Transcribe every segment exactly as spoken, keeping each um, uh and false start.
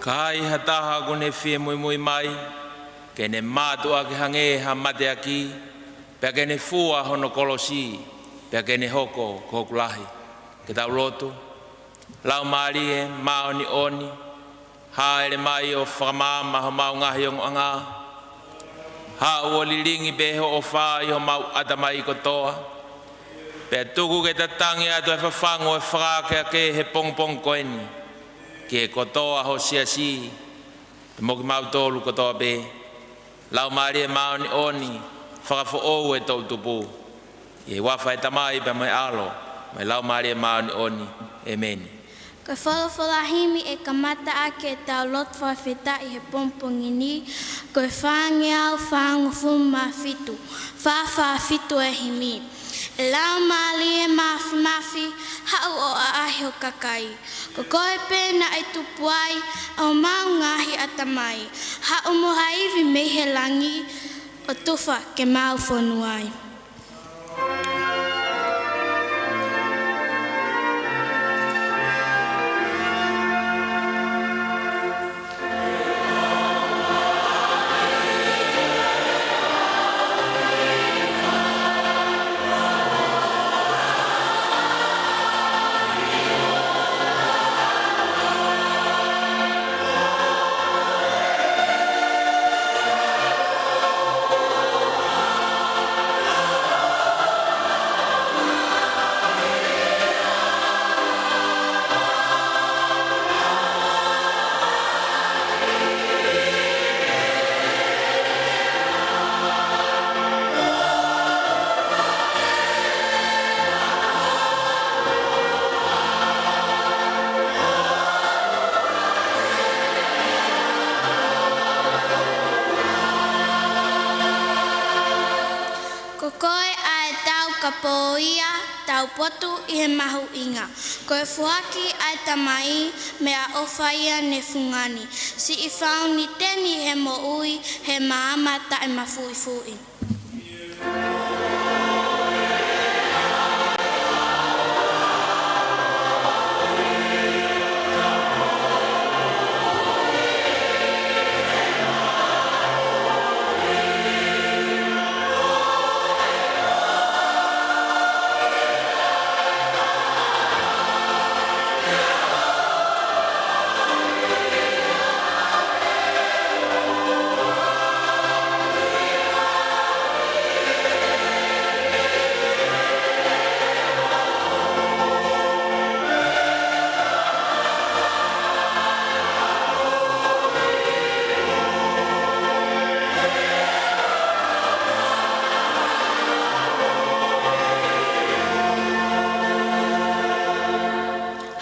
Ka ai ha taha ʻoku ne fie muimui mai, ke ne mātuʻaki hangē ha mateaki, pea ke ne fua hono kolosi, pea ke ne hoko ko hoku lahi. Ke tau lotu. Laumālie Māʻoniʻoni, hāʻele mai ʻo fakamaama homau ngaahi ongoʻanga. Haʻu ʻo lilingi pē ho ʻofa ʻi homau ʻatamai kotoa. Pea tuku ke tatangi atu e fafangu ʻo e fakaakeake he pongipongi ko eni ki he kotoa ho siasi, pea mo kimautolu kotoa pē. Laumālie Māʻoniʻoni, fakafoʻou e toʻutupu. ʻI he huafa ʻo e Tamai pea mo e ʻAlo, mo e Laumālie Māʻoniʻoni. ʻEmeni. Ko e folofola himi ʻe kamata ʻaki ʻetau lotu fakafetaʻi he pongipongi ni, ko e fāngeau fāngofulu mā fitu, fā fā fitu e himi. ʻE Laumālie Māfimafi, haʻu ʻo ʻaʻahi ho kakai. Ko koe pē naʻe tupu ai ʻa homau ngaahi ʻatamai. Haʻu mo ha ivi mei he langi ʻo tufa ke mau fonu ai. Ko koe ʻa e taukapo ia, taupotu ʻi he mahuʻinga. Ko e foaki ʻa e Tamai, meʻaʻofa ia ne fungani. Siʻi fauniteni he moʻui, he maama taʻemafuifuʻi.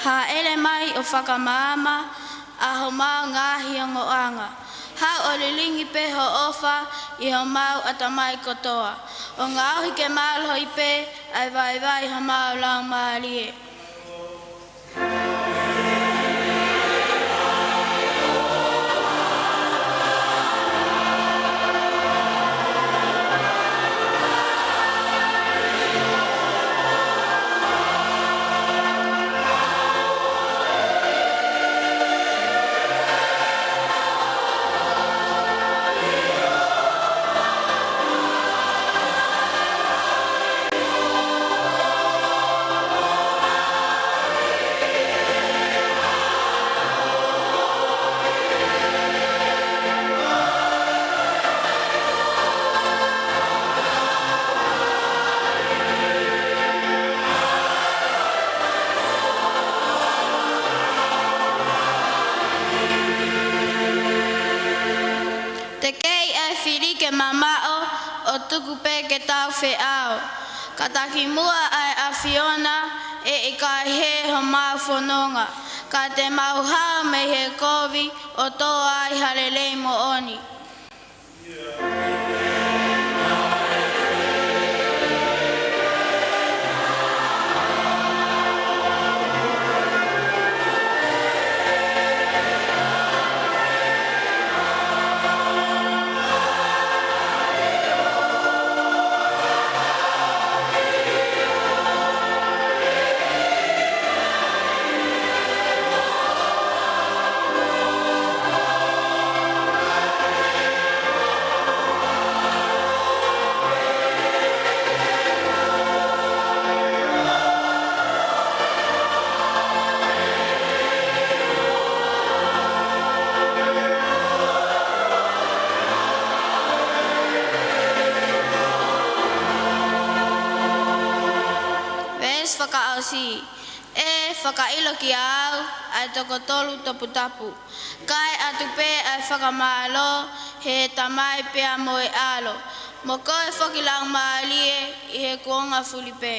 Hāʻele mai ʻo fakamaama ʻa homau ngaahi ongoʻanga. Haʻu ʻo lilingi pē ho ʻofa ʻi homau ʻatamai kotoa. ʻO ngaohi ke mālohi pē ʻa e vaivai homau laumālie. Teʻeki ai fili ke mamaʻo, ʻo tuku pē ke tau feʻao. Ka taki muʻa ʻa e ʻAfiona, ʻe ʻikai hē homau fononga. Ka te mau hao mei he kovi, ʻo tō ai ha lelei moʻoni. fakaʻosi. ʻE fakaʻilo kiate au ʻa e toko tolu toputapu. Kae ʻatu pē ʻa e fakamālō he Tamai pea mo e ʻAlo, mo koe foki Laumālie, ʻi he kuonga fuli pē.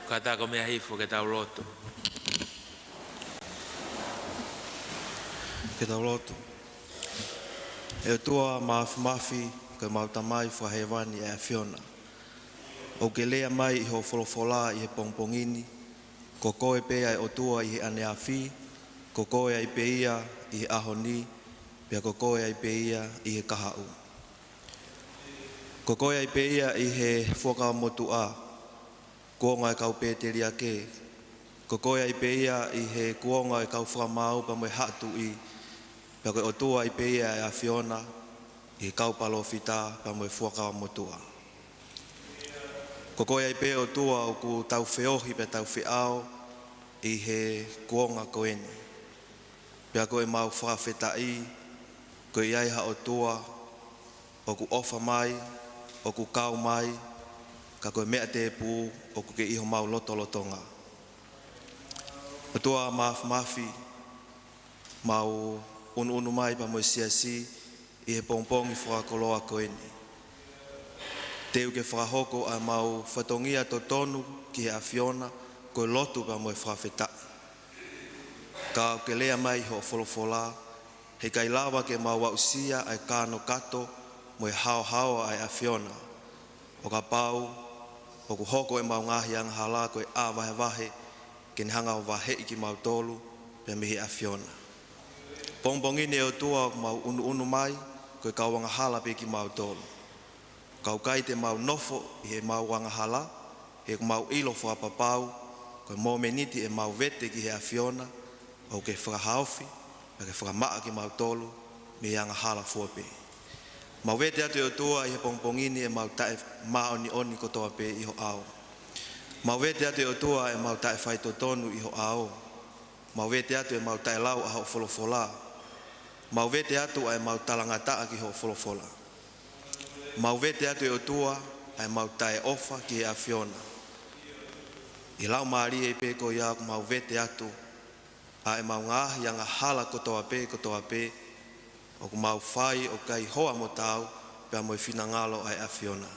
Kātaki ko e meʻa hifo ke tau lotu. Ke tau lotu. ʻE ʻOtua Māfimafi, ko ʻemau Tamai fakahēvani ʻa e ʻAfiona, ʻoku ke lea mai ʻi hoʻo folofola ʻi he pongipongi ni: Ko koe pē ʻa e ʻOtua ʻi he ʻaneafi, ko koe ai pē ia ʻi he ʻaho ni, pea ko koe ai pē ia ʻi he kahaʻu. Ko koe ai pē ia ʻi he Fuakava Motuʻa, kuonga ʻo e kau pēteliake. Ko koe ai pē ia ʻi he kuonga ʻo e kau fakamaau pea mo e haʻa tuʻi, pea ko e ʻOtua ai pē ia ʻa e ʻAfiona ʻi he kau palōfita pea mo e Fuakava Motuʻa. Ko koe ai pē ʻOtua ʻoku tau feohi pea tau feʻao ʻi he kuonga ko eni. Pea ko ʻemau fakafetaʻi, ko e ʻi ai ha ʻOtua ʻoku ʻofa mai, ʻoku kau mai, ka ko e meʻa tēpū ʻoku ke ʻi homau lotolotonga. ʻOtua Māfimafi, mau ʻunuʻunu mai pea mo e Siasi ʻi he pongipongi fakakoloa ko eni. Teu ke fakahoko ʻa ʻemau fatongia totonu ki he ʻAfiona, ko e lotu pea mo e fakafetaʻi. Ka ʻoku ke lea mai ʻi hoʻo folofola, heʻikai lava ke mau aʻusia ʻa e kānokato mo e haohaoa ʻa e ʻAfiona, ʻo kapau ʻoku hoko ʻemau ngaahi angahala ko e ʻā vahevahe ke ne hanga ʻo vaheʻi kimautolu pea mei he ʻAfiona. Pongipongi ni ʻe ʻOtua ʻoku mau ʻunuʻunu mai ko e kau angahala pē kimautolu. Ka ʻoku ʻikai te mau nofo ʻi heʻemau angahala, he ʻoku mau ʻilo fakapapau ko e mōmeniti ʻemau vete ki he ʻAfiona, ʻoku ke fakahaofi, pea ke fakamaʻa kimautolu mei he angahala fua pē. Mau vete atu ʻe ʻOtua ʻi he pongipongi ni ʻemau taʻemāʻoniʻoni kotoa pē ʻi ho ʻao. Mau vete atu ʻe ʻOtua ʻemau taʻefaitotonu ʻi ho ʻao. Mau vete atu ʻemau taʻelau ʻa hoʻo folofola. Mau vete atu ʻa ʻemau talangataʻa ki hoʻo folofola. Mau vete atu ʻe ʻOtua ʻa ʻemau taʻeʻofa ki he ʻAfiona. ʻI he laumālie pē ko ia ʻoku mau vete atu ʻa ʻemau ngaahi angahala kotoa pē, kotoa pē ʻoku mau fai ʻoku ʻikai hoa mo taau pea mo e finangalo ʻa e ʻAfiona.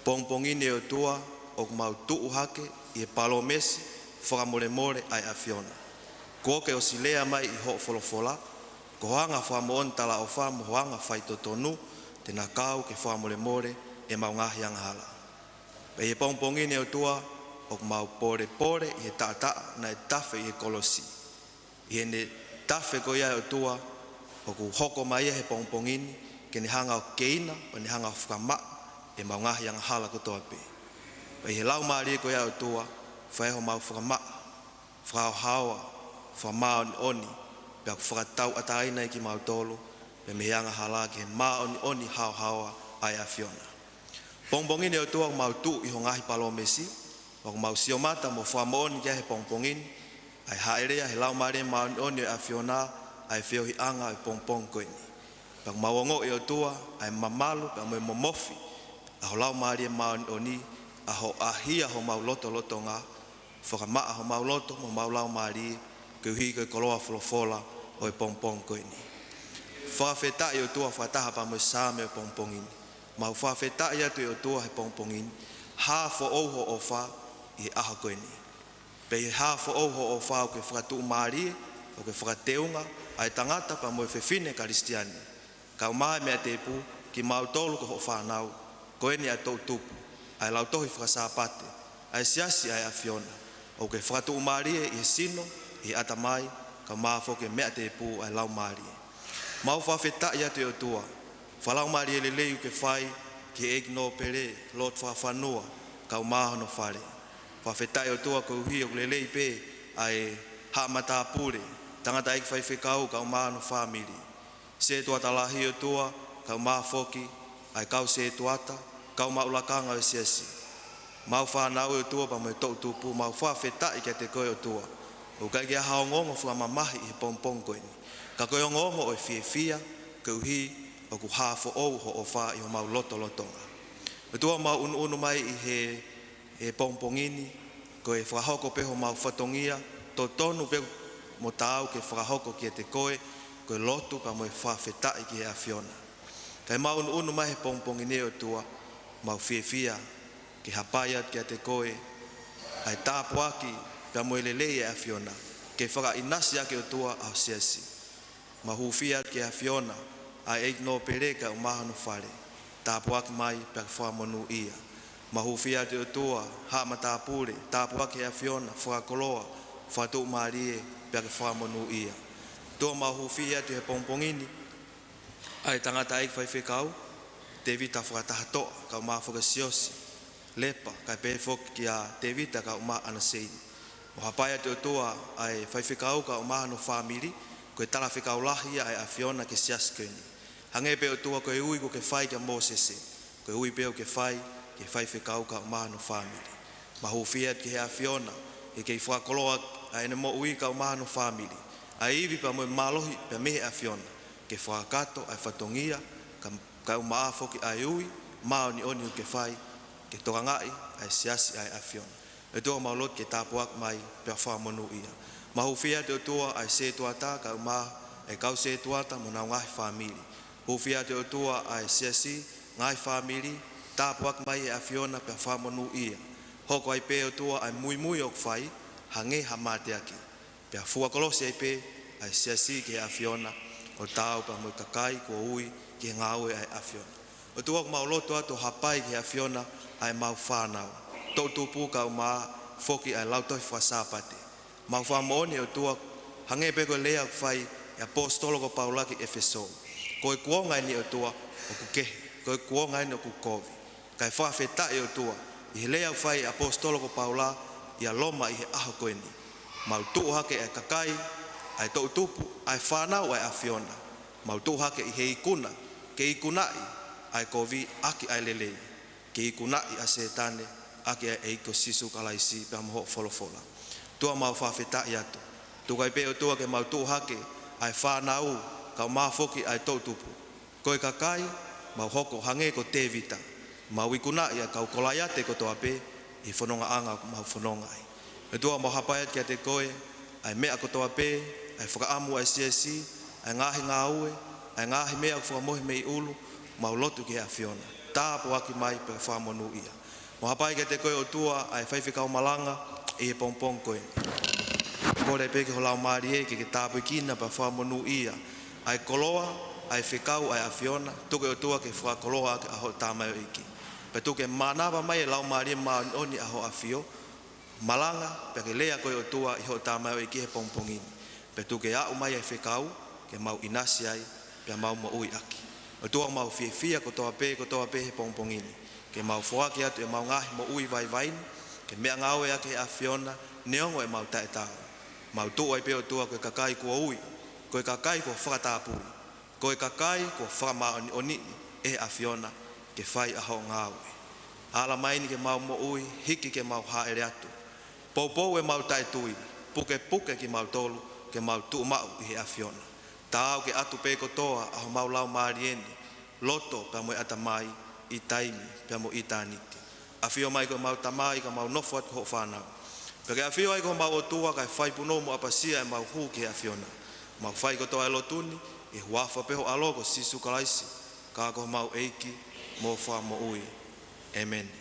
Pongipongi ni ʻe ʻOtua ʻoku mau tuʻu hake ʻi he palōmesi fakamolemole ʻa e ʻAfiona. Kuo ke ʻosi lea mai ʻi hoʻo folofola, ko ho anga fakamoʻoni talaʻofa mo ho anga faitotonu te na kau ke fakamolemole ʻemau ngaahi angahala. Pea ʻi he pongipongi ni ʻe ʻOtua ʻoku mau polepole ʻi he taʻataʻa naʻe tafe ʻi he kolosi. ʻI heʻene tafe ko ia ʻe ʻOtua, ʻoku hoko mai ia he pongipongi ni ke ne hanga ʻo keina, ʻo ne hanga ʻo fakamaʻa ʻemau ngaahi angahala kotoa pē. Pea ʻi he laumālie ko ia ʻe ʻOtua, fai homau fakamaʻa, fakahaohaoa, fakamāʻoniʻoni, pea ʻoku fakatauʻatāina ai kimautolu pea mei he angahala ki he māʻoniʻoni haohaoa ʻa e ʻAfiona. Pongipongi ni ʻe ʻOtua ʻoku mau tuʻu ʻi ho ngaahi palōmesi, ʻoku mau sio mata mo fakamoʻoni ki ai he pongipongi ni, ʻa e hāʻele ʻa e Laumālie Māʻoniʻoni ʻo e ʻAfiona ʻa e feohiʻanga ʻo e pongipongi ko eni. Pea ʻoku mau ongoʻi ʻe ʻOtua ʻa e mamalu pea mo e momofi ʻa ho Laumālie Māʻoniʻoni, ʻa hoʻo ʻahia homau lotolotonga, fakamaʻa homau loto mo homau laumālie, koeʻuhi ko e koloa folofola ʻo e pongipongi ko eni. Fakafetaʻi ʻe ʻOtua fakataha pea mo e Saame ʻo e pongipongi ni. Mau fakafetaʻi atu ʻe ʻOtua he pongipongi ni, hā foʻou ho ʻofa, ʻi he ʻaho ko eni. Pea ʻi he hā foʻou hoʻo ʻofa ʻoku ke fakatuʻumālie, ʻoku ke fakateunga ʻa e tangata pea mo e fefine Kalisitiane, kae ʻumaʻā e meʻa tēpū, kimautolu ko hoʻo fānau. Ko eni ʻa e toʻutupu, ʻa e lautohi fakasāpate, ʻa e siasi ʻa e ʻAfiona, ʻoku ke fakatuʻumālie ʻi he sino, ʻi he ʻatamai, kae ʻumaʻā foki e meʻa tēpū ʻa e Laumālie. Mau fakafetaʻi atu ʻe ʻOtua, fakalaumālie lelei ʻoku ke fai ki he ʻEiki Nōpele Lord Fakafanua kae ʻumaʻā hono fale. Fakafetaʻi ʻOtua koeʻuhi ʻoku lelei pē ʻa e haʻa matāpule, tangataʻeiki faifekau kae ʻumaʻā hono fāmili. Sētuata lahi ʻOtua, kae ʻumaʻā foki ʻa e kau sētuata, kau maʻu lakanga ʻo e siasi. Mau fānau ʻOtua pea mo e toʻutupu, mau fakafetaʻi kiate koe ʻOtua. ʻOku ʻikai ke ʻi ai ha ongoongo fakamamahi ʻi he pongipongi ko eni. Ka ko e ongoongo ʻo e fiefia, koeʻuhi ʻoku hā foʻou hoʻo ʻofa ʻi homau lotolotonga. ʻOtua, mau ʻunuʻunu mai ʻi he, he pongipongi ni, ko e fakahoko pē homau fatongia, totonu pē mo taau ke fakahoko kiate koe, ko e lotu pea mo e fakafetaʻi ki he ʻAfiona. Kae mau ʻunuʻunu mai he pongipongi ni ʻOtua, mau fiefia ke hapai atu kiate koe ʻa e tāpuaki pea mo e lelei ʻa e ʻAfiona, ke fakaʻinasi ʻaki ʻOtua ʻa ho siasi. Mau hūfia atu ki he ʻAfiona ʻa e ʻEiki Nōpele kae ʻumaʻā hono fale, tāpuaki mai pea ke fakamonūʻia. Mau hūfia atu ʻOtua, haʻa matāpule, tāpuaki he ʻAfiona, fakakoloa, fakatuʻumālie pea ke fakamonūʻia. ʻOtua, mau hūfia atu he pongipongi ni ʻa e tangataʻeiki faifekau, Tēvita Fakatahatoʻa, kae ʻumaʻā foki Siosi Lepa, kae pehē foki kia Tēvita kae ʻumaʻā ʻAna Seini. Mau hapai atu ʻOtua ʻa e faifekau kae ʻumaʻā hono fāmili, ko e talafekau lahi ia ʻa e ʻAfiona ki he siasi ko eni. Hangē pē ʻOtua ko e ui kuo ke fai kia Mōsese, ko e ui pē ʻoku ke fai ki he faifekau kae ʻumaʻā hono fāmili. Mau hūfia atu ki he ʻAfiona, ke kei fakakoloa ʻa ʻene moʻui kae ʻumaʻā hono fāmili, ʻa e ivi pea mo e mālohi pea mei he ʻAfiona, ke fakakakato ʻa e fatongia, kae, kae ʻumaʻā foki ʻa e ui māʻoniʻoni ʻoku ke fai, ke tokangaʻi ʻa e siasi ʻa e ʻAfiona. ʻOtua, mau lotu ke tāpuaki mai pea fakamonūʻia. Mau hūfia atu ʻOtua ʻa e sētuata kae ʻumaʻā e kau sētuata mo honau ngaahi fāmili. Hūfia atu ʻOtua ʻa e siasi, ngaahi fāmili, tāpuaki mai he ʻAfiona pea fakamonūʻia. Hoko ai pē ʻOtua ʻa e muimui ʻoku fai, hangē ha mateaki. Pea fua kolosi ai pē ʻa e siasi ki he ʻAfiona, ʻo taau pea mo e kakai kuo ui ki he ngāue ʻa e ʻAfiona. ʻOtua, ʻoku mau lotu atu ʻo hapai ki he ʻAfiona ʻa ʻemau fānau, toʻutupu kae ʻumaʻā foki ʻa e lautohi fakasāpate. Mau fakamoʻoni ʻOtua, hangē pē ko e lea ʻoku fai ʻe he ʻaposetolo ko Paula ki ʻEfesō. Ko e kuonga eni ʻOtua ʻoku kehe, ko e kuonga eni ʻoku kovi. Kae fakafetaʻi ʻOtua, ʻi he lea ʻoku fai ʻe he ʻaposetolo ko Paula ʻia Loma ʻi he ʻaho ko eni. Mau tuʻu hake ʻa e kakai, ʻa e toʻutupu, ʻa e fānau ʻa e ʻAfiona. Mau tuʻu hake ʻi he ikuna, ke ikunaʻi ʻa e kovi ʻaki ʻa e lelei, ke ikunaʻi ʻa Sētane ʻaki ʻa e ʻEiki ko Sīsū Kalaisi pea mo hoʻo folofola. ʻOtua, mau fakafetaʻi atu. Tuku ai pē ʻOtua ke mau tuʻu hake ʻa e fānau, kae ʻumaʻā foki ʻa e toʻutupu. Ko e kakai, mau hoko hangē ko Tēvita, mau ikunaʻi ʻa e kau Kolaiate kotoa pē ʻi he fonongaʻanga ʻoku mau fononga ai. ʻOtua, mau hapai atu kiate koe ʻa e meʻa kotoa pē, ʻa e fakaʻamu ʻa e siasi, ʻa e ngaahi ngāue, ʻa e ngaahi meʻa ʻoku fakamohe mei ʻulu, mau lotu ki he ʻAfiona. Tāpuaki mai pea fakamonūʻia. Mau hapai kiate koe ʻOtua ʻa e faifekau malanga ʻi he pongipongi ko eni. Kole pē ki ho Laumālie ke ke tāpuekina pea fakamonūʻia ʻa e koloa, ʻa e fekau ʻa e ʻAfiona, tuku ʻOtua ke fakakoloa ʻaki ʻa hoʻo tamaioʻeiki. Pea tuku ke mānava mai e Laumālie Māʻoniʻoni ʻa hoʻo ʻAfio, malanga, pea ke lea koe ʻOtua ʻi hoʻo tamaioʻeiki he pongipongi ni. Pea tuku ke aʻu mai ʻa e fekau, ke mau ʻinasi ai, pea mau moʻui ʻaki. ʻOtua, mau fiefia kotoa pē, kotoa pē he pongipongi ni. Ke mau foaki atu ʻemau ngaahi moʻui vaivai ni, ke meʻangāue ʻaki he ʻAfiona, neongo ʻemau taʻetaau. Mau tuʻu ai pē ʻOtua ko e kakai kuo ui, ko e kakai kuo fakatapui, ko e kakai kuo fakamāʻoniʻoniʻi ʻe he ʻAfiona ke fai ʻa hoʻo ngāue. Ala mai eni ke mau moʻui, hiki ke mau hāʻele atu. Poupou ʻemau taʻetui, pukepuke kimautolu, ke mau tuʻu maʻu ʻi he ʻAfiona. Taau ke ʻatu pē kotoa ʻa homau laumālie ni, loto pea mo e ʻatamai, ʻi taimi pea mo ʻitāniti. ʻAfio mai ko homau Tamai, ka mau nofo atu ko hoʻo fānau. Pea ke ʻafio ai ko homau ʻOtua, kae fai punou mo ʻapasia ʻemau hū ki he ʻAfiona. Mau fai kotoa e lotu ni ʻi he huafa pē ho ʻAlo ko Sīsū Kalaisi, ka ko homau ʻEiki mo Fakamoʻui. ʻĒmeni.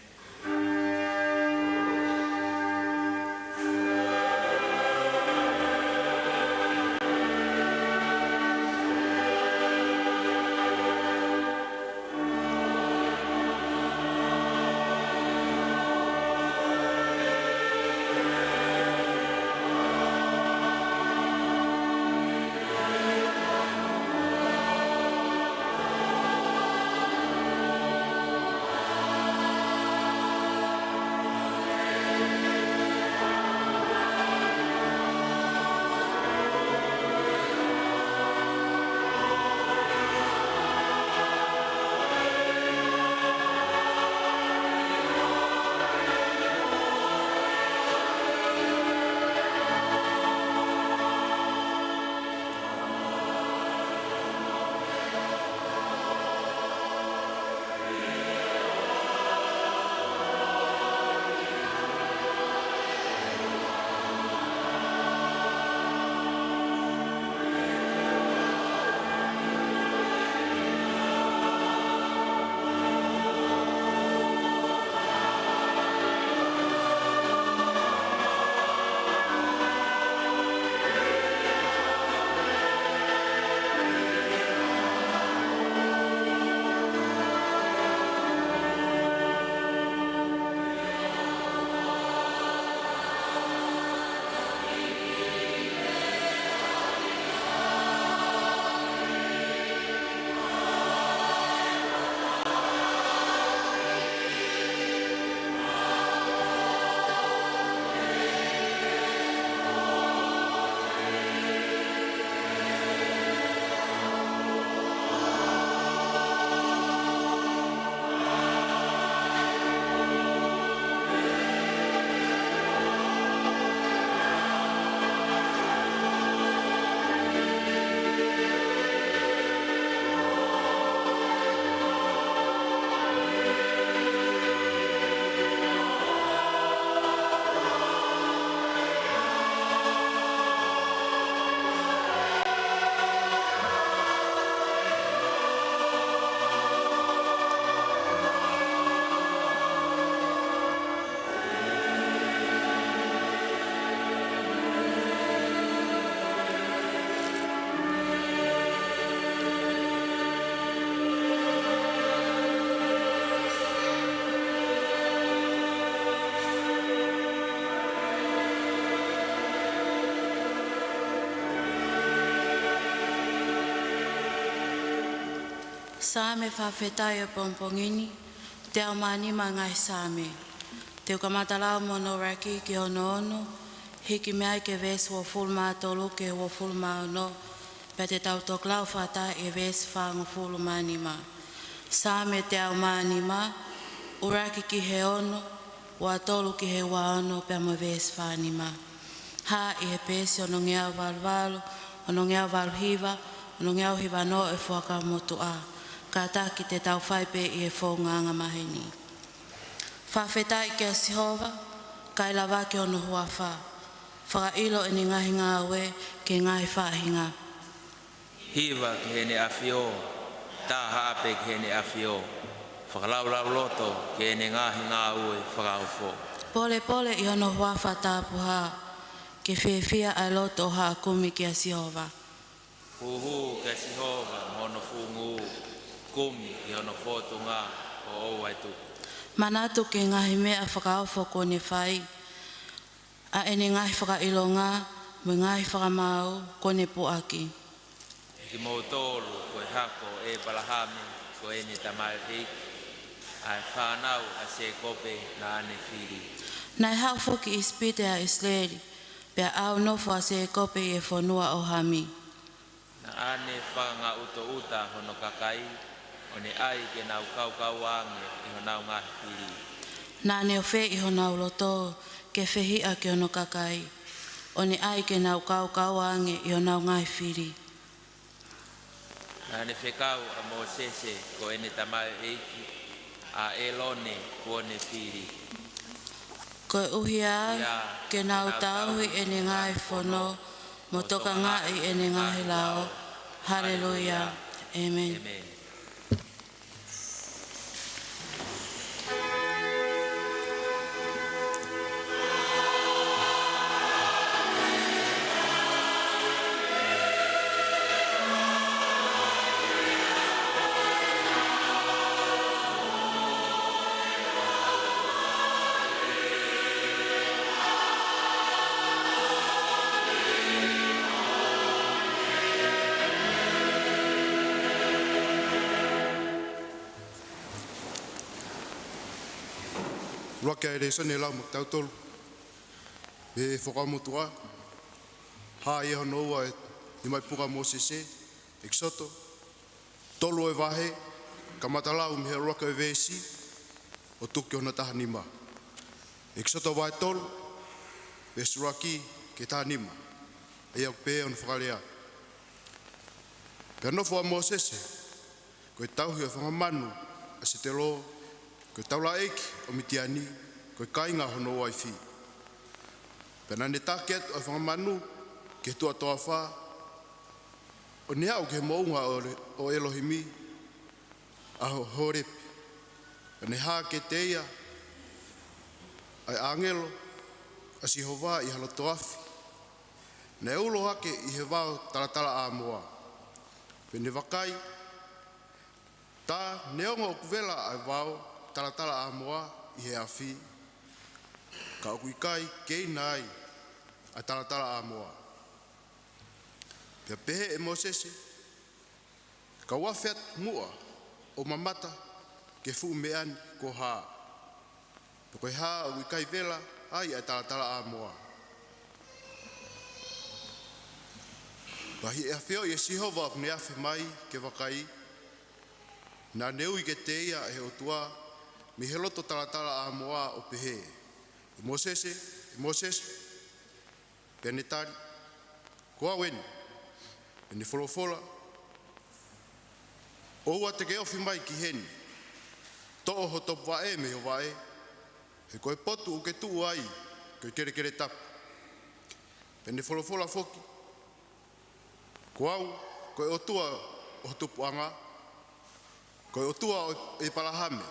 Saame fakafetaʻi ʻo e pongipongi ni, teau mā nima ngaahi Saame. Te u kamata lau mo hono ʻuluaki ki hono ono, hiki mei ai ki he veesi uofulu mā tolu ki he uofulu mā ono, pea te tau toki lau fakataha ʻi he veesi fāngofulu mā nima. Saame teau mā nima, ʻuluaki ki he ono, ua tolu ki he ua ono pea mo e veesi fā nima. Hā ʻi he peesi onongeau valu valu, onongeau valu hiva, onongeau hiva noa ʻo e Fuakava Motuʻa. Kātaki te tau fai pē ʻi he founga angamaheni. Fakafetaʻi kia Sihova, kae lavaki hono huafa. Fakaʻilo ʻene ngaahi ngāue ki he ngaahi faʻahinga. Hiva ki heʻene ʻafio, tā haʻape ki heʻene ʻafio, fakalaulauloto ki heʻene ngaahi ngāue fakaofo. Pōlepole ʻi hono huafa tapuhā, ke fiefia ʻa e loto ʻo haʻa kumi kia Sihova. Huhū kia Sihova mo hono fungu, kumi ki hono fōtunga ʻo ʻoua ʻe tuku. Manatu ki he ngaahi meʻa fakaofo kuo ne fai, ʻa ʻene ngaahi fakaʻilonga mo e ngaahi fakamaau kuo ne puʻaki. ʻE kimoutolu ko e hako ʻo ʻĒpalahame ko ʻene tamaioʻeiki, ʻa e fānau ʻa Sēkope naʻa ne fili. Naʻe haʻu foki ʻi ʻIsipite ʻa ʻIsileli, pea ʻāunofo ʻa Sēkope ʻi he fonua ʻo Hami. Naʻa ne fakangaʻutaʻuta hono kakai, ʻo ne ʻai ke nau kaukaua ange ʻi honau ngaahi fili. Naʻa ne ofeʻi honau loto ke fehiʻa ki hono kakai, ʻo ne ʻai ke nau kaukaua ange ʻi honau ngaahi fili. Naʻa ne fekau ʻa Mōsese ko ʻene tamaioʻeiki, ʻa ʻĒlone kuo ne fili. Koeʻuhi ia ke nau tauhi ʻene ngaahi fono, mo tokangaʻi ʻene ngaahi lao. Haleluia. ʻĒmeni. ʻĒmeni. ʻUluaki ʻa e lēsoni ʻe lau maʻa kitautolu mei he Fuakava Motuʻa, hā ʻi hono ua ʻi he nimamatapuka ʻa Mōsese, ʻEkisoto, tolu ʻo e vahe, kamata lau mei he ʻuluaki ʻo e veesi ʻo tuku ki hono taha nima. ʻEkisoto vahe tolu, veesi ʻuluaki ki he taha nima. ʻA ia ʻoku pehē hono fakalea: Pea nofo ʻa Mōsese ko e tauhi ʻo e fanga manu ʻa Setelo, ko e taulaʻeiki ʻo Mitiani, ko e kāinga hono uaifi. Pea naʻa ne taki atu ʻa e fanga manu ki he tuʻa toafa, ʻo ne aʻu ki he moʻunga ʻo, ʻo ʻElohimi ʻa Ho-, Holepi. Pea naʻe hā kiate ia ʻa e ʻāngelo ʻa Sihova ʻi ha loto afi, naʻe ulo hake ʻi he vao talatalaʻāmoa. Pea ne vakai, tā neongo ʻoku vela ʻa e vao talatalaʻāmoa ʻi he afi, ka ʻoku ʻikai keina ai ʻa e talatalaʻāmoa. Pea pehē ʻe Mōsese, Kau afe atu muʻa ʻo mamata ki he fuʻu meʻa ni kuo hā, pe ko e hā ʻoku ʻikai vela ai ʻa e talatalaʻāmoa. Pea ʻi he ʻafioʻi ʻe Sihova ʻoku ne afe mai ke vakai, naʻa ne ui kiate ia ʻe he ʻOtua mei he loto talatalaʻāmoa ʻo pehē, ʻE Mōsese, ʻe Mōsese. Pea ne tali, Ko au eni. Pea ne folofola, ʻOua te ke ofi mai ki heni. Toʻo ho topuvaʻe mei ho vaʻe, he ko e potu ʻoku ke tuʻu ai ko e kelekele tapu. Pea ne folofola foki, Ko au ko e ʻOtua ʻo ho tupuʻanga, ko e ʻOtua ʻo ʻĒpalahame,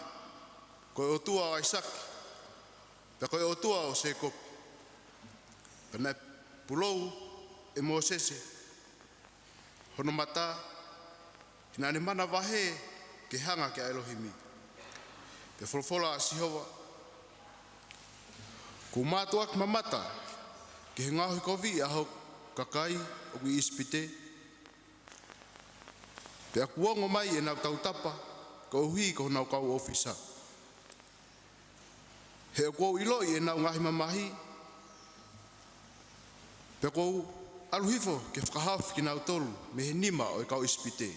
ko e ʻOtua ʻo ʻAisake, pea ko e ʻOtua ʻo Sēkope. Pea naʻe pulou ʻe Mōsese hono mata, he naʻa ne manavahē ke hanga kia ʻElohimi. Pea folofola ʻa Sihova, Kuo u mātuʻaki mamata ki he ngaohikoviʻi ʻa hoku kakai ʻoku ʻi ʻIsipite, Pea kuo ongo mai ʻenau tautapa koeʻuhi ko honau kau ʻōfisa. He ʻoku ou ʻiloʻi ʻenau ngaahi mamahi, pea ʻoku ou ʻalu hifo ke fakahaofi kinautolu mei he nima ʻo e kau ʻIsipite,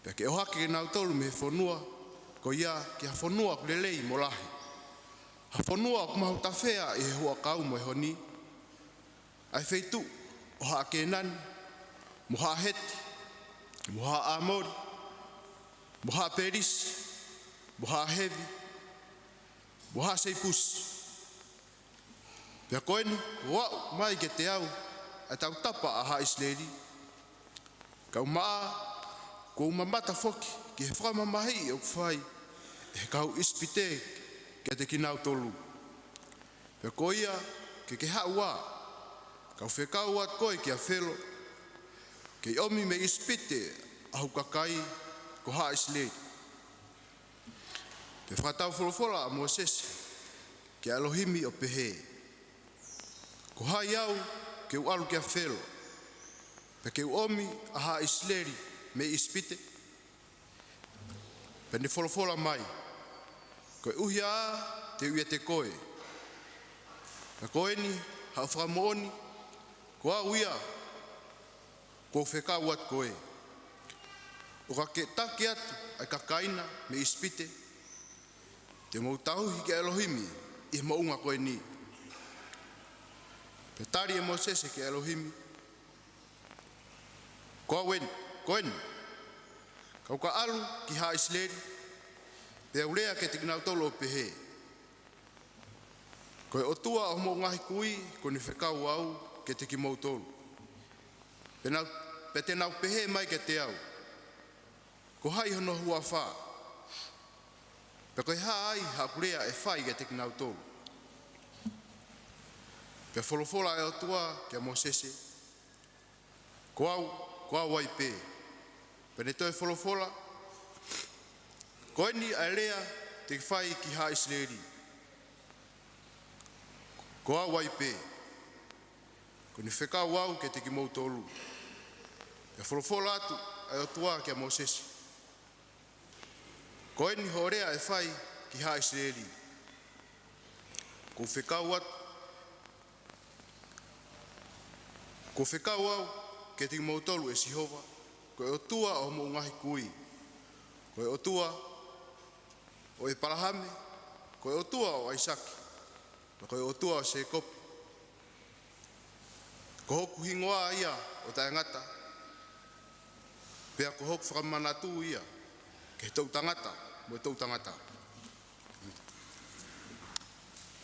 pea ke ʻohake kinautolu mei he fonua ko ia ki ha fonua ʻoku lelei mo lahi, ha fonua ʻoku mahutafea ʻi he huʻakau mo e honi, ʻa e feituʻu ʻo haʻa Kēnani, mo haʻa Heti, mo haʻa ʻAmoli, mo haʻa Pelisi, mo haʻa Hevi, mo haʻa Seipusi. Pea ko eni, kuo aʻu mai kiate au ʻa e tautapa ʻa haʻa ʻIsileli, kae ʻumaʻā kuo u mamata foki ki he fakamamahiʻi ʻoku fai ʻe he kau ʻIsipite kiate kinautolu. Pea ko ia, ke ke haʻu ā, kau fekau atu koe kia Felo, ke ʻomi mei ʻIsipite ʻa hoku kakai ko haʻa ʻIsileli. Pea fakatau folofola ʻa Mōsese kia ʻElohimi ʻo pehē, Ko hai au ke u ʻalu kia Felo, pea ke u ʻomi ʻa haʻa ʻIsileli mei ʻIsipite? Pea ne folofola mai, Koeʻuhi ā te u ʻiate koe. Pea ko eni haʻu fakamoʻoni, ko au ia kuo u fekau atu koe. ʻO ka ke taki atu ʻa e kakai na mei ʻIsipite, te mou tauhi kia ʻElohimi ʻi he moʻunga ko eni. Pea tali ʻe Mōsese kia ʻElohimi, Ko au eni, ko eni, kau ka ʻalu ki haʻa ʻIsileli, pea u lea kiate kinautolu ʻo pehē, Ko e ʻOtua ʻo hoʻomou ngaahi kui kuo ne fekau au kiate kimoutolu. Pea nau, pea te nau pehē mai kiate au, Ko hai hono huafa? Pea ko e hā ai haʻaku lea ʻe fai kiate kinautolu? Pea folofola ʻa e ʻOtua kia Mōsese, Ko au, ko au ai pē. Pea ne toe folofola, Ko eni ʻa e lea te ke fai ki haʻa ʻIsileli, Ko au ai pē, kuo ne fekau au kiate kimoutolu. Pea folofola atu ʻa e ʻOtua kia Mōsese, Ko eni hoʻo lea ʻe fai ki haʻa ʻIsileli, Kuo u fekau atu, kuo fekau au kiate kimoutolu ʻe Sihova, ko e ʻOtua ʻo hoʻomou ngaahi kui, ko e ʻOtua ʻo ʻĒpalahame, ko e ʻOtua ʻo ʻAisake, pea ko e ʻOtua ʻo Sēkope. Ko hoku hingoa ia ʻo taʻengata, pea ko hoku fakamanatu ia ki he toʻutangata mo e toʻutangata.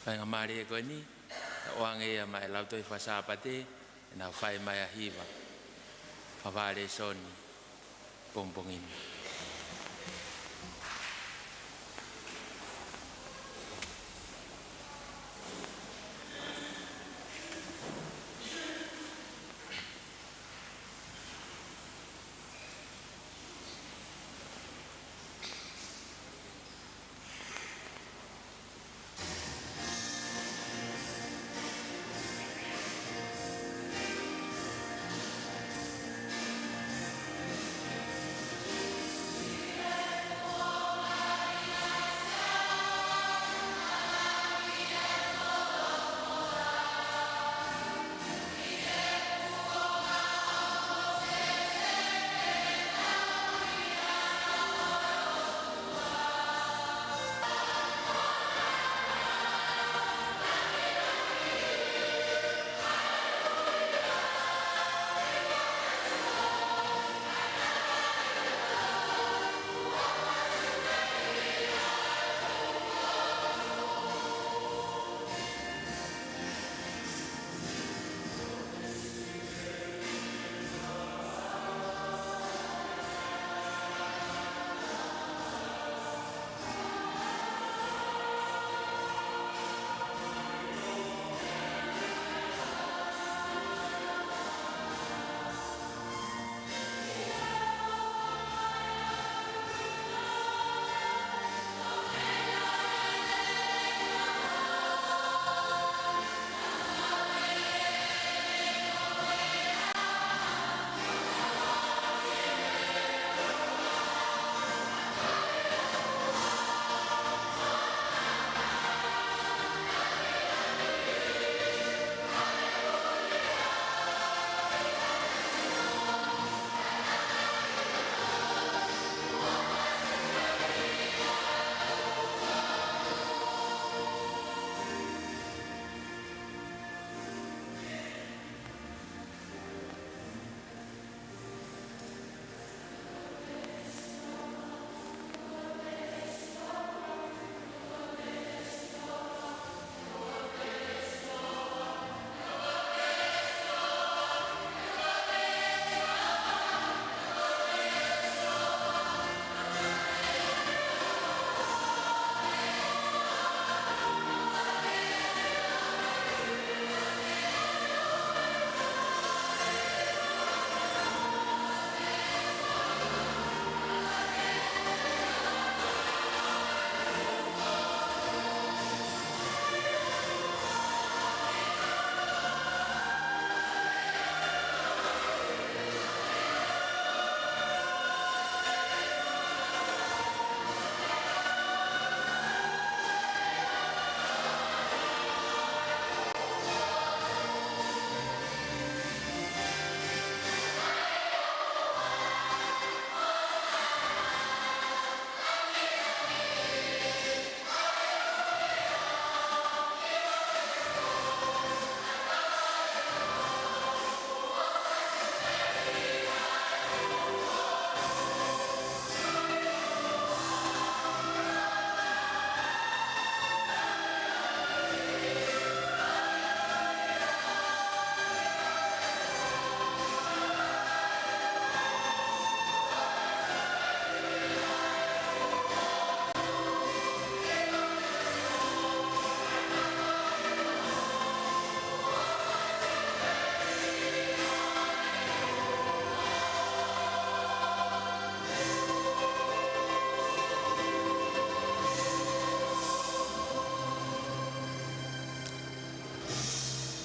Faingamālie ko eni, ta ʻoange ia maʻa e lautohi fakasāpate, ʻe nau fai mai ʻa e hiva fakavālesoni pongipongi ni.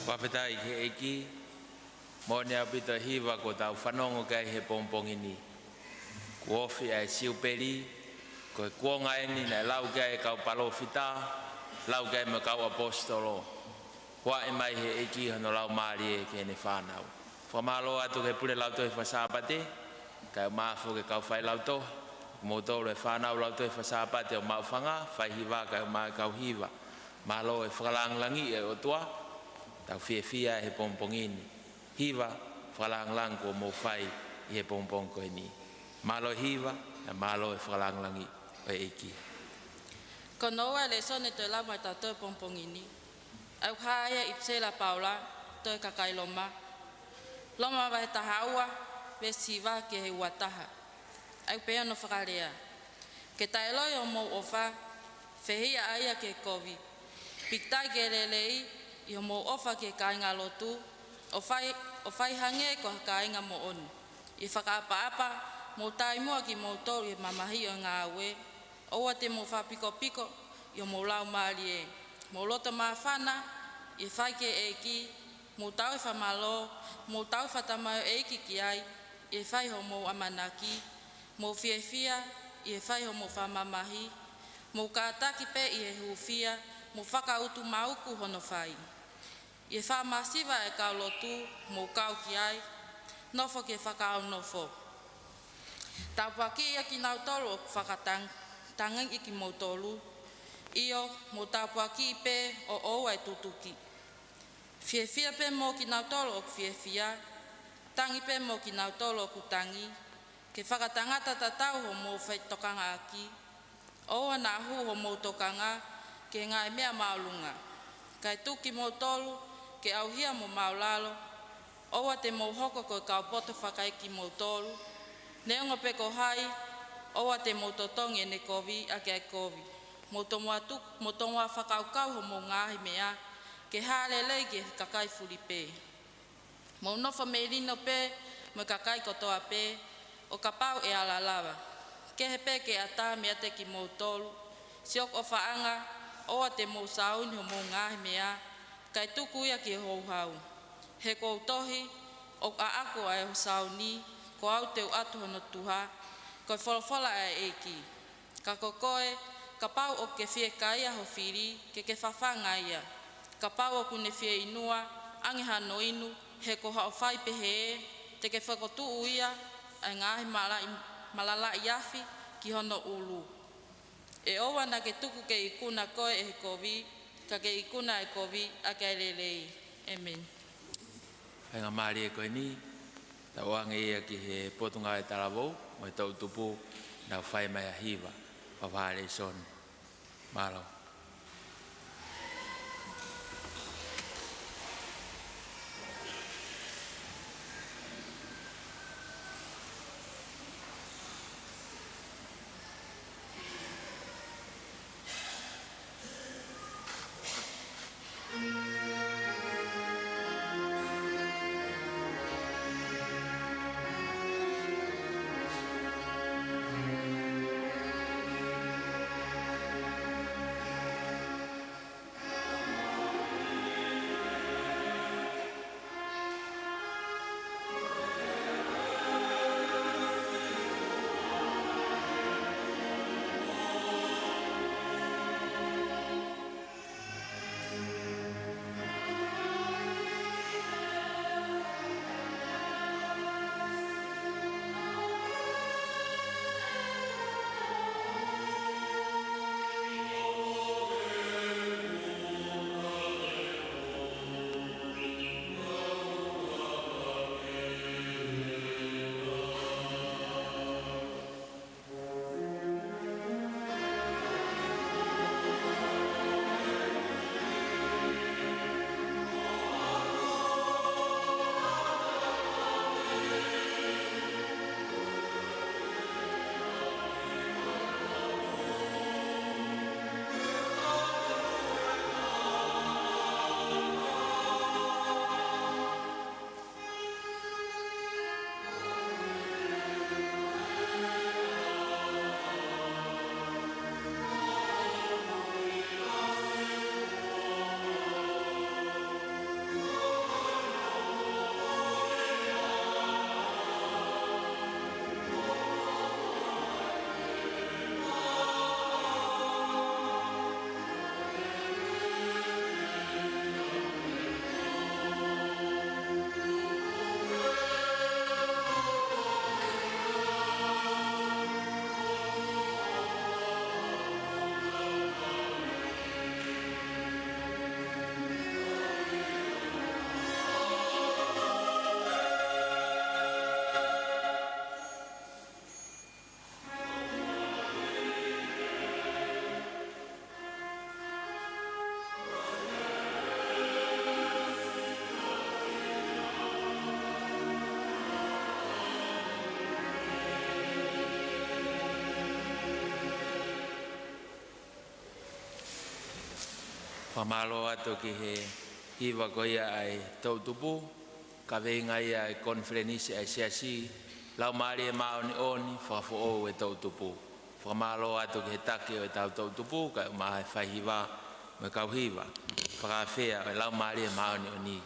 Fakafetaʻi ki he ʻEiki, moʻoni ʻaupito e hiva kuo tau fanongo ki ai he pongipongi ni. Kuo ofi ʻa e Siupeli, ko e kuonga eni naʻe lau ki ai e kau palōfita, lau ki ai mo e kau ʻaposetolo. Huaʻi mai he ʻEiki hono Laumālie ki heʻene fānau. Fakamālō atu ki he Pule Lautohi Fakasāpate, kae ʻumaʻā foki e kau failautohi, kimoutolu e fānau Lautohi Fakasāpate ʻo Maʻufanga, faihiva kae ʻumaʻā e kau hiva. Mālō e fakalāngilangiʻi ʻa e ʻOtua, tau fiefia he pongipongi ni. Hiva, fakalāngilangi kuo mou fai ʻi he pongipongi ko eni. Mālō e hiva, pea mālō e fakalāngilangiʻi ʻo e ʻEiki. Ko hono ua e lēsoni ʻe toe lau maʻatautolu he pongipongi ni, ʻoku hā ia ʻi he ʻipiseli ʻa Paula ki he kakai Loma. Loma vahe taha ua, veesi hiva ki he ua taha. ʻOku pehē hono fakalea: Ke taʻeʻiloi hoʻomou ʻofa, fehiʻa ʻa ia ki he kovi. Pikitai ke lelei ʻi hoʻomou ʻofa ki he kāingalotu, ʻo fai, ʻo fai hangē ko ha kāinga moʻoni. ʻI he fakaʻapaʻapa, mou taʻimua kimoutolu ʻi he mamahi ʻo e ngāue, ʻoua te mou fakapikopiko ʻi hoʻomou laumālie. Mou loto māfana ʻi he fai ki he ʻEiki, mou tauhi fakamālō, mou tauhi fakatamaioʻeiki ki ai, ʻi he fai hoʻomou ʻamanaki, mou fiefia ʻi he fai hoʻomou fakamamahi, mou kātaki pē ʻi he hūfia, mou fakautumaʻuku hono fai. ʻI he fakamasiva ʻa e kau lotu, mou kau ki ai, nofo ki he fakaonofo. Tāpuakiʻi ia kinautolu ʻoku fakatang-, tangi kimoutolu, ʻio, mou tāpuakiʻi pē ʻo ʻoua ʻe tutuki. Fiefia pē mo kinautolu ʻoku fiefia, tangi pē mo kinautolu ʻoku tangi, ke fakatangata tatau hoʻomou fetokangaʻaki, ʻoua naʻa hū hoʻomou tokanga ki he ngaahi meʻa māʻolunga. Kae tuku kimoutolu ke ʻauhia mo māʻulalo, ʻoua te mou hoko ko e kau poto fakaʻeiki kimoutolu, neongo pe ko hai, ʻoua te mou totongi ʻene kovi ʻaki ʻa e kovi. Mou tomuʻa tuk-, mou tomuʻa fakakaukau hoʻomou ngaahi meʻa, ke hā lelei ki he kakai fulipē. Mou nofo melino pē mo e kakai kotoa pē, ʻo kapau ʻe ala lava, kehe pē ke ʻatā meiate kimoutolu siʻoku ʻofaʻanga, ʻoua te mou sāuni hoʻomou ngaahi meʻa, kae tuku ia ki he houhau. He kuo u tohi, ʻoku ʻaʻaku ʻa e sāuni, ko au te u ʻatu hono tuha, ko e folofola ʻa e ʻEiki. Ka ko koe, kapau ʻoku ke fiekaia ho fili, ke ke fafanga ia. Kapau ʻoku ne fieinua, ʻange hano inu, he ko haʻo fai pehē, te ke fokotuʻu ia ʻa e ngaahi malaʻi, malalaʻi afi ki hono ʻulu. ʻE ʻoua naʻa ke tuku ke ikuna koe ʻe he kovi, ka ke ikuna ʻa e kovi ʻaki ʻa e lelei. ʻĒmeni. Faingamālie ko eni, tau ʻoange ia ki he Potungāue Talavou mo e toʻu tupu, nau fai mai ʻa e hiva fakavahaʻa lēsoni. Mālō. Fakamālō atu ki he hiva ko ia ʻa e toʻutupu, kaveinga ia ʻa e konifelenisi ʻa e siasi, Laumālie Māʻoniʻoni, fakafoʻou e toʻutupu. Fakamālō atu ki he taki ʻo ʻetau toʻutupu, kae ʻumaʻā e faihiva mo e kau hiva. Fakaafeʻi ʻe he Laumālie Māʻoniʻoni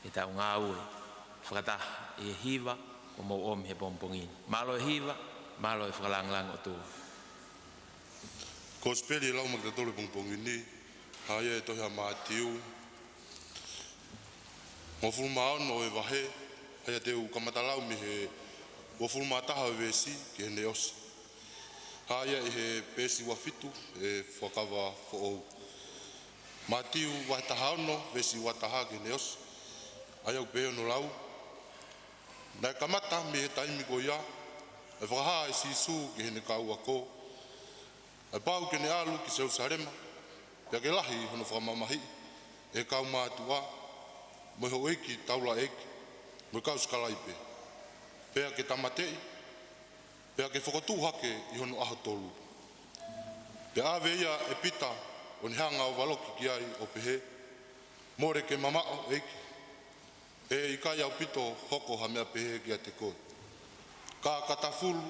ʻetau ngāue fakataha ʻi he hiva kuo mou ʻomi he pongipongi ni. Mālō e hiva, mālō e fakalāngilangi ʻOtua. Kosipeli ʻe lau maʻa kitautolu he pongipongi ni, hā ia ʻi he tohi ʻa Mātiu, uofulu mā ono ʻo e vahe, hā ia te u kamata lau mei he uofulu mā taha ʻo e veesi ki heʻene ʻosi. Hā ia ʻi he veesi ua fitu ʻo e Fuakava Foʻou. Mātiu vahe taha ono, veesi ua taha ki heʻene ʻosi. ʻA ia ʻoku pehē hono lau: Naʻe kamata mei he taimi ko ia ʻa e fakahā ʻe Sīsū ki heʻene kau ako, ʻa e pau ke ne ʻalu ki Selūsalema, pea ke lahi hono fakamamahiʻi ʻe he kau mātuʻa, mo e houʻeiki taulaʻeiki, mo e kau sikalaipe, pea ke tāmateʻi, pea ke fokotuʻu hake ʻi hono ʻaho tolu. Pea ʻave ia ʻe Pita, ʻo ne hanga ʻo valoki ki ai ʻo pehē: Mole ke mamaʻo, ʻEiki, ʻe ʻikai ʻaupito hoko ha meʻa pehē kiate koe. Ka ka tafulu,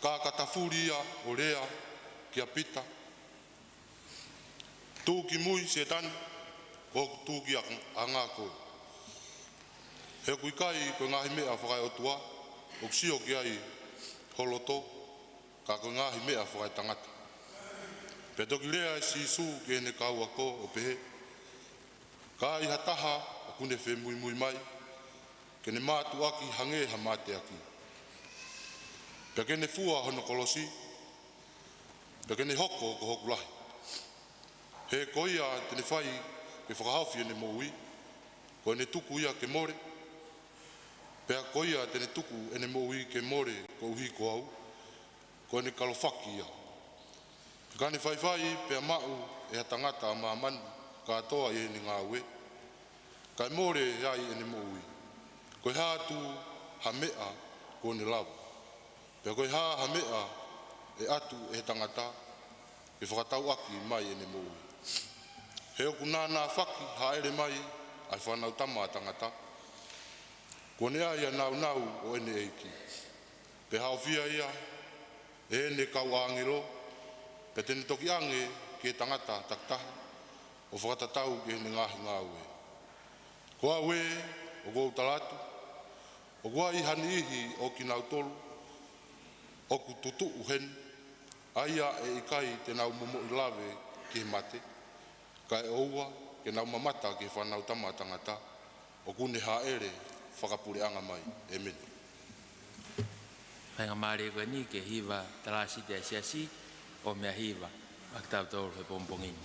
ka ka tafuli ia ʻo lea kia Pita: Tuʻu ki mui, Sētane, ko hoku tukuʻanga koe. He ʻoku ʻikai ko e ngaahi meʻa fakaeʻotua ʻoku sio ki ai ho loto, ka ko e ngaahi meʻa fakaetangata. Pea toki lea ʻa Sīsū ki heʻene kau ako ʻo pehē: Ka ai ha taha ʻoku ne femuimui mai ke ne mātuʻaki hangē ha mateaki, pea ke ne fua hono kolosi, pea ke ne hoko ko hoku lahi. He ko ia te ne fai ke fakahaofi ʻene moʻui, ko ʻene tuku ia ke mole. Pea ko ia te ne tuku ʻene moʻui ke mole koeʻuhi ko au, ko ʻene kalofaki ia. Ka ne faifai pea maʻu ʻe ha tangata ʻa māmani kātoa ʻi heʻene ngāue, kae mole ai ʻene moʻui, ko e hā atu ha meʻa kuo ne lava? Pea ko e hā ha meʻa ʻe ʻatu ʻe he tangata ke fakatauʻaki mai ʻene moʻui? He ʻoku nānāfaki hāʻele mai ʻa e Fanautama ʻa Tangata. Kuo ne ʻai ʻa e nāunau ʻo ʻene ʻEiki, pea haʻofia ia ʻe heʻene kau ʻāngelo, pea te ne toki ʻange ki he tangata takitaha ʻo fakatatau ki heʻene ngaahi ngāue. Ko au ē, ʻoku ou tala atu, ʻoku ʻi ai ha niʻihi ʻo kinautolu ʻoku tutuʻu heni, ʻa ia ʻe ʻikai te nau momoʻi lave ki he mate, kae ʻoua ke nau mamata ki he Fanautama ʻa Tangata ʻoku ne hāʻele fakapuleʻanga mai. ʻĒmeni. Faingamālie ko eni ke hiva talāsiti ʻa e siasi ʻo meʻa hiva maʻa kitautolu he pongipongi ni.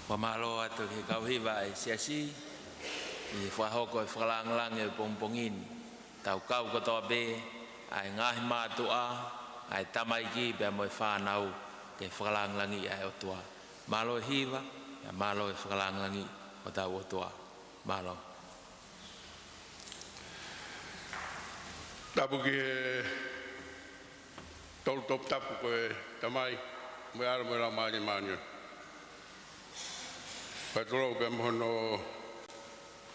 Fakamālō atu ki he kau hiva ʻa e siasi, ʻi he fakahoko e fakalāngilangi ʻo e pongipongi ni. Tau kau kotoa pē, ʻa e ngaahi mātuʻa, ʻa e tamaiki pea mo e fānau, ke fakalāngilangiʻi ʻa e ʻOtua. Mālō e hiva, pea mālō e fakalāngilangiʻi hotau ʻOtua. Mālō. Tapu ki he Tolu Toputapu, ko e Tamai, mo e ʻAlo, mo e Laumālie Māʻoniʻoni. Fakatulou pea mo hono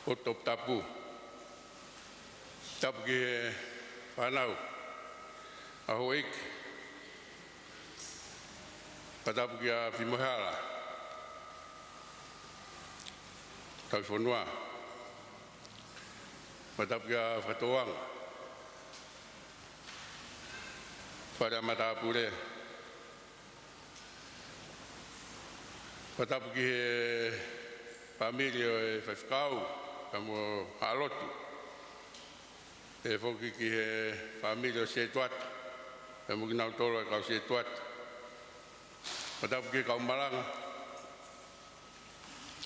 Tolu Toputapu. Tapu ki he fānau, ʻa Houʻeiki. Fakatapu kia Fimoheala, Tauʻifonua. Fakatapu kia Fakatouanga, Fale ʻa Matāpule. Fakatapu ki he fāmili ʻo e faifekau, pea mo Haʻalotu. Pehē foki ki he fāmili ʻo Setuata, pea mo kinautolu ʻa e kau Setuata. Fakatapu ki he kau malanga,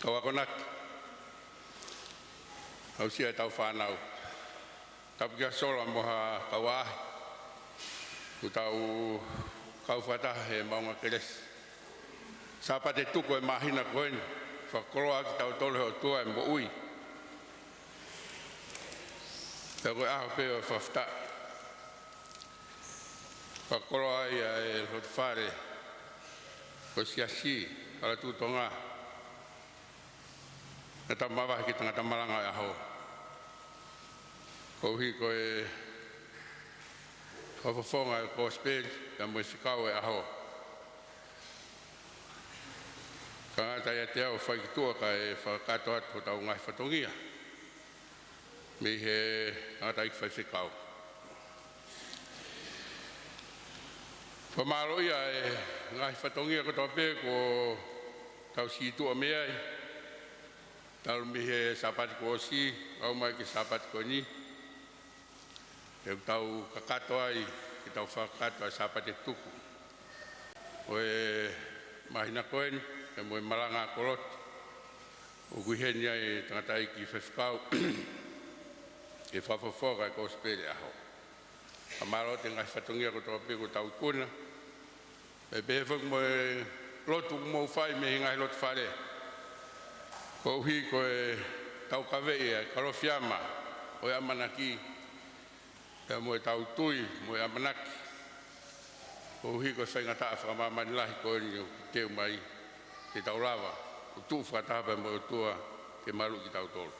kau akonaki, aʻusia ʻetau fānau. Tapu kia Sola mo ha kau ʻaʻahi, kuo tau kau fakataha he maʻunga kelesi. Sāpate tuku e māhina ko eni, fakakoloa kitautolu ʻe he ʻOtua e moʻui. Pea ko e ʻaho pē ʻo e fakafetaʻi. Fakakoloa ai ʻa e loto fale ʻo e siasi, Hala Tuʻi Tonga. Naʻa tau mavahe ki he tangata malanga ʻo e ʻaho, koeʻuhi ko e fakafofonga e kosipeli, pea mo e fekau ʻo e ʻaho. Ka ngata ʻiate au ʻo fai ki tuʻa kae fakakakato atu hotau ngaahi fatongia mei he tangataʻeiki faifekau. Fakamālōʻia e ngaahi fatongia kotoa pē kuo tau sītuʻa mei ai, talu mei he Sāpate kuo ʻosi, aʻu mai ki he Sāpate ko eni. Pea ʻoku tau kakato ai, ke tau fakakakato ʻa e Sāpate tuku ʻo e māhina ko eni, pea mo e malanga ako lotu. ʻOku ʻi heni ai e tangataʻeiki faifekau, ke fakafofonga e kosipeli ʻo e ʻaho. Fakamālō atu he ngaahi fatongia kotoa pē kuo tau ikuna. Pea pehē foki mo e lotu kuo mou fai mei he ngaahi loto fale, koeʻuhi ko e taukaveʻi ʻa e Kalofiama ʻo e ʻamanaki, pea mo ʻetau tui mo e ʻamanaki, koeʻuhi ko e faingataʻa fakamāmani lahi ko eni ʻoku teu mai, te tau lava ʻo tuʻu fakataha pea mo e ʻOtua ke maluʻi kitautolu.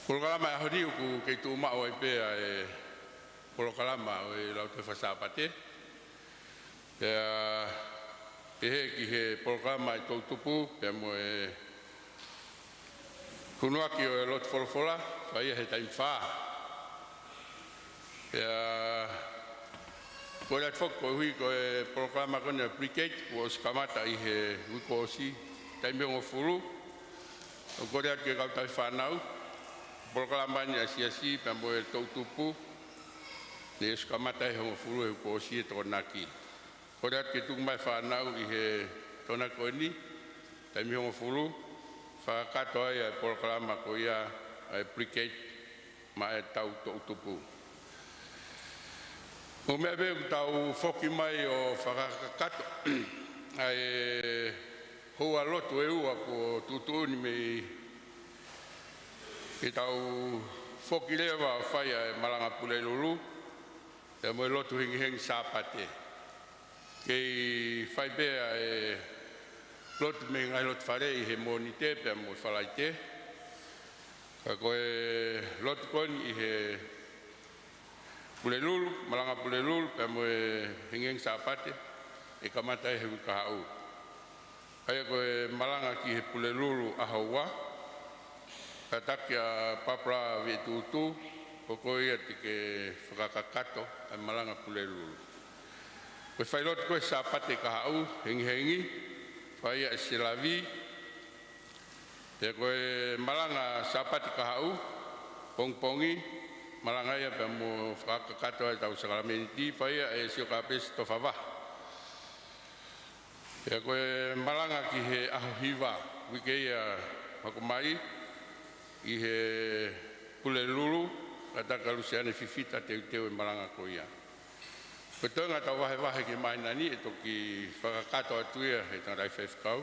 Polokalama ʻo e ʻaho ni, ʻoku kei tuʻu maʻu ai pē ʻa e polokalama ʻo e Lautohi Faka-Sāpate. Pea pehē ki he polokalama ʻa e toʻutupu, pea mo e hunuaki ʻo e lotu folofola, fai ia he taimi fā. Pea kole atu foki, koeʻuhi ko e polokalama ko eni ʻa e Pre-K kuo ʻosi kamata ʻi he uike kuo ʻosi, taimi hongofulu. ʻOku kole atu ki he kau tauhi fānau, polokalama ni ʻa e siasi pea mo e toʻutupu, ne ʻosi kamata he hongofulu he uike kuo ʻosi e Tokonaki. Kole atu ke tuku mai e fānau ʻi he Tokonaki ko eni, taimi hongofulu, fakakakato ai ʻa e polokalama ko ia ʻa e Pre-K maʻa ʻetau toʻutupu. Ko e meʻa pē ʻoku tau foki mai ʻo fakakakato ʻa e houa lotu ʻe ua kuo tuʻutuʻuni mei heʻetau foki leva ʻo fai ʻa e malanga Pulelulu, pea mo e lotu hengihengi Sāpate. Kei fai pē ʻa e lotu mei he ngaahi loto fale ʻi he Mōnite pea mo e Falaite. Ka ko e lotu ko eni ʻi he Pulelulu, malanga Pulelulu, pea mo e hengihengi Sāpate, ʻe kamata he uike kahaʻu. ʻA ia ko e malanga ki he Pulelulu ʻaho ua, kātaki ʻa Papula Vietutu, ko ia te ke fakakakato ʻa e malanga Pulelulu. Ko e failotu ko e Sāpate kahaʻu, hengihengi, fai ia ʻe Selavi. Pea ko e malanga Sāpate kahaʻu, pongipongi, malanga ia pea mo fakakakato ʻa ʻetau sākalamēniti, fai ia ʻe Siokapesi Tofavaha. Pea ko e malanga ki he ʻaho hiva, uike ia ʻoku hoko mai, ʻi he Pulelulu, kātaki ʻa Lusiane Fifita teuteu e malanga ko ia. Ko e toenga ʻetau vahevahe ki he māhina ni, ʻe toki fakakakato atu ia ʻe he tangataʻi faifekau.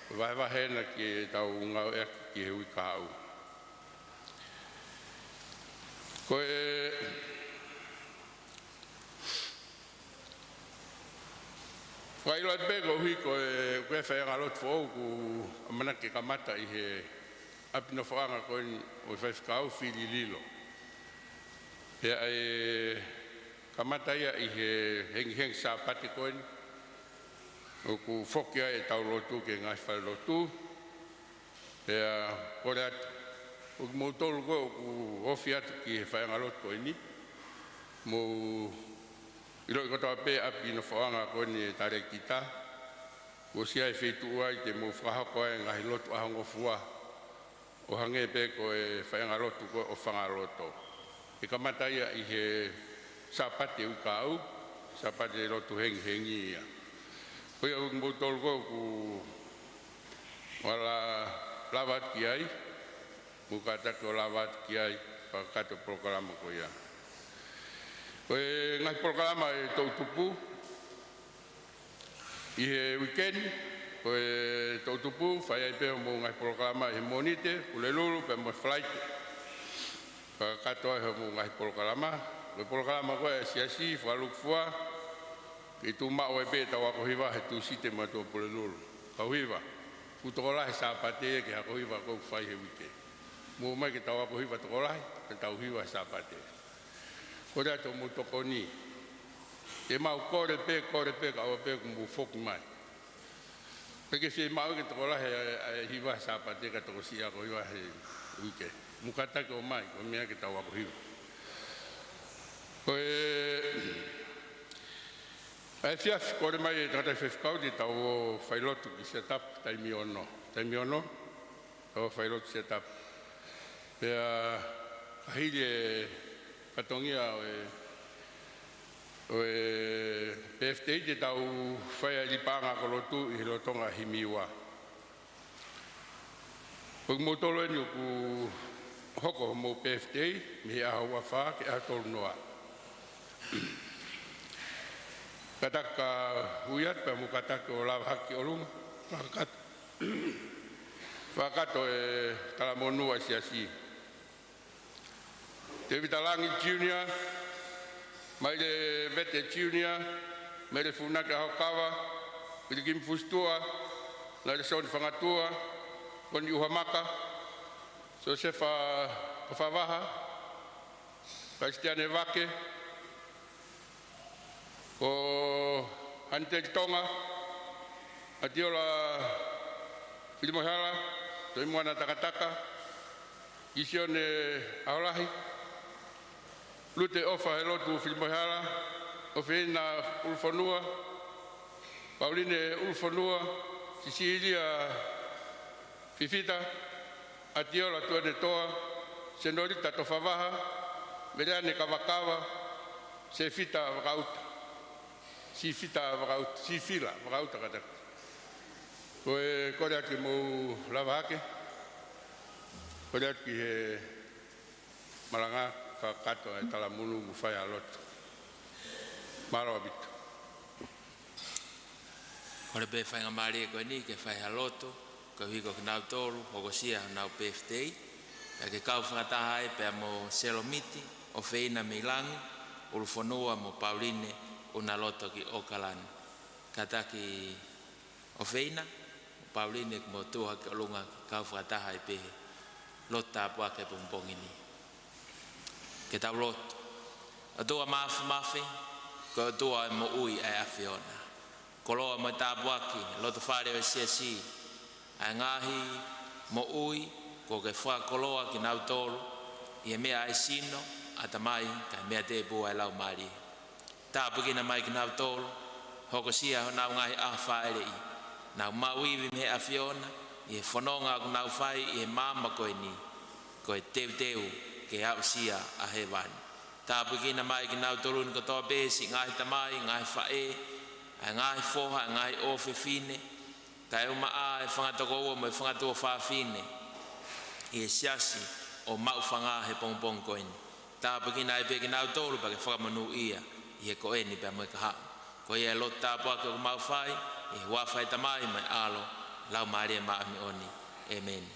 Ko e vahevahe ena ki heʻetau ngāueʻaki ki he uike kahaʻu. Ko e fakaʻilo atu pē koeʻuhi ko e, ko e faiʻanga lotu foʻou ʻoku ʻamanaki ke kamata ʻi he ʻapi nofoʻanga ko eni ʻo e faifekau, fili lilo. Pea ʻe kamata ia ʻi he hengihengi Sāpate ko eni, ʻoku foki ai ʻetau lotu ki he ngaahi falelotu. Pea kole atu, ʻoku mou tolu ko ē ʻoku ofi atu ki he faiʻanga lotu ko eni, mou ʻiloʻi kotoa pē ʻapi nofoʻanga ko eni ʻe talēkita, kuo ʻosi ʻi ai e feituʻu ai te mou fakahoko ai e ngaahi lotu ʻaho ngofua, ʻo hangē pē ko e faiʻanga lotu ko ē ʻo Fangaloto. ʻE kamata ia ʻi he Sāpate uike kahaʻu, Sāpate lotu hengihengi ia. Ko ia ʻoku mou tolu ko ē ʻoku ala lava atu ki ai, mou kātaki ʻo lava atu ki ai, fakakakato e polokalama ko ia. Ko e ngaahi polokalama ʻe toʻutupu ʻi he uike ni, ko e toʻutupu, fai ai pē hoʻomou ngaahi polokalama ʻi he Mōnite, Pulelulu, pea mo e Falaite. Fakakakato ai hoʻomou ngaahi polokalama, ko e polokalama ko ē ʻa e siasi, fakalūkufua, ke tuʻu maʻu ai pē ʻetau ako hiva he Tūsite mo e Tuʻapulelulu. Kau hiva, ʻoku tokolahi e Sāpate ia ki he ako hiva ʻoku fai he uike. Mou ō mai ke tau ako hiva tokolahi, ke tau hiva he Sāpate. Kole atu hoʻomou tokoni. Te mau kole pē, kole pē, kae ʻoua pē kuo mou foki mai. Pea ke fiemaʻu ke tokolahi ʻa e, ʻa e hiva he Sāpate kae tokosiʻi e ako hiva he uike. Mou kātaki ʻo ō mai, ko e meʻa ke tau ako hiva. Ko e, ʻa e efiafi kole mai e tangataʻi faifekau te tau ō failotu ki Seatapu taimi ono. Taimi ono, ō failotu Seatapu. Pea ka hili e fatongia ʻo e, ʻo e birthday te tau fai ʻa e lipaʻanga ako lotu ʻi he lolotonga himi ua. ʻOku mou tolu eni ʻoku hoko hoʻomou birthday, mei he ʻaho ua fā ki he ʻaho tolu noa. Kātaki ʻo ui atu pea mou kātaki ʻo lava hake ki ʻolunga. Fakakakato, fakakakato e talamonū ʻa e siasi. Tēvita Langi Junior, Maile Vete Junior, Mele Funake ʻAhokava, Pilikimi Fusituʻa, Nailesoni Fangatua, Koni ʻUhamaka, Siosefa Favaha, Kalisitiane Vake, ko Haniteli Tonga, ʻAtiola Filimoehala, Toimuana Takataka, Kisione ʻAholahi, Lute ʻOfa Helotu Filimoehala, ʻOfeina ʻUlufonua, Pauline ʻUlufonua, Sisilia Fifita, ʻAtiola Tuʻanetoa, Senolita Tofavaha, Meleane Kavakava, Sefita Vakauta. Sifita Vakauta, Sifila Vakauta kātaki. Ko e kole atu ke mou lava hake. Kole atu ki he malanga, fakakakato e talamonū mo fai ʻa e lotu. Mālō ʻaupito. Kole pē faingamālie ko eni ke fai ha lotu, koeʻuhi ko kinautolu, hokosia honau birthday. Pea ke kau fakataha ai pea mo Selomiti ʻOfeina mei Langi, ʻUlufonua mo Pauline ʻoku na loto ki ʻAokalani. Kātaki ʻOfeina, Pauline ke mou tuʻu hake ki ʻolunga ke kau fakataha ai pē he lotu tāpuaki ʻapongipongi ni. Ke tau lotu. ʻOtua Māfimafi, ko e ʻOtua ʻo e moʻui ʻa e ʻAfiona. Koloa mo e tāpuaki, loto fale ʻo e siasi, ʻa e ngaahi moʻui, kuo ke fakakoloa kinautolu, ʻi he meʻa ʻa e sino, ʻatamai, kae meʻa tēpū ʻa e Laumālie. Tāpuekina mai kinautolu, hokosia honau ngaahi ʻaho fāʻeleʻi, nau maʻu ivi mei he ʻAfiona, ʻi he fononga ʻoku nau fai ʻi he māmani ko eni, ko e teuteu ke aʻusia ʻa hēvani. Tāpuekina mai kinautolu ni kotoa pē, siʻi ngaahi tamai, ngaahi faʻē, ʻa e ngaahi foha, ʻa e ngaahi ʻofefine, kae ʻumaʻā e fanga tokoua mo e fanga tuofāfine ʻi he siasi ʻo Maʻufanga he pongipongi ko eni. Tāpuekina ai pē kinautolu pea ke fakamonūʻia ʻi he ko eni pea mo e kahaʻu. Ko ia e lotu tāpuaki ʻoku mau fai, ʻi he huafa ʻo e Tamai mo e ʻAlo, Laumālie Māʻoniʻoni. ʻĒmeni.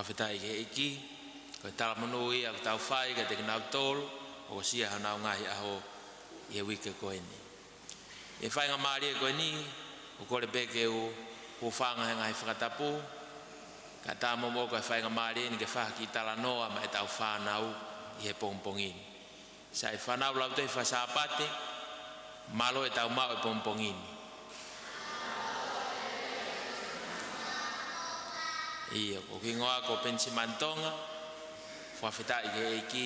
Fakafetaʻi ki he ʻEiki, ko e talamonū ia ʻoku tau fai kiate kinautolu ʻoku ʻosi ʻa honau ngaahi ʻaho ʻi he uike ko eni. ʻI he faingamālie ko eni, ʻoku kole pē ke u hūfanga he ngaahi fakatapu, kae ʻatā moʻoku e faingamālie ni ke fai ha kiʻi talanoa maʻa ʻetau fānau ʻi he pongipongi ni. Sai, fānau Lautohi Faka-Sāpate, mālō ʻetau maʻu e pongipongi ni. ʻIo, ko hoku hingoa ko Penisimani Tonga, fakafetaʻi ki he ʻEiki,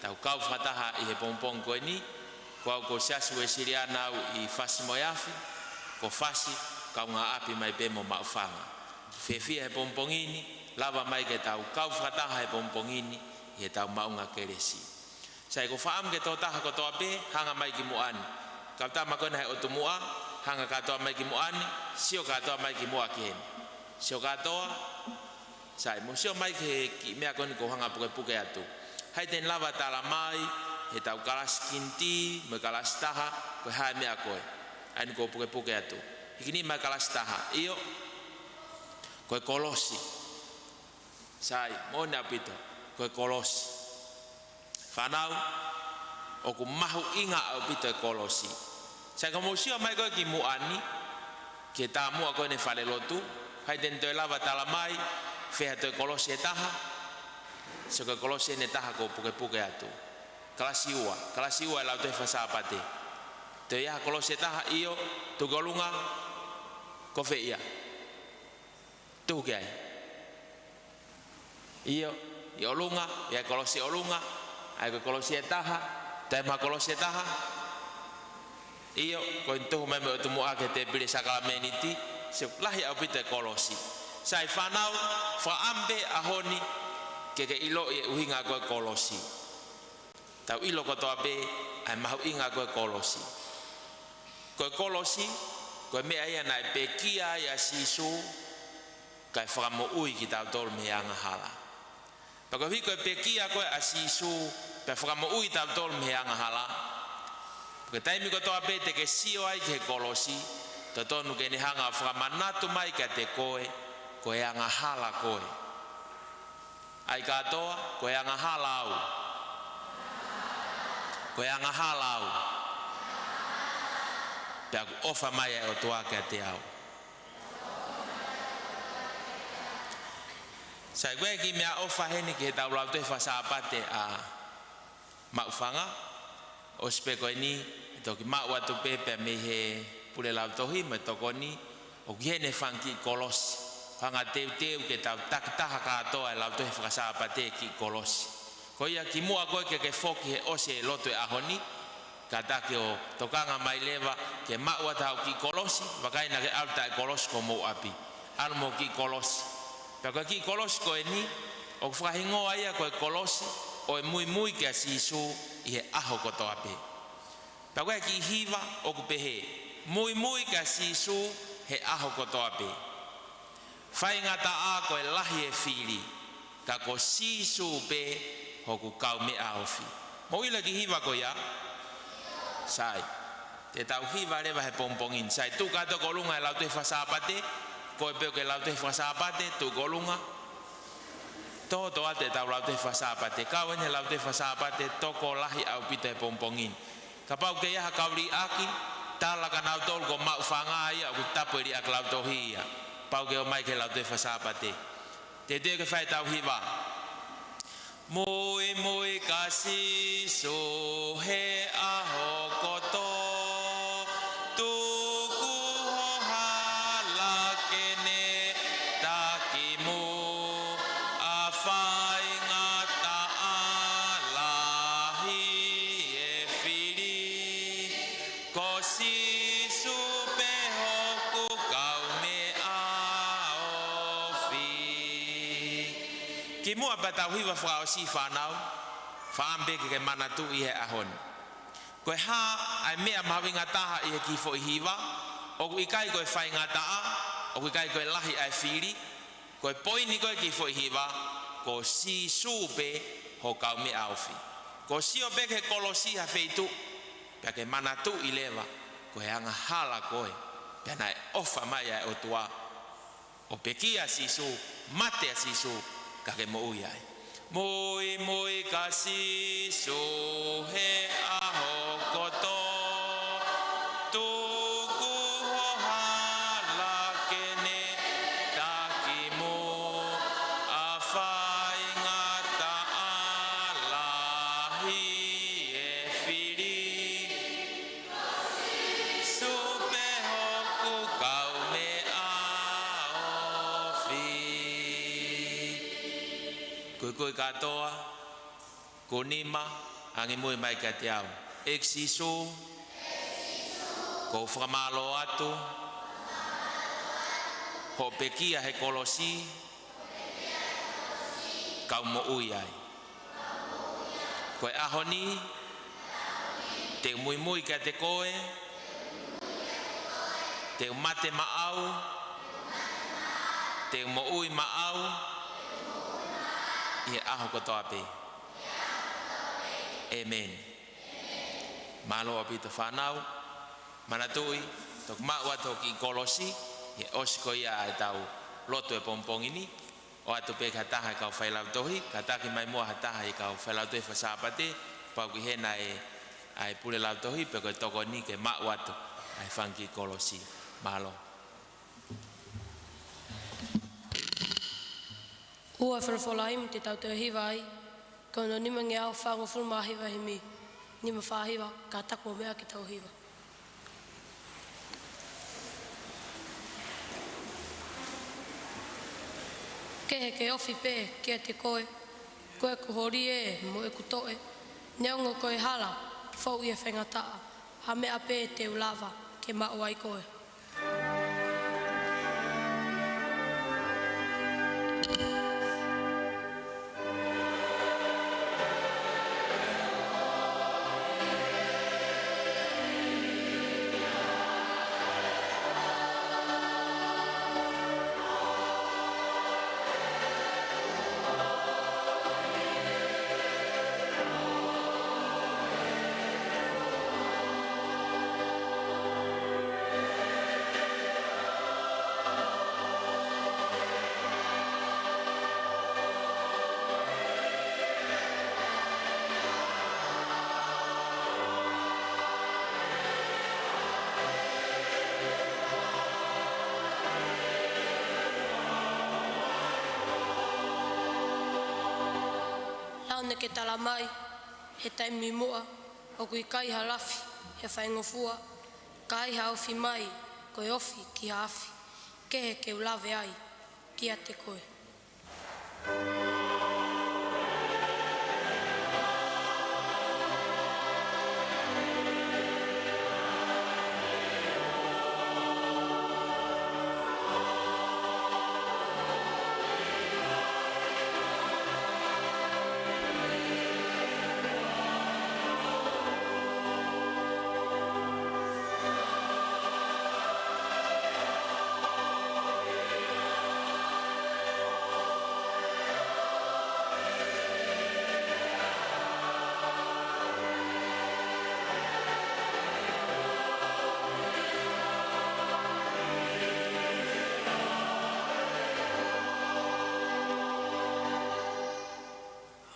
tau kau fakataha ʻi he pongipongi ko eni. Ko au ko e Siasi Uēsiliana au ʻi Fasi mo e Afi, ko Fasi, kaungāʻapi mai pē mo Maʻufanga. Fiefia he pongipongi ni, lava mai ke tau kau fakataha he pongipongi ni, ʻi heʻetau maʻunga kelesi. Sai, ʻoku ou fakaʻamu ke tō taha kotoa pē, hanga mai ki muʻa ni. Kau tama ko ena he ʻotu muʻa, hanga kātoa mai ki muʻa ni, sio kātoa mai ki muʻa ki heni. Sio kātoa, sai, mou sio mai ki he kiʻi meʻa ko eni ʻoku ou hanga pukepuke atu. Hai te ne lava tala mai, heʻetau kalasi kinitī, mo e kalasi taha, ko e hā e meʻa ko ē. ʻA eni ʻoku ou pukepuke atu. Hiki nima e kalasi taha, ʻio, ko e kolosi. Sai, moʻoni ʻaupito, ko e kolosi. Fānau, ʻoku mahuʻinga ʻaupito e kolosi. Sai, ka mou sio mai ko ē ki muʻa ni, ki he taumuʻa ko eni e falelotu, hai te ne toe lava tala mai, fē ha toe kolosi ʻe taha, sai ko e kolosi eni ʻe taha ʻoku ou pukepuke atu. Kalasi ua, kalasi ua e Lautohi Faka-Sāpate. Toe ʻi ai ha kolosi ʻe taha, ʻio, tuku ki ʻolunga, ko fē ia? Tuku ki ai. ʻIo, ʻi ʻolunga, ʻi ai e kolosi ʻolunga, ʻa ia ko e kolosi ʻe taha, toe ʻi ai ha kolosi ʻe taha. ʻIo, ko eni tuhu mai mei he ʻotu muʻa ki he tēpile sākalamēniti, sai, lahi ʻaupito e kolosi. Sai, fānau, fakaʻamu pē he ʻaho ni ke ke ʻiloʻi e ʻuhinga ko e kolosi. Tau ʻilo kotoa pē ʻa e mahuʻinga ko e kolosi. Ko e kolosi, ko e meʻa ia naʻe pekia ai ʻa Sīsū, kae fakamoʻui kitautolu mei he angahala. Pea koeʻuhi ko e pekia ko ē ʻa Sīsū, pea fakamoʻui kitautolu mei he angahala. Ko e taimi kotoa pē te ke sio ai ki he kolosi, totonu ke ne hanga ʻo fakamanatu mai kiate koe, ko e angahala koe. ʻAi kātoa, ko e angahala au. Ko e angahala au. Pea ʻoku ʻofa mai ʻa e ʻOtua kiate au. Sai, ko e kiʻi meʻaʻofa heni ki heʻetau Lautohi Faka-Sāpate ʻa Maʻufanga, ʻosi pē ko eni, ʻe toki maʻu atu pē pea mei he pule lautohi mo e tokoni, ʻoku ʻi heni e fanga kiʻi kolosi. Fanga teuteu ke tau takitaha kātoa e Lautohi Faka-Sāpate kiʻi kolosi. Ko ia kimuʻa ko ē ke ke foki he ʻosi e lotu e ʻaho ni, kātaki ʻo tokanga mai leva ke maʻu atu haʻo kiʻi kolosi, vakai naʻa ke ʻalu taʻe kolosi ki homou ʻapi. ʻAlu mo e kiʻi kolosi. Pea ko e kiʻi kolosi ko eni, ʻoku fakahingoa ia ko e kolosi ʻo e muimui kia Sīsū ʻi he ʻaho kotoa pē. Pea ko e kiʻi hiva ʻoku pehē, muimui kia Sīsū he ʻaho kotoa pē. Faingataʻa ko e lahi e fili, ka ko Sīsū pē hoku kaumeʻa ofi. Mou ʻilo e kiʻi hiva ko ia? Sai. Te tau hiva leva he pongipongi ni. Sai, tuʻu kātoa ki ʻolunga e Lautohi Faka-Sāpate, ko e pē ʻoku ke Lautohi Faka-Sāpate, tuʻu ki ʻolunga. Tō, tō atu ʻetau Lautohi Faka-Sāpate. Kau eni he Lautohi Faka-Sāpate, tokolahi ʻaupito he pongipongi ni. Kapau ʻoku ʻi ai ha kau liʻaki, Tala kia nautolu ko Maʻufanga ia, ʻoku tapu e liʻaki lautohi ia. Pau ke ō mai ki he lautohi faka-Sāpate. Teuteu ke fai ʻetau hiva. Muimui kia Sīsū he ʻaho kotoa, tuku ho hala ke ne takimuʻa, faingataʻa lahi e fili. Ko Sīsū pē hoku kaumeʻa ofi. Kimuʻa pea tau hiva fakaʻosi, fānau, fakaʻamu pē ke ke manatuʻi he ʻaho ni. Ko e hā ʻa e meʻa mahuʻinga taha ʻi he kiʻi foʻi hiva? ʻOku ʻikai ko e faingataʻa, ʻoku ʻikai ko e lahi ʻa e fili, ko e poini ko ē kiʻi foʻi hiva, ko Sīsū pē ho kaumeʻa ofi. Ko e sio pē ki he kolosi ha feituʻu, pea ke manatuʻi leva, ko e angahala ko ē, pea naʻe ʻofa mai ʻa e ʻOtua, ʻo pekia ʻa Sīsū, mate ʻa Sīsū, ka ke moʻui ai. Muimui kia Sīsū he ʻaho kotoa, tuku ho hala ke ne takimuʻa, faingataʻa lahi e fili. Sīsū pē hoku kaumeʻa ofi. Kuikui kātoa, kuo nima, angimui mai kiate au. ʻEiki Sīsū, ʻoku ou fakamālō atu hoʻo pekia he kolosi, kau moʻui ai. Ko e ʻaho ni, te u muimui kiate koe, te u mate maʻau, te u moʻui maʻau, ʻi he ʻaho kotoa pē. ʻĒmeni. Mālō ʻaupito fānau, manatuʻi, toki maʻu atu hoʻo kiʻi kolosi, ʻi he ʻosi ko ia ʻa ʻetau lotu he pongipongi ni, ʻoatu pē ki ha taha ʻi he kau failautohi, kātaki mai muʻa ha taha ʻi he kau failautohi faka-Sāpate, pau ke ʻi hena ʻa e, ʻa e pule lautohi, pe ko e tokoni ke maʻu atu ʻa e fanga kiʻi kolosi. Mālō. Ua folofola himi te tau toe hiva ai, ko hono nimangeau fāngofulu mā hiva himi, nima fā hiva, kātaki mo meʻa ke tau hiva. Kehe ke ofi pē kiate koe, ko ʻeku holi ē mo ʻeku toʻe, neongo ko e hala, fou ʻi he faingataʻa, ha meʻa pē te u lava ke maʻu ai koe. Laune ke tala mai, he taimi muʻa, ʻoku ʻikai ha lafi, he faingofua, ka ai ha ofi mai, ko e ofi ki ha afi, kehe ke u lave ai, kiate koe.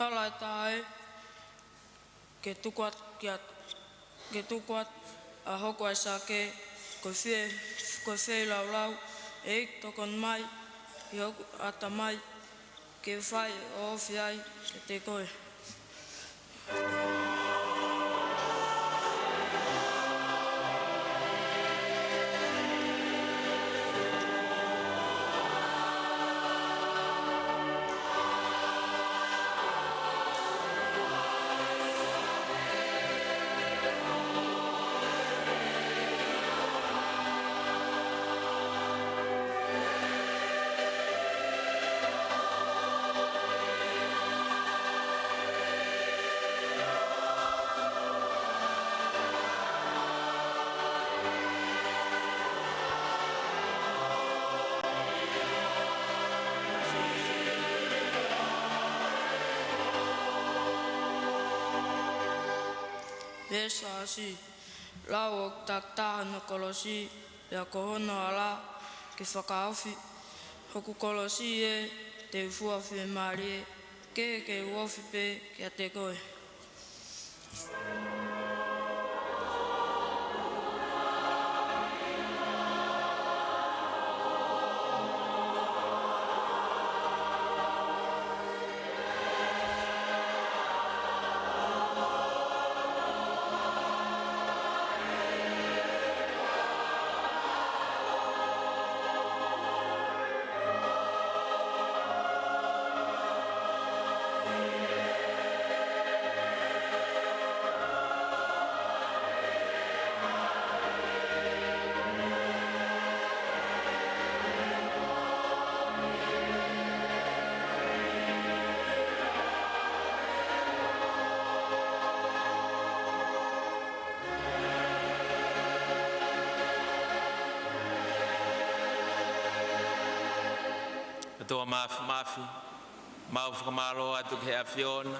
Hala ʻe taha ē, ke tuku atu kiate, ke tuku atu ʻa hoku ʻaisake, ko e fie, ko e feilaulau, ʻEiki tokoni mai ʻi hoku ʻatamai, ke fai ʻo ofi ai kiate koe. Veesi fā ʻosi. Lau ʻoku takitaha hono kolosi, pea ko hono hala ke fakaofi. Hoku kolosi ē, te u fua fiemālie, ke ke u ofi pē kiate koe. ʻOtua Māfimafi, mau fakamālō atu ki he ʻAfiona.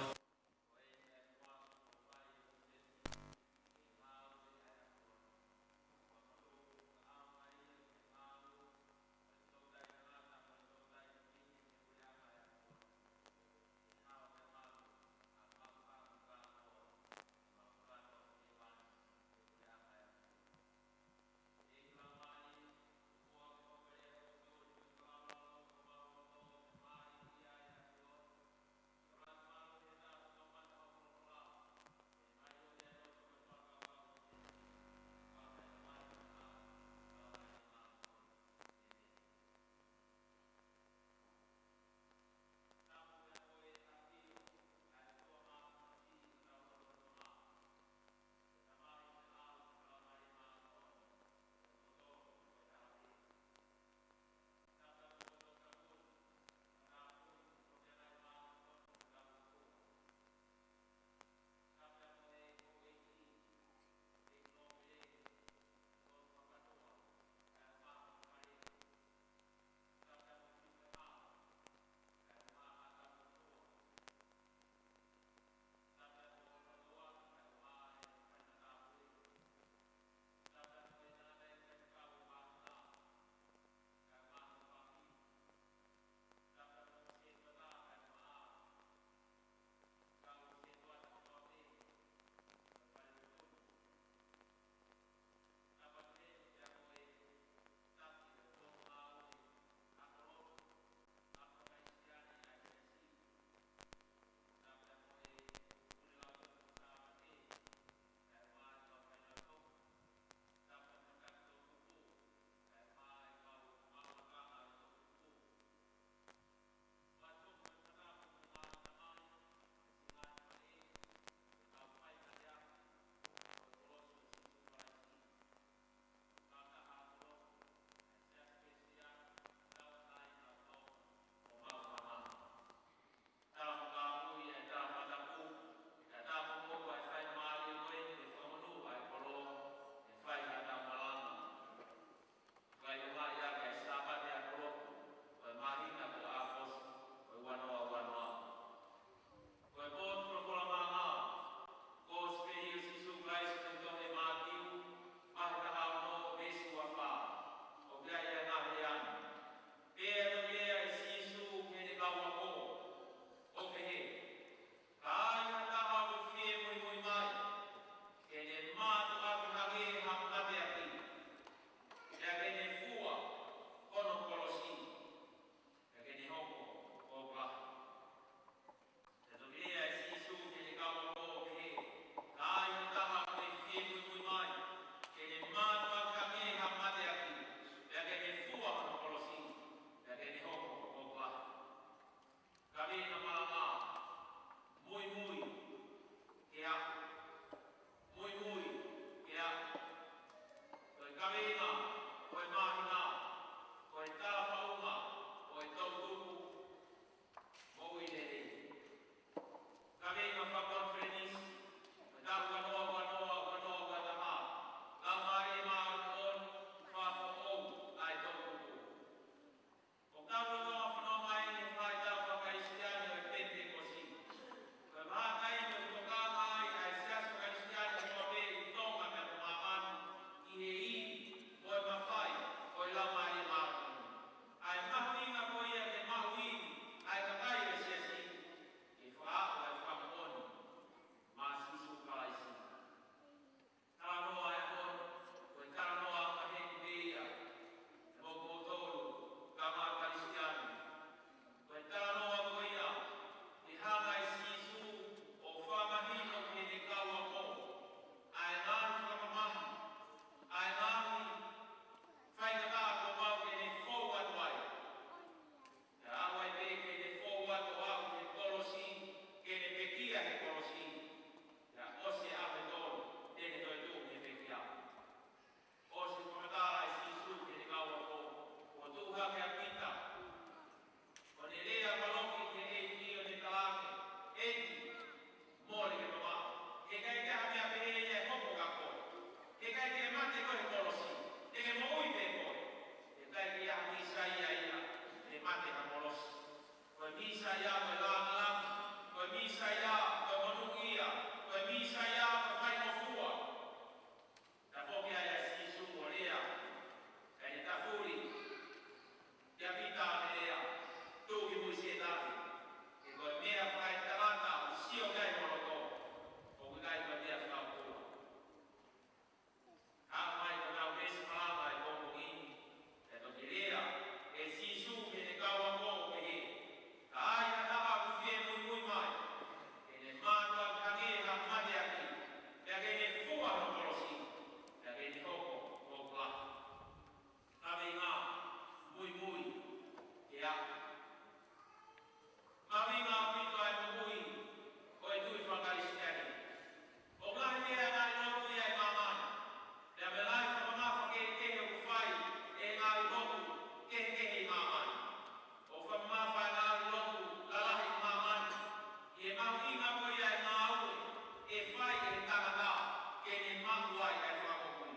He ko e meʻa fakaetangata ʻoku sio ki ai ho loto, ʻoku ʻikai ko e meʻa fakaʻotua. Hā mai ko ʻetau veesi malanga ʻo e pongipongi ni, ʻe toki lea ʻe Sīsū ki heʻene kau ako ʻo pehē: Ka ai ha taha ʻoku fie muimui mai, ke ne mātuʻaki hangē ha mateaki, pea ke ne fua hono kolosi, pea ke ne hoko ko hoku lahi. Kaveinga: muimui ke aʻu. Mahuʻinga ʻaupito ʻa e moʻui ʻo e tui faka-Kalisitiane. ʻOku lahi pē ʻa e ngaahi lotu ia ʻi māmani, pea mo e ngaahi fakamamafa kehekehe ʻoku fai ʻe he ngaahi lotu kehekehe ʻi māmani. ʻOku fakamamafa ʻa e ngaahi lotu lalahi ʻi māmani ʻi he mahuʻinga ko ia ʻa e ngāue ʻe fai ʻe he tangata ke ne maʻu ai ʻa e fakamoʻui.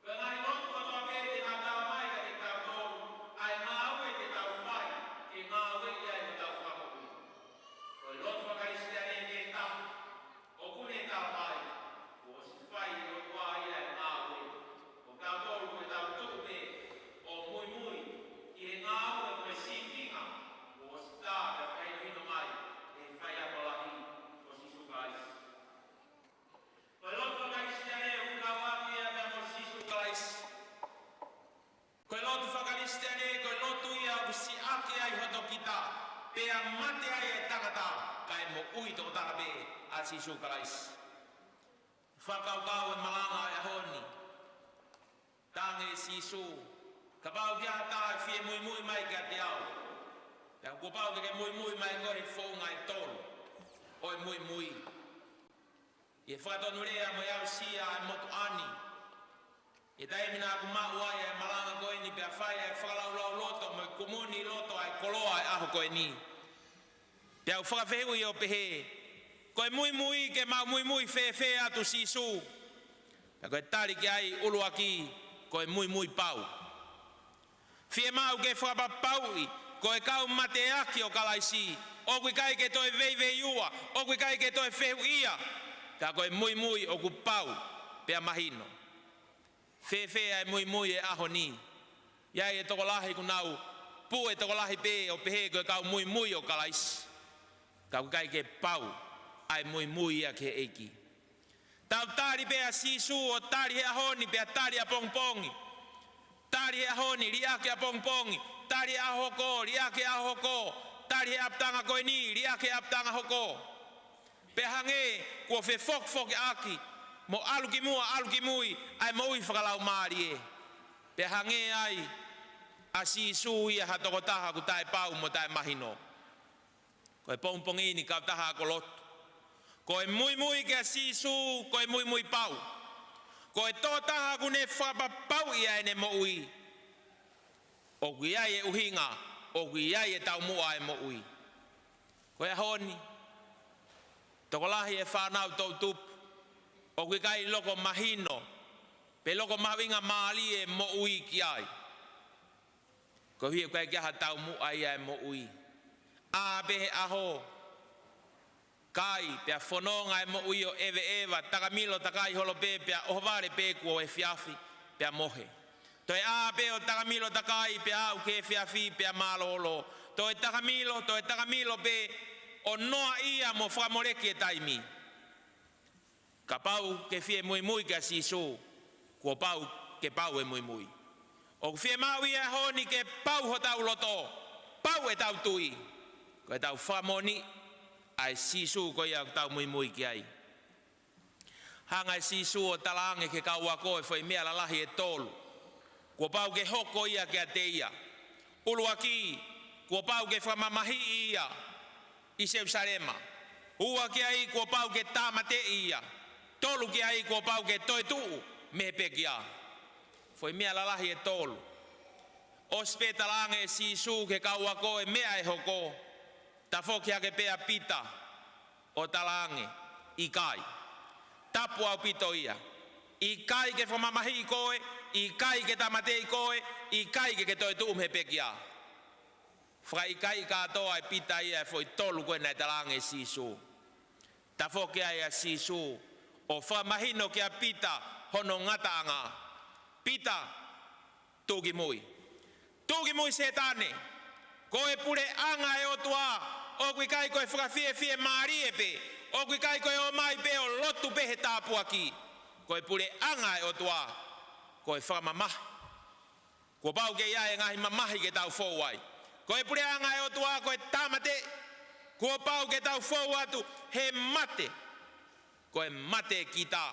Ko e ngaahi lotu kotoa pē te nau talamai kiate kitautolu ʻa e ngāue te tau fai ke ngāueʻi ai hotau fakamoʻui. Ko e lotu faka-Kalisitiane pē taha ʻoku ne talamai kuo ʻosi fai ʻe he ʻOtua ia ʻa e ngāue. Ko kitautolu ko ʻetau tuʻu pē ʻo muimui ki he ngāue mo e sīpinga kuo ʻosi tā pea fakahinohino mai ʻe he faiako lahi ko Sīsū Kalaisi. Ko e lotu faka-Kalisitiane ʻoku fekauʻaki ia pea mo Sīsū Kalaisi. Ko e lotu faka-Kalisitiane, ko e lotu ia ʻoku siʻaki ai hoto kita, pea mate ai e tangata, kae moʻui tokotaha pē ʻa Sīsū Kalaisi. Fakakaukau e malanga ʻo e ʻaho ni. Talaange ʻe Sīsū, kapau ʻoku ʻi ai ha taha ʻe fie muimui mai kiate au, pea kuo pau ke ke muimui mai koe he founga ʻe tolu ʻo e muimui. ʻI he fakatonulea mo e aʻusia ʻa e motuʻa ni, ʻi he taimi naʻa ku maʻu ai ʻa e malanga ko eni pea fai ʻa e fakalaulauloto mo e kumuni loto ʻa e koloa ʻo e ʻaho ko eni. Pea u fakafehuʻi ʻo pehē, ko e muimui ke mau muimui fēfē atu Sīsū? Pea ko e tali ki ai ʻuluaki, ko e muimui pau. Fiemaʻu ke fakapapauʻi ko e kau mateaki ʻo Kalaisi, ʻoku ʻikai ke toe veiveiua, ʻoku ʻikai ke toe fehuʻia, ka ko e muimui ʻoku pau pea mahino. Fēfē ʻa e muimui ʻo e ʻaho ni? ʻI ai e tokolahi ʻoku nau pue tokolahi pē ʻo pehē ko e kau muimui ʻo Kalaisi, ka ʻoku ʻikai ke pau ʻa e muimui ia ki he ʻEiki. Tau tali pē ʻa Sīsū ʻo tali he ʻaho ni pea tali ʻapongipongi. Tali he ʻaho ni, liʻaki ʻapongipongi. Tali he ʻaho hoko, liʻaki he ʻaho hoko. Tali he ʻapitanga ko eni, liʻaki he ʻapitanga hoko. Pea hangē kuo fefokifokiʻaki mo ʻalu ki muʻa, ʻalu ki mui ʻa e moʻui fakalaumālie. Pea hangē ai ʻa Sīsū ia ha tokotaha ʻoku taʻepau mo taʻemahino. Ko e pongipongi ni, kautaha ako lotu, ko e muimui kia Sīsū ko e muimui pau. Ko e tokotaha ʻoku ne fakapapauʻi ʻa ʻene moʻui, ʻoku ʻi ai e ʻuhinga, ʻoku ʻi ai e taumuʻa ʻo e moʻui. Ko e ʻaho ni, tokolahi e fānau toʻutupu ʻoku ʻikai loko mahino pe loko mahuʻingamālie e moʻui ki ai, koeʻuhi ʻoku ʻikai ke ʻi ai ha taumuʻa ia ʻo e moʻui. ʻĀ pē he ʻaho, kai, pea fononga e moʻui ʻo ʻeveʻeva, takamilo takai holo pē, pea ʻohovale pē kuo efiafi, pea mohe. Toe ʻā pē ʻo takamilo takai, pea aʻu ki he efiafi, pea mālōlō. Toe takamilo, toe takamilo pē ʻo noaʻia mo fakamoleki e taimi. Kapau ʻoku ke fie muimui kia Sīsū, kuo pau ke pau e muimui. ʻOku fiemaʻu ia he ʻaho ni ke pau hotau loto, pau ʻetau tui. Ko ʻetau fakamoʻoni ʻa e Sīsū ko ia ʻoku tau muimui ki ai. Hanga ʻe Sīsū ʻo talaange ki he kau ako e foʻi meʻa lalahi ʻe tolu kuo pau ke hoko ia kiate ia. ʻUluaki, kuo pau ke fakamamahiʻi ia ʻi Selūsalema. Ua ki ai, kuo pau ke tāmateʻi ia. Tolu ki ai, kuo pau ke toetuʻu mei he pekia. Foʻi meʻa lalahi ʻe tolu. ʻOsi pē talaange ʻe Sīsū ki he kau ako e meʻa ʻe hoko, tafoki hake pē ʻa Pita ʻo talaange, ʻikai. Tapu ʻaupito ia. ʻIkai ke fakamamahiʻi koe, ʻikai ke tāmateʻi koe, ʻikai ke ke toetuʻu mei he pekia. Fakaʻikaiʻi kātoa ʻe Pita ia e foʻi tolu ko ē naʻe talaange ʻe Sīsū. Tafoki ai ʻa Sīsū ʻo fakamahino kia Pita hono ngataʻanga. Pita, tuʻu ki mui. Tuʻu ki mui Sētane. Ko e puleʻanga ʻo e ʻOtua, ʻoku ʻikai ko e fakafiefiemālie pē, ʻoku ʻikai ko e ō mai pē ʻo lotu pē he tāpuaki. Ko e puleʻanga ʻo e ʻOtua, ko e fakamamahi. Kuo pau ke ʻi ai e ngaahi mamahi ke tau fou ai. Ko e puleʻanga ʻo e ʻOtua, ko e tāmateʻi. Kuo pau ke tau fou atu he mate. Ko e mate kita,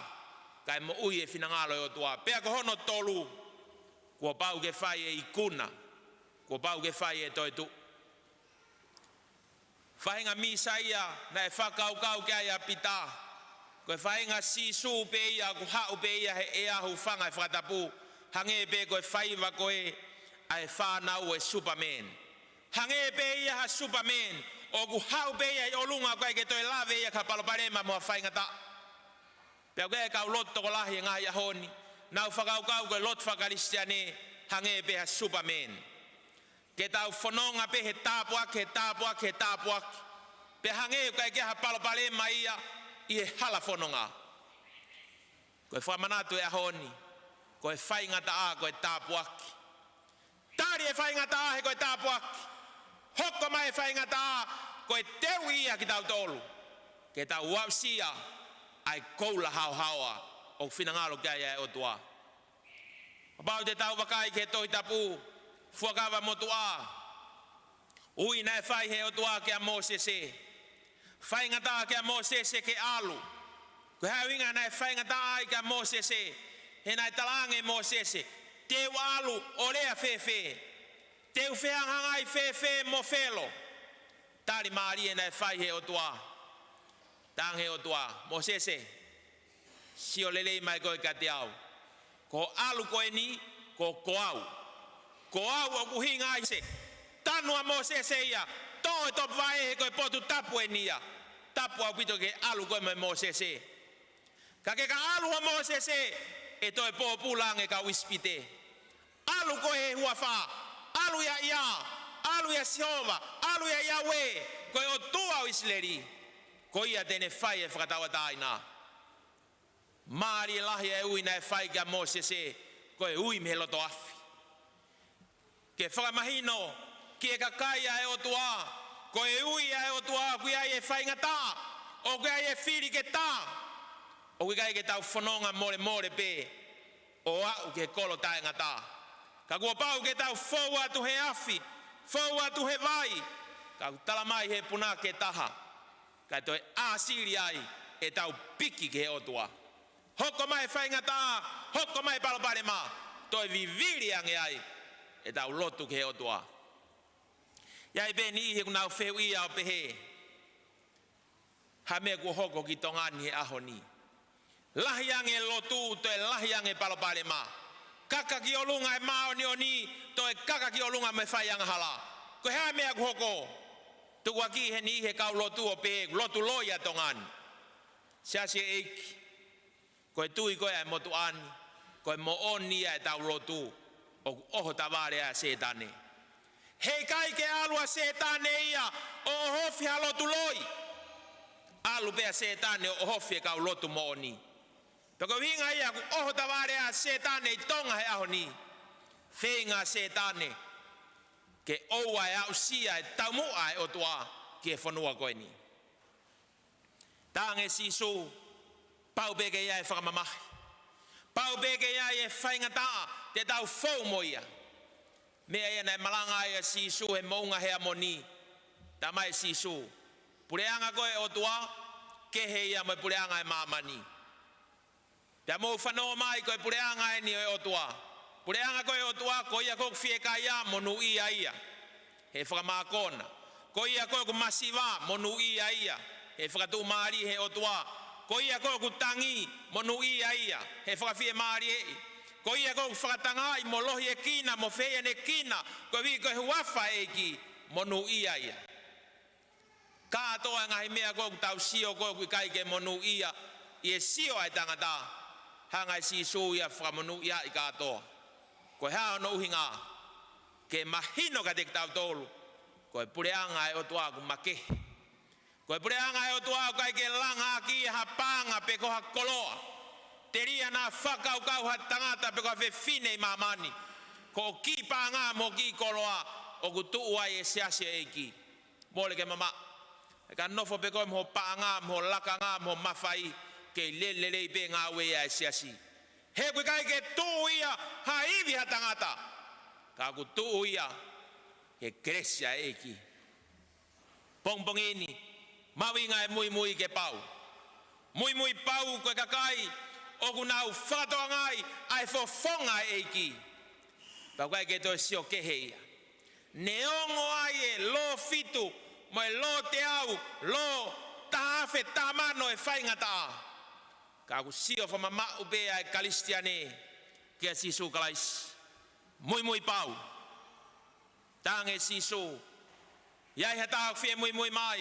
kae moʻui e finangalo ʻo e ʻOtua. Pea ko hono tolu, kuo pau ke fai e ikuna. Kuo pau ke fai e toetuʻu. Faʻahinga Mīsaia naʻe fakakaukau ki ai ʻa Pita. Ko e faʻahinga Sīsū pē ia, ʻoku haʻu pē ia he ʻea, hūfanga he fakatapu. Hangē pē ko e faiva ko ē ʻa e fānau ʻo e Superman. Hangē pē ia ha Superman, ʻoku haʻu pē ia ʻi ʻolunga, ʻoku ʻikai ke toe lave ia ki ha palopalema mo ha faingataʻa. Pea ʻoku ʻi ai e kau lotu tokolahi he ngaahi ʻaho ni, nau fakakaukau ko e lotu faka-Kalisitiane, hangē pē ha Superman. Ke tau fononga pē he tāpuaki, he tāpuaki, he tāpuaki. Pea hangē ʻoku ʻikai ke ʻi ai ha palopalema ia ʻi he hala fononga. Ko e fakamanatu e ʻaho ni, ko e faingataʻa ko e tāpuaki. Tali e faingataʻa he ko e tāpuaki. Hoko mai e faingataʻa ko e teuʻi ia kitautolu ke tau aʻusia ʻa e koula haohaoa ʻoku finangalo ki ai ʻa e ʻOtua. Kapau te tau vakai ki he Tohi Tapu, Fuakava Motuʻa, ui naʻe fai he ʻOtua kia Mōsese. Faingataʻa kia Mōsese ke ʻalu. Ko e hā e ʻuhinga naʻe faingataʻa ai kia Mōsese? He naʻe talaange ʻe Mōsese, te u ʻalu ʻo lea fēfē? Te u fehangahangai fēfē mo Felo? Tali mālie naʻe fai he ʻOtua. Talaange he ʻOtua, Mōsese, sio lelei mai koe kiate au. Ko hoʻo ʻalu ko eni, ko, ko au. Ko au ʻoku ʻuhinga ai se. Tanu ʻa Mōsese ia, toʻo e topuvaʻe he ko e potu tapu eni ia. Tapu ʻaupito ke ʻalu koe mo Mōsese. Ka ke ka ʻalu ʻa Mōsese, ʻe toe pōpula ange kau ʻIsipite. ʻAlu koe he huafa, ʻalu ia ʻia, ʻalu ia Sihova, ʻalu ia ʻia ʻAve, ko e ʻOtua ʻo ʻIsileli. Ko ia te ne fai e fakatauʻatāina. Mālie lahi e ui naʻe fai kia Mōsese, ko e ui mei he loto afi. Ke fakamahino ki he kakai ʻa e ʻOtua, ko e ui ʻa e ʻOtua ʻoku ʻi ai e faingataʻa, ʻoku ʻi ai e fili ke tā, ʻoku ʻikai ke tau fononga molemole pē ʻo aʻu ki he kolo taʻengata. Ka kuo pau ke tau fou atu he afi, fou atu he vai, ka ʻoku tala mai he punake ʻe taha, kae toe ʻāsili ai ʻetau piki ki he ʻOtua. Hoko mai e faingataʻa, hoko mai e palopalema, toe vivili ange ai ʻetau lotu ki he ʻOtua. ʻI ai pē niʻihi ʻoku nau fehuʻia ʻo pehē, hā e meʻa kuo hoko ki Tonga ni he ʻaho ni? Lahi ange lotu, toe lahi ange palopalema. Kaka ki ʻolunga e māʻoniʻoni, toe kaka ki ʻolunga mo e fai angahala. Ko e hā e meʻa kuo hoko? Tukuakiʻi he niʻihi e kau lotu ʻo pehē, lotu loi ʻa Tonga ni. Siasi ʻeiki, ko e tui ko ē ʻa e motuʻa ni, ko e moʻoni ia ʻetau lotu, ʻoku ʻoho tavale ʻa Sētane. Heʻikai ke ʻalu ʻa Sētane ia ʻo ʻohofi ha lotu loi. ʻAlu pē ʻa Sētane ʻo ʻohofi e kau lotu moʻoni. Pea ko e ʻuhinga ia ʻoku ʻoho tavale ʻa Sētane ʻi Tonga he ʻaho ni. Feinga ʻa Sētane ke ʻoua ʻe aʻusia e taumuʻa ʻa e ʻOtua ki he fonua ko eni. Talaange ʻe Sīsū, pau pē ke ʻi ai e fakamamahi. Pau pē ke ʻi ai e faingataʻa te tau fou mo ia. Meʻa ia naʻe malanga ai ʻa Sīsū he moʻunga Heamoni. Talamai ʻe Sīsū, puleʻanga ko ē ʻo e ʻOtua, kehe ia mo e puleʻanga ʻo e māmani. Pea mou fanongo mai, ko e puleʻanga eni ʻo e ʻOtua. Puleʻanga ko ē ʻo e ʻOtua, ko ia ko ē ʻoku fiekaia, monūʻia ia he fakamākona. Ko ia ko ē ʻoku masiva, monūʻia ia he fakatuʻumālie he ʻOtua. Ko ia ko ē ʻoku tangi, monūʻia ia he fakafiemālieʻi. Ko ia ko ē ʻoku fakatangaʻi mo lohiekina mo fehiʻanekina koeʻuhi ko e huafa ʻo e ʻEiki, monūʻia ia. Kātoa e ngaahi meʻa ko ē ʻoku tau sio ko ē ʻoku ʻikai ke monūʻia ʻi he sio ʻa e tangata, hanga ʻe Sīsū ia ʻo fakamonūʻiaʻi kātoa. Ko e hā hono ʻuhinga? Ke mahino kiate kitautolu, ko e puleʻanga ʻo e ʻOtua ʻoku makehe. Ko e puleʻanga ʻo e ʻOtua ʻoku ʻikai ke langa ʻaki ia ha paʻanga pe ko ha koloa. Telia naʻa fakakaukau ha tangata pe ko ha fefine ʻi māmani, ko e kiʻi paʻanga mo e kiʻi koloa, ʻoku tuʻu ai e siasi ʻo e ʻEiki. Mole ke mamaʻo. ʻE ka nofo pē koe mo ho paʻanga, mo ho lakanga, mo ho mafai, kei lelei pē ngāue ia ʻa e siasi. He ʻoku ʻikai ke tuʻu ia ha ivi ha tangata. Ka ʻoku tuʻu ia he kelesi ʻa e ʻEiki. Pongipongi ni, mahuʻinga e muimui ke pau. Muimui pau ko e kakai ʻoku nau fakatokangaʻi ʻa e fofonga ʻa e ʻEiki. Pea ʻoku ʻikai ke toe sio kehe ia. Neongo ai e lō fitu, mo e lō teau, lō taha afe taha mano e faingataʻa. Ka ʻoku sio fakamamaʻu pē ʻa e Kalisitiane kia Sīsū Kalaisi. Muimui pau. Talaange ʻe Sīsū, ʻi ai ha taha ʻoku fie muimui mai,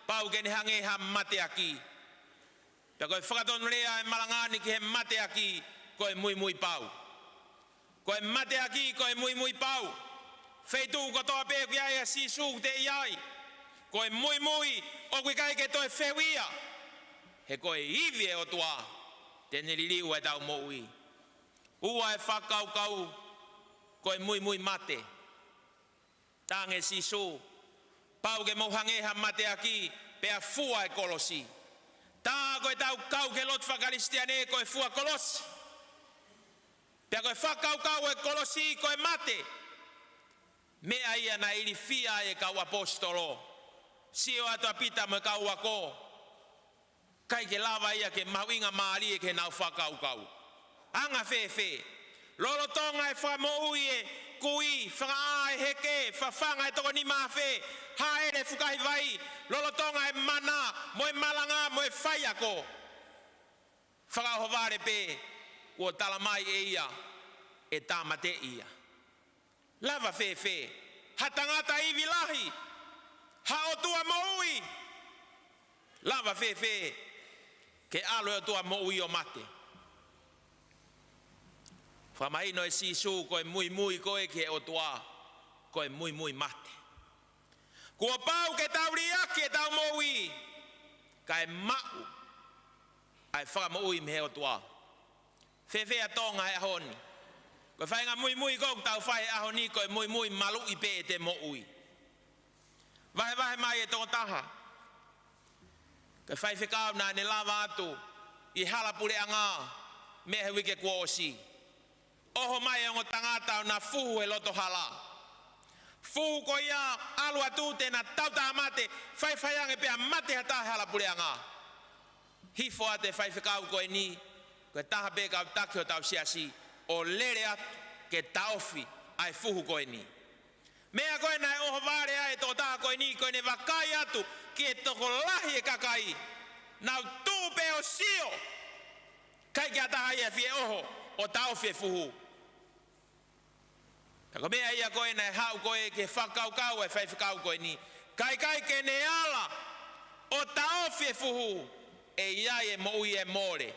pau ke ne hangē ha mateaki. Pea ko e fakatonulea ʻa e malanga ni ki he mateaki, ko e muimui pau. Ko e mateaki, ko e muimui pau. Feituʻu kotoa pē ʻoku ʻi ai ʻa Sīsū ʻoku te ʻi ai. Ko e muimui ʻoku ʻikai ke toe fehuʻia. He ko e ivi ʻo e ʻOtua te ne liliu ʻetau moʻui. Ua e fakakaukau, ko e muimui mate. Talaange ʻe Sīsū, pau ke mou hangē ha mateaki pea fua e kolosi. Tā ko ʻetau kau ki he lotu faka-Kalisitiane ko e fua kolosi. Pea ko e fakakaukau ʻo e kolosi ko e mate. Meʻa ia naʻe ilifia ai e kau ʻaposetolo. Sio atu ʻa Pita mo e kau ako. ʻIkai ke lava ia ke mahuʻinga mālie ke nau fakakaukau. Anga fēfē? Lolotonga e fakamoʻui e kui, fakaʻā e heke, fafanga e toko nima afe, hāʻele fukahi vai, lolotonga e mana, mo e malanga, mo e faiako. Fakaʻohovale pē, kuo tala mai ʻe ia, ʻe tāmateʻi ia. Lava fēfē? Ha tangata ivi lahi, ha ʻOtua moʻui. Lava fēfē ke ʻalu e ʻOtua moʻui ʻo mate? Fakamahino ʻe Sīsū ko e muimui ko ē ki he ʻOtua, ko e muimui mate. Kuo pau ke tau liʻaki ʻetau moʻui, kae maʻu ʻa e fakamoʻui mei he ʻOtua. Fēfē ʻa Tonga he ʻaho ni? Ko e faʻahinga muimui ko ē ʻoku tau fai he ʻaho ni, ko e muimui maluʻi pē ʻete moʻui. Vahevahe mai e tokotaha, ko e faifekau naʻa ne lava atu ʻi he hala puleʻanga mei he uike kuo ʻosi. ʻOho mai e ongo tangata ʻo na fuhu he loto hala. Fuhu ko ia, ʻalu atu te na tautāmate, faifai ange pea mate ha taha he hala puleʻanga. Hifo atu e faifekau ko eni, ko e taha pē kau taki hotau siasi, ʻo lele atu ke taʻofi ʻa e fuhu ko eni. Meʻa ko ē naʻe ʻohovale ai e tokotaha ko eni, ko ʻene vakai atu ki he tokolahi e kakai. Nau tuʻu pē ʻo sio. ʻIkai ke ʻi ai ha taha ia ʻe fie ʻoho ʻo taʻofi e fuhu. Ka ko e meʻa ia ko ē naʻe haʻu ko ē ke fakakaukau e faifekau ko eni. Ka ʻikai ke ne ala ʻo taʻofi e fuhu, ʻe ʻi ai e moʻui ʻe mole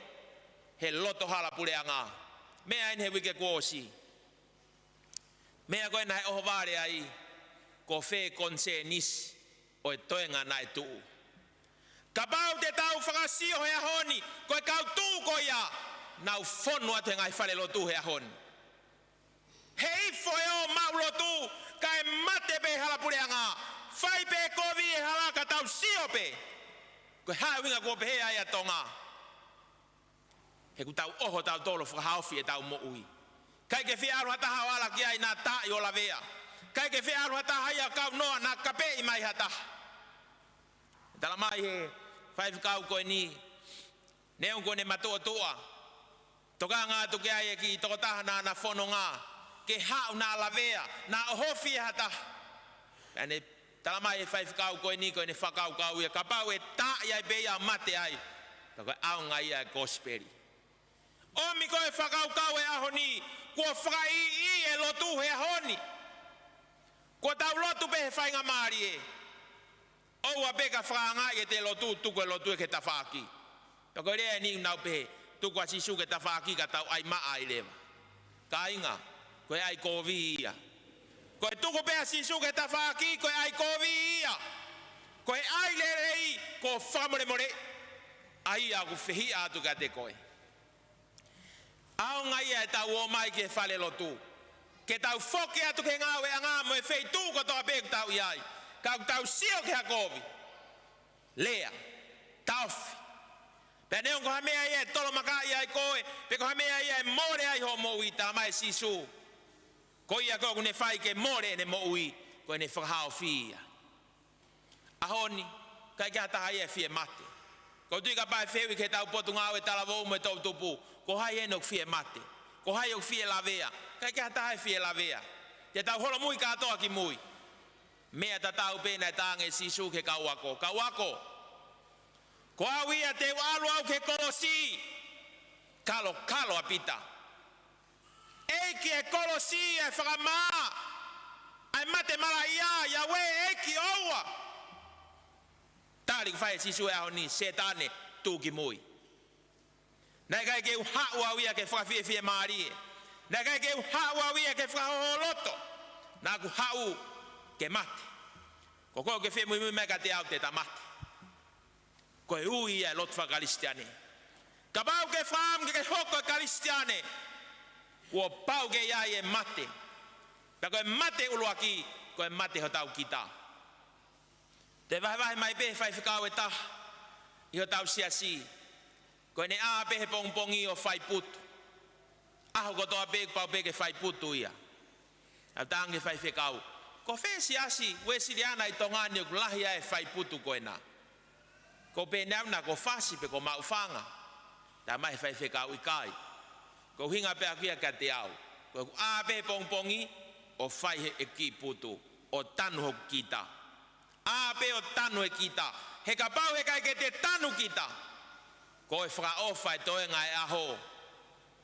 he loto hala puleʻanga. Meʻa eni he uike kuo ʻosi. Meʻa ko ē naʻe ʻohovale ai, ko fē konisēnisi ʻo e toenga naʻe tuʻu. Kapau te tau fakasio he ʻaho ni, ko e kau tuʻu ko ia, nau fonu atu he ngaahi falelotu he ʻaho ni. He ifo e ō maʻu lotu, kae mate pē hala puleʻanga, fai pē kovi e hala ka tau sio pē. Ko e hā e ʻuhinga kuo pehē ai ʻa Tonga? He ʻoku tau ʻoho tautolu ʻo fakahaofi ʻetau moʻui. ʻIkai ke fie ʻalu ha taha ʻo ala ki ai, na taaʻi ʻo lavea. ʻIkai ke fie ʻalu ha taha ia ʻo kaunoa, na kapeʻi mai ha taha. Tala mai he faifekau ko eni, neongo ko ʻene matuʻotuʻa, tokanga atu ki ai e kiʻi tokotaha naʻa na fononga, ke haʻu na lavea, na ʻohofi ha taha. Pea ne tala mai he faifekau ko eni, ko ʻene fakakaukau ia, kapau ʻe taaʻi ai pē ia ʻo mate ai, ka ko e ʻaonga ia e kosipeli. ʻOmi ko e fakakaukau he ʻaho ni, kuo fakaʻiʻi e lotu he ʻaho ni. Kuo tau lotu pē he faingamālie. ʻOua pē ke fakaangaʻi ʻete lotu, tuku e lotu ki he tafaʻaki. Pea ko e lea eni ʻoku nau pehē, tuku ʻa Sīsū ki he tafaʻaki ka tau ʻai maʻa ai leva. Kāinga, ko e ʻai kovi ia. Ko e tuku pē ʻa Sīsū ki he tafaʻaki, ko e ʻai kovi ia. Ko e ʻai lelei, ko e fakamolemole. ʻA ia ʻoku fehiʻa atu kiate koe. ʻAonga ia ʻetau ō mai ki he falelotu. Ke tau foki atu ki he ngāueʻanga mo e feituʻu kotoa pē ʻoku tau ʻi ai. Ka ʻoku tau sio ki ha kovi, lea, taʻofi. Pea neongo ko ha meʻa ia ʻe tolomakaʻi ai koe, pe ko ha meʻa ia ʻe mole ai hoʻo moʻui, talamai ʻe Sīsū, ko ia ko ē ʻoku ne fai ke mole ʻene moʻui, ko ʻene fakahaofi ia. ʻAho ni, ʻikai ke ha taha ia ʻe fie mate. ʻOku ou tui kapau ʻe fehuʻi ki heʻetau potungāue talavou mo e toʻutupu, ko hai eni ʻoku fie mate? Ko hai ʻoku fie lavea? ʻIkai ke ha taha ʻe fie lavea. Te tau holomui kātoa ki mui. Meʻa tatau pē naʻe talaange ʻe Sīsū ki he kau ako. Kau ako, ko au ia te u ʻalu au ki he kolosi. Kalokalo ʻa Pita. ʻEiki, ʻe kolosi ʻa e fakamā, ʻa e mate malaʻia, ʻIave ʻEiki ʻoua. Tali ʻoku fai ʻe Sīsū he ʻaho ni, Sētane, tuʻu ki mui. Naʻe ʻikai ke u haʻu au ia ke fakafiefiemālie. Naʻe ʻikai ke u haʻu au ia ke fakahoholoto. Naʻa ku haʻu ke mate. Ko koe ʻoku ke fie muimui mai kiate au te ta mate. Ko e ui ia e lotu fakakalisitiane. Kapau ʻoku ke fakaʻamu ke ke hoko ko e Kalisitiane, kuo pau ke ʻi ai e mate. Pea ko e mate ʻuluaki, ko e mate hotau kita. Te vahevahe mai pē faifekau ʻe taha ʻi hotau siasi, ko ʻene ʻā pē he pongipongi ʻo fai putu. ʻAho kotoa pē kuo pau pē ke fai putu ia. Naʻa ku talaange ki he faifekau, ko fē siasi Uēsiliana ʻi Tonga ni ʻoku lahi ai e fai putu ko ena? Ko pē nauna ko Fasi pe ko Maʻufanga. Talamai ʻe he faifekau, ʻikai. Ko e ʻuhinga pē ʻaku ia kiate au, ko ʻeku ʻā pē he pongipongi ʻo fai he ʻeku kiʻi putu, ʻo tanu hoku kita. ʻĀ pē ʻo tanu e kita. He kapau he ʻikai ke te tanu kita, ko e fakaʻofa e toenga e ʻaho.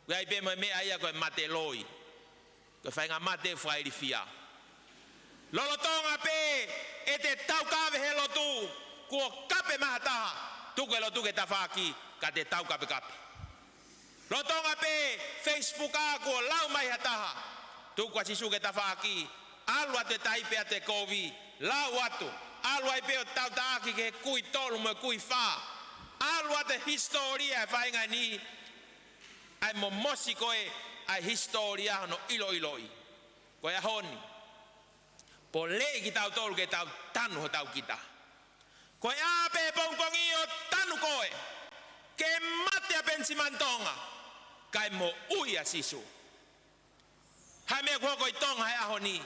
ʻOku ʻi ai pē mo e meʻa ia ko e mate loi. Ko e faingamālie fakailifia. Lolotonga pē ʻete taukaveʻi he lotu, kuo kape mai ha taha, tuku e lotu ki he tafaʻaki, ka te taukapekape. Lolotonga pē Facebook ʻa kuo lau mai ha taha, tuku ʻa Sīsū ki he tafaʻaki, ʻalu atu e taipe atu e kovi, lau atu, ʻalu ai pē ʻo tautaʻaki ki he kui tolu mo e kui fā, ʻalu atu e hisitōlia e faʻahinga ni, ʻa e momosi ko ē ʻa e hisitōlia hono ʻiloʻiloʻi. Ko e ʻaho ni, poleʻi kitautolu ke tau tanu hotau kita. Ko e ʻā pē he pongipongi ʻo tanu koe, ke mate ʻa Penisimani Tonga, kae moʻui ʻa Sīsū. Ha meʻa kuo hoko ʻi Tonga he ʻaho ni,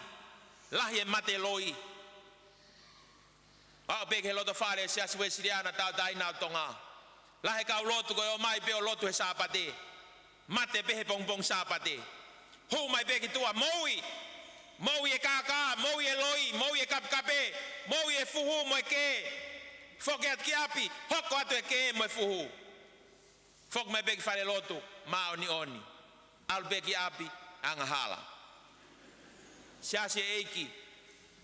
lahi e mate loi. Aʻu pē ki he loto fale Siasi Uēsiliana Tauʻatāina ʻo Tonga, lahi e kau lotu ko e ō mai pē ʻo lotu he Sāpate, mate pē he pongipongi Sāpate. Hū mai pē ki tuʻa, moʻui. Moʻui e kākā, moʻui e loi, moʻui e kapekape, moʻui e fuhu mo e kē. Foki atu ki ʻapi, hoko atu e kē mo e fuhu. Foki mai pē ki falelotu, māʻoniʻoni. ʻAlu pē ki ʻapi, angahala. Siasi ʻeiki,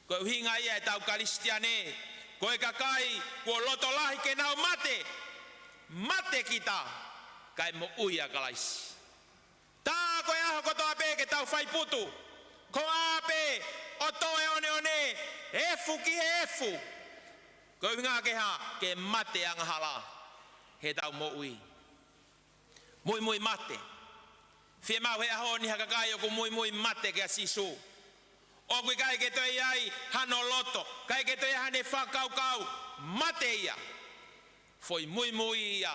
ko e ʻuhinga ia ʻetau Kalisitiane, ko e kakai kuo loto lahi ke nau mate, mate kita, kae moʻui ʻa Kalaisi. Tā ko e ʻaho kotoa pē ke tau fai putu, ko e ʻā pē ʻo toe ʻoneʻone, efu ki he efu. Ko e ʻuhinga ke hā? Ke mate angahala heʻetau moʻui. Muimui mate. Fiemaʻu he ʻaho ni ha kakai ʻoku muimui mate kia Sīsū. ʻOku ʻikai ke toe ʻi ai hano loto, ʻikai ke toe ʻi ai haʻane fakakaukau, mate ia. Foʻi muimui ia,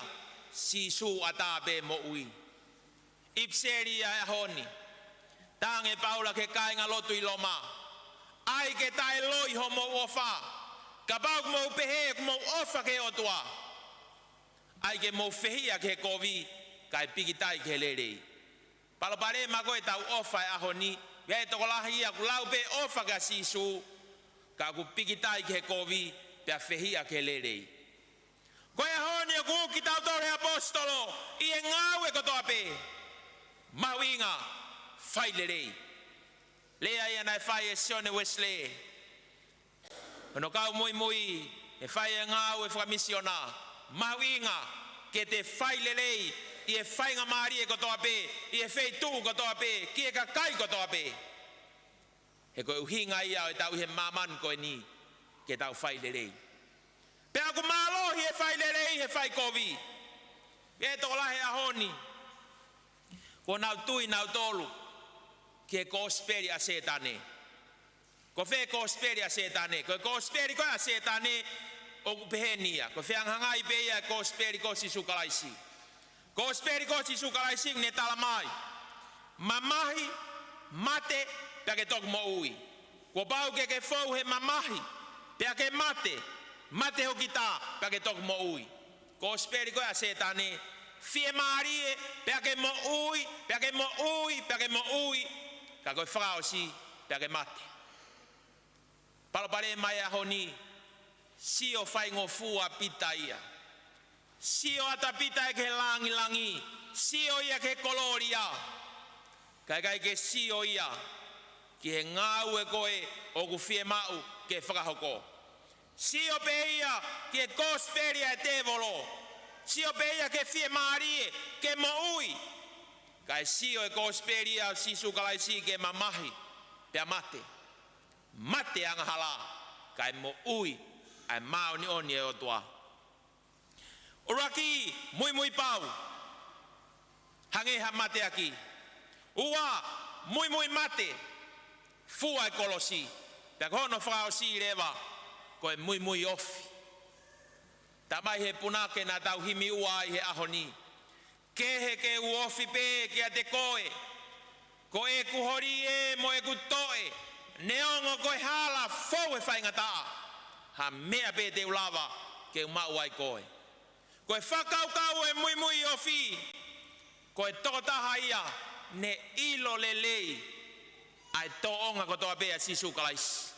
Sīsū ʻatā pē moʻui. ʻIpiseli ia e ʻaho ni. Talaange ʻe Paula ki he kāingalotu ʻi Loma, ʻai ke taʻeloi hoʻomou ʻofa. Kapau ʻoku mou pehē ʻoku mou ʻofa ki he ʻOtua, ʻai ke mou fehiʻa ki he kovi, kae pikitai ki he lelei. Palopalema ko ē ʻetau ʻofa he ʻaho ni, ʻoku ʻi ai e tokolahi ia ʻoku lau pē ʻofa kia Sīsū, ka ʻoku pikitai ki he kovi, pea fehiʻa ki he lelei. Ko e ʻaho ni ʻoku ui kitautolu ʻe he ʻaposetolo ʻi he ngāue kotoa pē, mahuʻinga, fai lelei. Lea ia naʻe fai ʻe Sione Uesilē, hono kau muimui he fai e ngāue fakamisiona, mahuʻinga ke te fai lelei ʻi he faingamālie kotoa pē, ʻi he feituʻu kotoa pē, ki he kakai kotoa pē. He ko e ʻuhinga ia ʻo ʻetau ʻi he māmani ko eni, ke tau fai lelei. Pea ʻoku mālohi e fai lelei he fai kovi. ʻE tokolahi he ʻaho ni, kuo nau tui nautolu ki he kosipeli ʻa Sētane. Ko fē kosipeli ʻa Sētane? Ko e kosipeli ko ē ʻa Sētane ʻoku peheni ia. Ko e fehangahangai pē ia e kosipeli ko Sīsū Kalaisi. Kosipeli ko Sīsū Kalaisi ʻoku ne tala mai: mamahi, mate, pea ke toki moʻui. Kuo pau ke ke fou he mamahi, pea ke mate, mate hoʻo kita, pea ke toki moʻui. Kosipeli ko ē ʻa Sētane: fiemālie, pea ke moʻui, pea ke moʻui, pea ke moʻui, ka ko e fakaʻosi, pea ke mate. Palopalema ʻo e ʻaho ni, sio faingofua ʻa Pita ia. Sio atu ʻa Pita ia ki he langilangi, sio ia ki he kolōlia, ka ʻikai ke sio ia ki he ngāue ko ē ʻoku fiemaʻu ke fakahoko. Sio pē ia ki he kosipeli ʻa e tēvolo. Sio pē ia ki he fiemālie, ke moʻui. Kae sio e kosipeli ʻa Sīsū Kalaisi ki he mamahi, pea mate. Mate angahala, kae moʻui ʻa e māʻoniʻoni ʻo e ʻOtua. ʻUluaki, muimui pau, hangē ha mateaki. Ua, muimui mate, fua e kolosi. Pea ko hono fakaʻosi leva, ko e muimui ofi. Talamai he punake naʻa tau himi ua ai he ʻaho ni: Kehe ke u ofi pē kiate koe, ko ʻeku holi ē mo ʻeku toʻe, neongo ko e hala fou he faingataʻa, ha meʻa pē te u lava ke u maʻu ai koe. Ko e fakakaukau ʻo e muimui ofi, ko e tokotaha ia ne ʻilo lelei ʻa e tōʻonga kotoa pē ʻa Sīsū Kalaisi.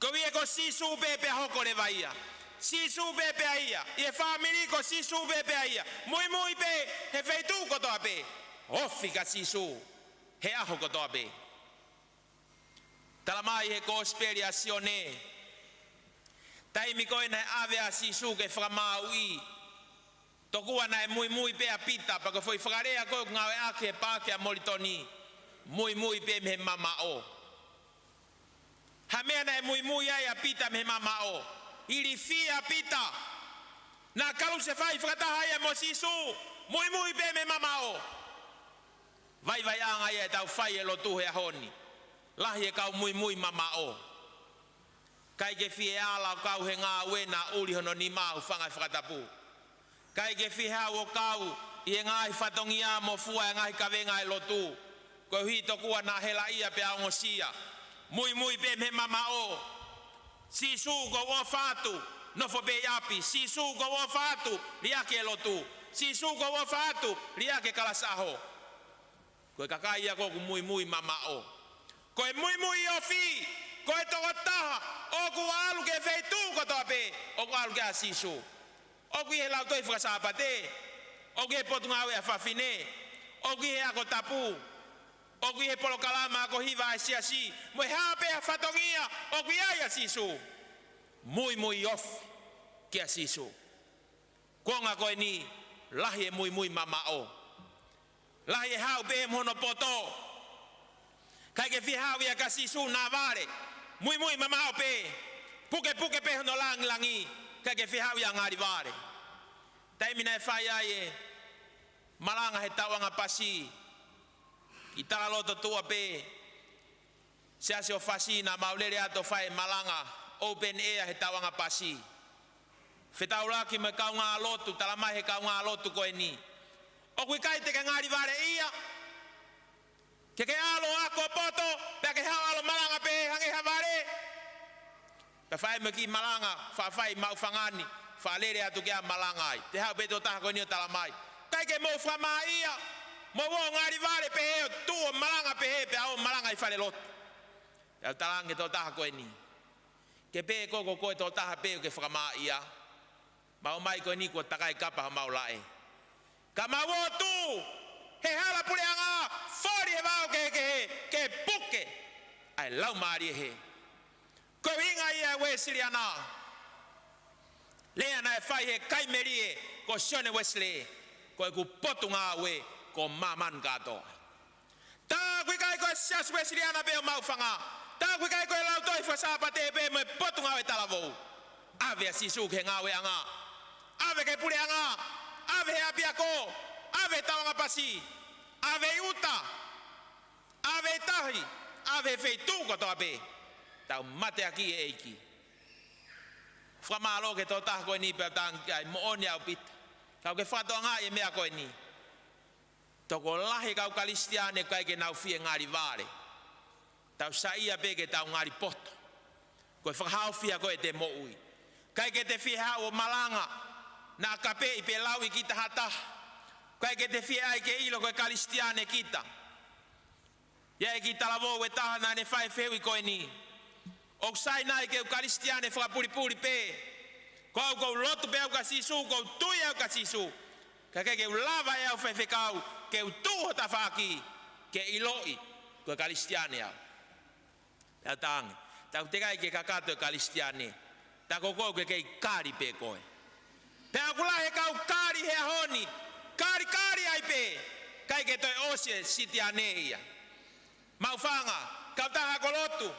Ko ia ko Sīsū pē pea hoko leva ia. Sīsū pē pea ia. ʻI he fāmili ko Sīsū pē pea ia. Muimui pē he feituʻu kotoa pē. Ofi kia Sīsū he ʻaho kotoa pē. Talamai he kosipeli ʻa Sione, taimi ko ē naʻe ʻave ʻa Sīsū ke fakamāuʻi, tokua naʻe muimui pē ʻa Pita, pea ko e foʻi fakalea ko ē ʻoku ngāueʻaki he paaki ʻa Molitoni, muimui pē mei he mamaʻo. Ha meʻa naʻe muimui ai ʻa Pita mei he mamaʻo? Ilifia ʻa Pita. Naʻe kalusefai fakataha ia mo Sīsū, muimui pē mei he mamaʻo. Vaivaiʻanga ia ʻetau fai e lotu he ʻaho ni. Lahi e kau muimui mamaʻo. ʻIkai ke fie ala ʻo kau he ngāue naʻa ʻuli hono nima, hūfanga he fakatapu. ʻIkai ke fie haʻu ʻo kau ʻi he ngaahi fatongia mo fua e ngaahi kavenga ʻo e lotu, koeʻuhi tokua naʻa helaʻia pea ongosia. Muimui pē mei he mamaʻo. Sīsū, ʻoku ou ʻofa atu, nofo pē ʻi ʻapi. Sīsū, ʻoku ou ʻofa atu, liʻaki e lotu. Sīsū, ʻoku ou ʻofa atu, liʻaki e kalasi ʻaho. Ko e kakai ia ʻoku muimui mamaʻo. Ko e muimui ofi, ko e tokotaha ʻoku ʻalu ki he feituʻu kotoa pē ʻoku ʻalu ki ai ʻa Sīsū. ʻOku ʻi he lautohi fakasāpate, ʻoku ʻi he potungāue ʻa fafine, ʻoku ʻi he ako tapu, ʻoku ʻi he polokalama ako hiva ʻa e siasi, mo e hā pē ha fatongia ʻoku ʻi ai ʻa Sīsū. Muimui ofi kia Sīsū. Kuonga ko eni, lahi e muimui mamaʻo. Lahi e haʻu pē mo hono poto. ʻIkai ke fie haʻu ia kia Sīsū, navale. Muimui mamaʻo pē. Pukepuke pē hono langilangi. ʻIkai ke fie haʻu ia ngalivale. Taimi naʻe fai ai e malanga he tauʻanga pasi, ʻi Talaloto Tuʻa pē, Siasi ʻo Fasi, naʻa mau lele atu ʻo fai e malanga open air he tauʻanga pasi. Fetaulaki mo e kaungā lotu, talamai he kaungā lotu ko eni: ʻOku ʻikai te ke ngalivale ia. Ke ke ʻalu ʻo ako poto, pea ke haʻu ʻo malanga pē hangē ha vale. Pea fai mo e kiʻi malanga, faʻa fai maʻu fanga ni, faʻa lele atu ke ʻalu ʻo malanga ai. Te haʻu pē tokotaha ko eni ʻo talamai: ʻIkai ke mou fakamāʻia, mou ō ʻo ngalivale pehē, ʻo tuʻu ʻo malanga pehē, pea ō ʻo malanga ʻi falelotu. Pea u talaange ki he tokotaha ko eni: Ke pehē ko, ko koe tokotaha pē ʻoku ke fakamāʻia? Mau ō mai ko eni kuo takai kapa homau laʻe. Ka mau ō ʻo tuʻu he hala puleʻanga, foli he vao kehekehe, ke puke ʻa e laumālie hē. Ko e ʻuhinga ia ʻo e Uēsiliana. Lea naʻe fai he kai melie ko Sione Uēsilī: Ko ʻeku potungāue ko māmani kātoa. Tā ʻoku ʻikai ko e Siasi Uēsiliana pē ʻo Maʻufanga. Tā ʻoku ʻikai ko e lautohi fakasāpate pē mo e potungāue talavou. ʻAve ʻa Sīsū ki he ngāueʻanga. ʻAve ki he puleʻanga. ʻAve he ʻapiako. ʻAve he tauʻanga pasi. ʻAve ʻi ʻuta. ʻAve tahi, ʻave feituʻu kotoa pē. Tau mateaki e ʻEiki. Fakamālō ki he tokotaha ko eni pea tangi ai moʻoni ʻaupito. Kau ke fakatokangaʻi e meʻa ko eni. Tokolahi e kau Kalisitiane ʻikai ke nau fie ngali vale. Tau saiʻia pē ke tau ngali poto. Ko e fakahaofi ia ko ē ʻete moʻui. ʻIkai ke te fie haʻu ʻo malanga, naʻa kapeʻi pē lauʻi kita ha taha. ʻIkai ke te fie ʻai ke ʻilo ko e Kalisitiane kita. ʻI ai e kiʻi talavou ʻe taha naʻa ne fai e fehuʻi ko eni. ʻOku sai nai ke u Kalisitiane fakapulipuli pē. Ko au ʻoku ou lotu pē au kia Sīsū, ʻoku ou tui au kia Sīsū. Ka ʻikai ke u lava ʻe au faifekau, ke u tuʻu ho tafaʻaki, ke ʻiloʻi ko e Kalisitiane au. Pea tangi, tau teʻeki ai ke kakato e Kalisitiane. Tā ko koe ʻoku ke kei kali pē koe. Pea ʻoku lahi e kau kali he ʻaho ni, kali kali ai pē, ʻikai ke toe ʻosi e sitiane ia. Maʻufanga, kautaha ko e lotu,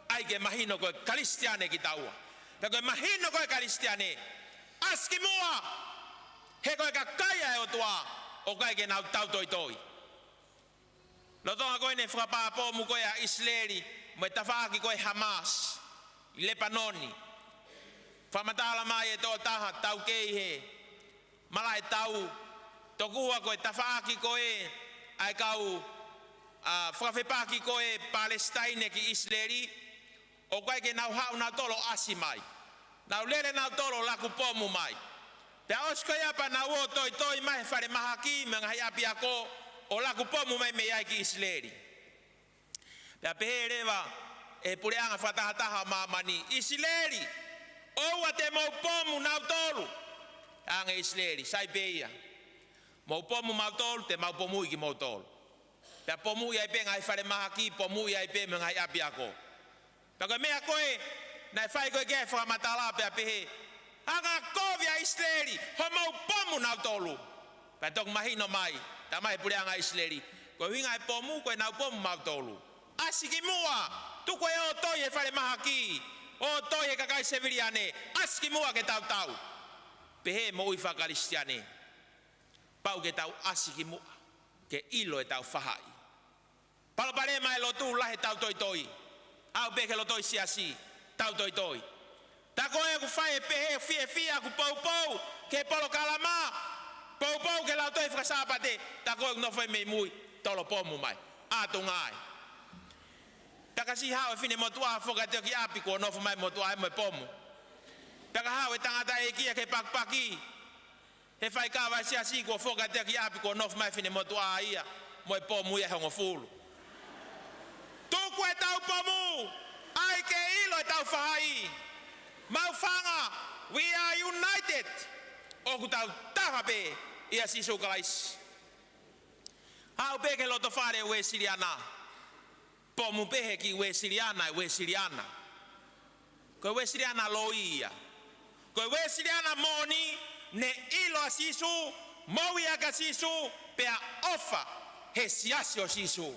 ʻai ke mahino ko e Kalisitiane kitaua. Pea ko e mahino ko e Kalisitiane, ʻasi ki muʻa, he ko e kakai ʻa e ʻOtua, ʻoku ʻikai ke nau tautoitoi. Lolotonga ko eni e fakapā pomu ko ē ʻa ʻIsileli mo e tafaʻaki ko ē Hamas ʻi Lepanoni. Fakamatala mai e tokotaha taukei he malaʻe tau, tokua ko e tafaʻaki ko ē ʻa e kau, ʻa, fakafepaki ko ē Palesitaine ki ʻIsileli, ʻoku ʻikai ke nau haʻu nautolu ʻo ʻasi mai. Nau lele nautolu ʻo laku pomu mai. Pea ʻosi ko ia pea nau ō toitoi mai he falemahaki mo e ngaahi ʻapiako ʻo laku pomu mai mei ai ki ʻIsileli. Pea pehē leva ʻe he puleʻanga fakatahataha ʻo māmani, ʻIsileli, ʻoua te mou pomu nautolu. Ange ʻIsileli, sai pē ia. Mou pomu mautolu, te mau pomuʻi kimoutolu. Pea pomuʻi ai pē ngaahi falemahaki, pomuʻi ai pē mo e ngaahi ʻapiako. Pea ko e meʻa ko ē naʻe fai ko ē ki ai e fakamatala pea pehē, angakovi ʻa ʻIsileli, hoʻomou pomu nautolu. Pea toki mahino mai, talamai ʻe he puleʻanga ʻIsileli, ko e ʻuhinga e pomu, ko ʻenau pomu mautolu. ʻAsi ki muʻa, tuku e ō toi he falemahaki, ō toi he kakai siviliane, ʻasi ki muʻa ke tautau. Pehē moʻui faka-Kalisitiane. Pau ke tau ʻasi ki muʻa, ke ʻilo ʻetau faʻahi. Palopalema e lotu, lahi e tautoitoi. Aʻu pē ki he loto ʻi he siasi, tautoitoi. Tā ko ē ʻoku fai e pehē fiefia ʻoku poupou ki he polokalama, poupou ki he lautohi faka-Sāpate, tā ko ē ʻoku nofo ai mei mui, tolo pomu mai. ʻAtunga ai. Pea ka siʻi haʻu e finemotuʻa foki atu ki ʻapi kuo nofo mai motuʻa ia mo e pomu. Pea ka haʻu e tangataʻeiki ia ki he pakipaki, he faikava e siasi kuo foki atu ki ʻapi kuo nofo mai e finemotuʻa ia mo e pomu ia ʻe hongofulu. Tuku ʻetau pomu, ʻai ke ʻilo ʻetau faʻahi. Maʻufanga, we are united. ʻOku tau taha pē ʻia Sīsū Kalaisi. Aʻu pē ki he lotofale Uēsiliana. Pomu pē he kiʻi Uēsiliana, e Uēsiliana. Ko e Uēsiliana loi ia. Ko e Uēsiliana moʻoni, ne ʻilo ʻa Sīsū, moʻui ʻaki ʻa Sīsū, pea ʻofa he siasi ʻo Sīsū.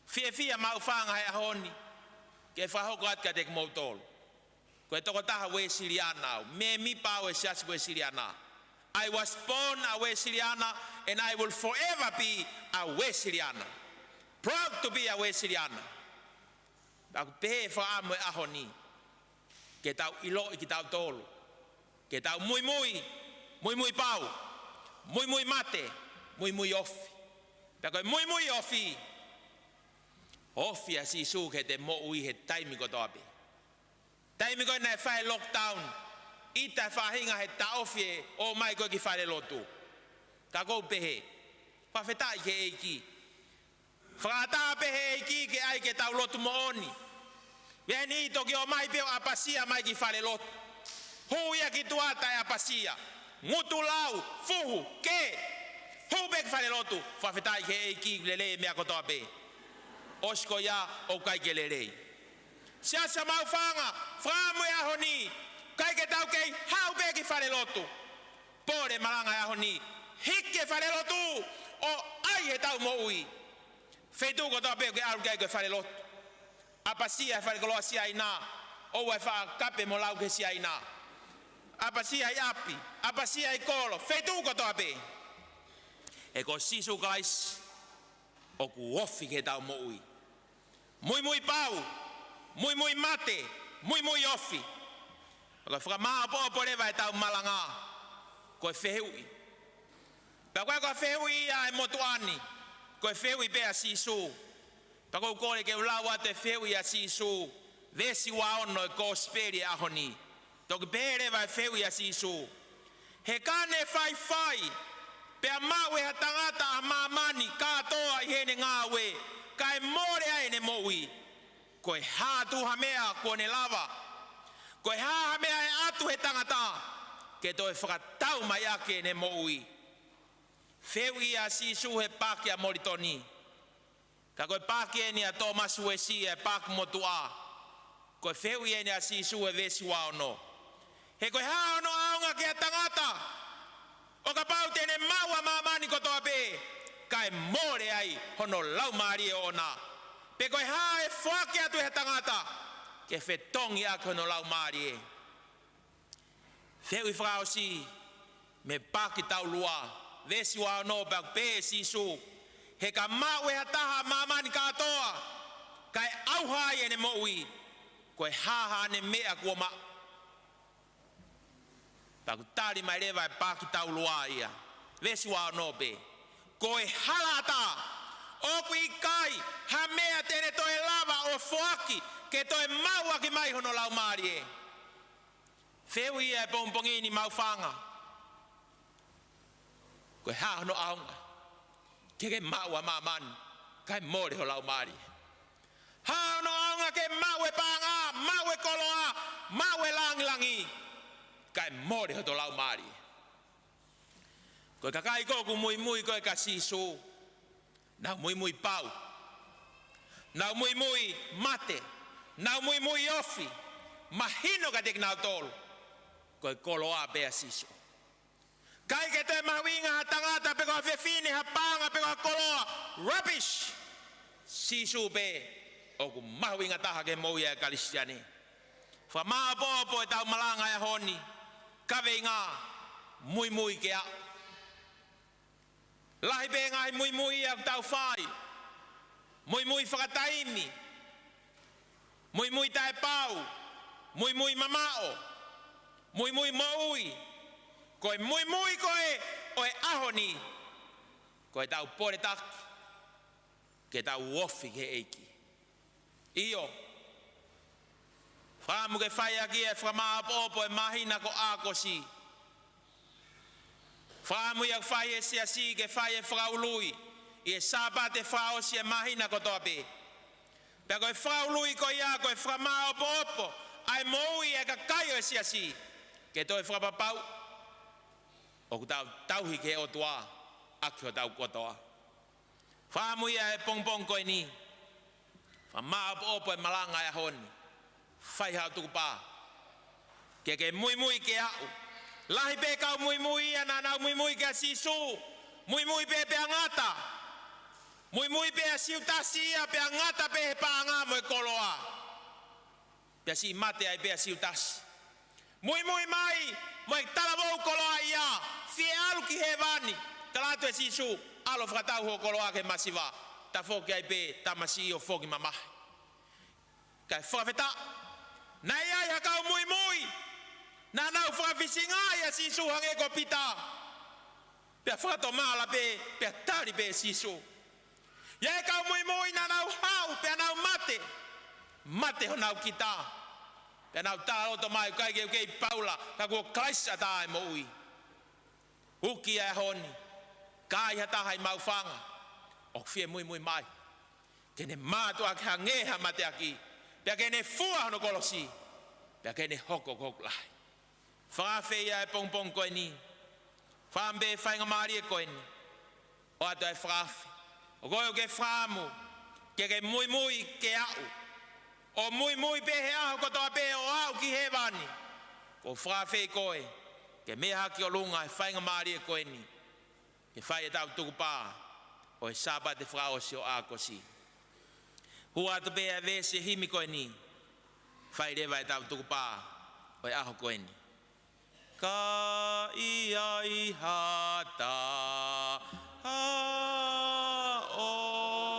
Fiefia Maʻufanga he ʻaho ni, ke fakahoko atu kiate kimoutolu. Ko e tokotaha Uēsiliana au, mēmipa au e siasi Uēsiliana. I was born a Uēsiliana and I will forever be a Uēsiliana. Proud to be a Uēsiliana. Pea ʻoku pehē e fakaʻamu e ʻaho ni, ke tau ʻiloʻi kitautolu, ke tau muimui, muimui pau, muimui mate, muimui ofi. Pea ko e muimui ofi, ofi ʻa Sīsū ki heʻete moʻui he taimi kotoa pē. Taimi ko ē naʻe fai e lockdown, ʻita e faʻahinga he taʻofi e ō mai ko ē ki falelotu. Ka ʻoku ou pehē, fakafetaʻi ki he ʻEiki. Fakaʻatā pē ʻe he ʻEiki ke ʻai ke tau lotu moʻoni. Pea ʻi heni toki ō mai pē ʻo ʻapasia mai ki falelotu. Hū ia ki tuʻa taʻe ʻapasia. Ngutu lau, fuhu, kē. Hū pē ki falelotu, fakafetaʻi ki he ʻEiki, lelei e meʻa kotoa pē. ʻOsi ko ia ʻoku ʻikai ke lelei. Siasi Maʻufanga, fakaʻamu e ʻaho ni, ʻikai ke tau kei haʻu pē ki falelotu. Pole malanga e ʻaho ni, hiki e falelotu, ʻo ʻai ʻetau moʻui. Feituʻu kotoa pē ʻoku ke ʻalu ki ai ko e falelotu. ʻApasia he falekoloa Siaina, ʻoua ʻe faʻa kape mo lau ki he Siaina. ʻApasia ʻi ʻapi, ʻapasia ʻi kolo, feituʻu kotoa pē. He ko Sīsū Kalaisi, ʻoku ofi ki heʻetau moʻui. Muimui pau, muimui mate, muimui ofi. Ko e fakamāʻopoʻopo leva ʻetau malanga, ko e fehuʻi. Pea ko e, ko e fehuʻi ia ʻa e motuʻa ni, ko e fehuʻi pē ʻa Sīsū. Pea ʻoku ou kole ke u lau atu e fehuʻi ʻa Sīsū, veesi ua ono ʻo e Kosipeli ʻo e ʻaho ni. Toki pehē leva e fehuʻi ʻa Sīsū: He ka ne faifai, pea maʻu ʻe ha tangata ʻa māmani kātoa ʻi heʻene ngāue, kae mole ai ʻene moʻui, ko e hā atu ha meʻa kuo ne lava? Ko e hā ha meʻa ʻe ʻatu he tangata ke toe fakatau mai ʻaki ʻene moʻui? Fehuʻi ʻa Sīsū he paaki ʻa Molitoni. Ka ko e paaki eni ʻa Tōmasi Uesi, ʻa e paaki motuʻa. Ko e fehuʻi eni ʻa Sīsū he veesi ua ono: He ko e hā hono ʻaonga ki ha tangata ʻo kapau te ne maʻu ʻa māmani kotoa pē, kae mole ai hono laumālie ʻoʻona? Pe ko e hā ʻe foaki atu ʻe ha tangata ke fetongi ʻaki hono laumālie? Fehuʻi fakaʻosi mei he paaki taulua, veesi ua ono, pea ʻoku pehē ʻe Sīsū: He ka maʻu ʻe ha taha ʻa māmani kātoa, kae ʻauha ai ʻene moʻui, ko e hā haʻane meʻa kuo maʻu? Pea ʻoku tali mai leva e paaki taulua ia, veesi ua ono pē: Ko e halaʻatā, ʻoku ʻikai ha meʻa te ne toe lava ʻo foaki ke toe maʻu ʻaki mai hono laumālie. Fehuʻi ia he pongipongi ni, maʻufanga: Ko e hā hono ʻaonga ke ke maʻu ʻa māmani kae mole ho laumālie? Hā hono ʻaonga ke maʻu e paʻanga, maʻu e koloa, maʻu e langilangi, kae mole hoto laumālie? Ko e kakai ko ē ʻoku muimui ko ē kia Sīsū, nau muimui pau, nau muimui mate, nau muimui ofi. Mahino kiate kinautolu ko e koloa pē ʻa Sīsū. ʻIkai ke toe mahuʻinga ha tangata pe ko ha fefine, ha paʻanga pe ko ha koloa. Rubbish! Sīsū pē ʻoku mahuʻinga taha ki he moʻui ʻa e Kalisitiane. Fakamāʻopoʻopo ʻetau malanga he ʻaho ni, kaveinga: Muimui ke aʻu. Lahi pē ngaahi muimui ʻoku tau fai. Muimui fakataimi, muimui taʻepau, muimui mamaʻo, muimui moʻui. Ko e muimui ko ē ʻo e ʻaho ni, ko ʻetau poletaki ke tau ofi ki he ʻEiki. ʻIo. Fakaʻamu ke fai ʻaki e fakamāʻopoʻopo ʻi he māhina ko ʻAokosi. Fakaʻamu ia ke fai ʻe he Siasi ke fai e fakaului ʻi he Sāpate fakaʻosi ʻo e māhina kotoa pē. Pea ko e fakaului ko ia ko e fakamāʻopoʻopo ʻa e moʻui ʻa e kakai ʻo e Siasi, ke toe fakapapauʻi ʻoku tau tauhi ki he ʻOtua ʻaki hotau kotoa. Fakaʻamu ia he pongipongi ko eni, fakamāʻopoʻopo e malanga he ʻaho ni, fai haʻo tukupā ke ke muimui ke aʻu. Lahi pē kau muimui ia naʻa nau muimui kia Sīsū, muimui pē pea ngata. Muimui pē ʻa Siutasi ia pea ngata pē he paʻanga mo e koloa, pea siʻi mate ai pē ʻa Siutasi. Muimui mai mo e talavou koloaʻia, fie ʻalu ki hēvani. Tala atu ʻe Sīsū: ʻAlu ʻo fakatau hoʻo koloa ki he masiva, tafoki ai pē tamasiʻi ʻo foki mamahi. Kae fakafetaʻi, naʻe ʻi ai ha kau muimui naʻa nau fakafisingaʻi ʻa Sīsū hangē ko Pita, pea fakatomala pē, pea tali pē ʻe Sīsū. ʻI ai e kau muimui naʻa nau haʻu pea nau mate, mate honau kita, pea nau talaloto mai: ʻIkai ke u kei Paula, ka ko Kalaisi ʻatā ʻa e moʻui. ʻUki ʻa e ʻaho ni, ka ai ha taha ʻi maʻufanga ʻoku fie muimui mai, ke ne mātuʻaki hangē ha mateaki, pea ke ne fua hono kolosi, pea ke ne hoko ko hoku lahi. Fakaafe ia he pongipongi ko eni. Fakaʻamu pē faingamālie ko eni, ʻoatu e fakaafe. ʻOku ou ke fakaʻamu ke ke muimui ke aʻu, ʻo muimui pē he ʻaho kotoa pē ʻo aʻu ki hēvani. ʻOku ou fakaafeʻi koe ke meʻa hake ki ʻolunga he faingamālie ko eni, ke fai ʻetau tukupā ʻo e Sāpate fakaʻosi ʻo ʻAokosi. Hū atu pē ʻa e veesi himi ko eni, fai leva ʻetau tukupā ʻo e ʻaho ko eni. Ka ʻi ai ha taha ʻo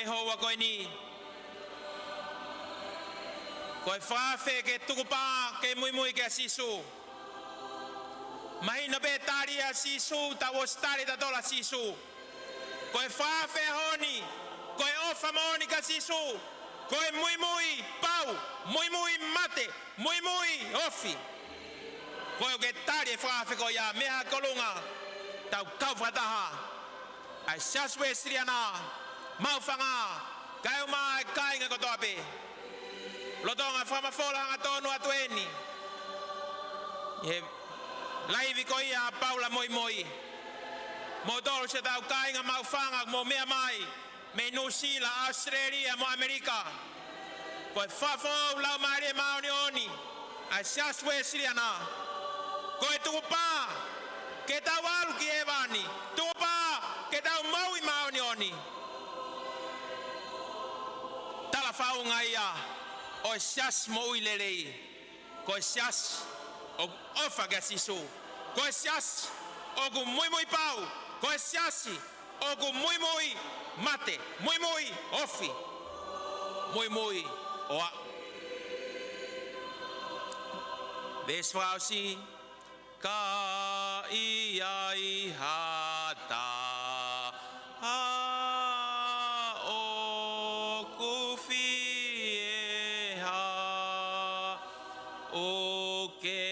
he houa ko eni. Ko e fakaafe ke tukupā ke muimui kia Sīsū. Mahino pē tali ʻa Sīsū, tau ʻosi tali ʻa e tala ʻa Sīsū. Ko e fakaafe he ʻaho ni, ko e ʻofa moʻoni kia Sīsū, ko e muimui pau, muimui mate, muimui ofi. Ko e ʻoku ke tali e fakaafe ko ia, meʻa ko ē ʻi ʻolunga, tau kau fakataha. ʻA e Siasi Uēsiliana, maʻufanga, kae ʻumaʻā e kāinga kotoa pē. Lolotonga e fakamafola hangatonu atu eni, he laivi ko ia ʻa Paula Moimoi. Moutolu siʻotau kāinga maʻufanga, mou meʻa mai mei Nuʻusila, ʻAositelēlia mo ʻAmelika. Ko e fakafoʻou Laumālie Māʻoniʻoni ʻa e Siasi Uēsiliana. Ko e tukupā ke tau ʻalu ki hēvani, tukupā ke tau moʻui māʻoniʻoni. Tala fakaʻuhinga ia ʻo e siasi moʻui lelei. Ko e siasi ʻoku ʻofa kia Sīsū. Ko e siasi ʻoku muimui pau. Ko e siasi ʻoku muimui mate, muimui ofi, muimui ʻo aʻu. Veesi fakaʻosi, ka ʻi ai ha taha ʻoku fie hā, ʻoku ke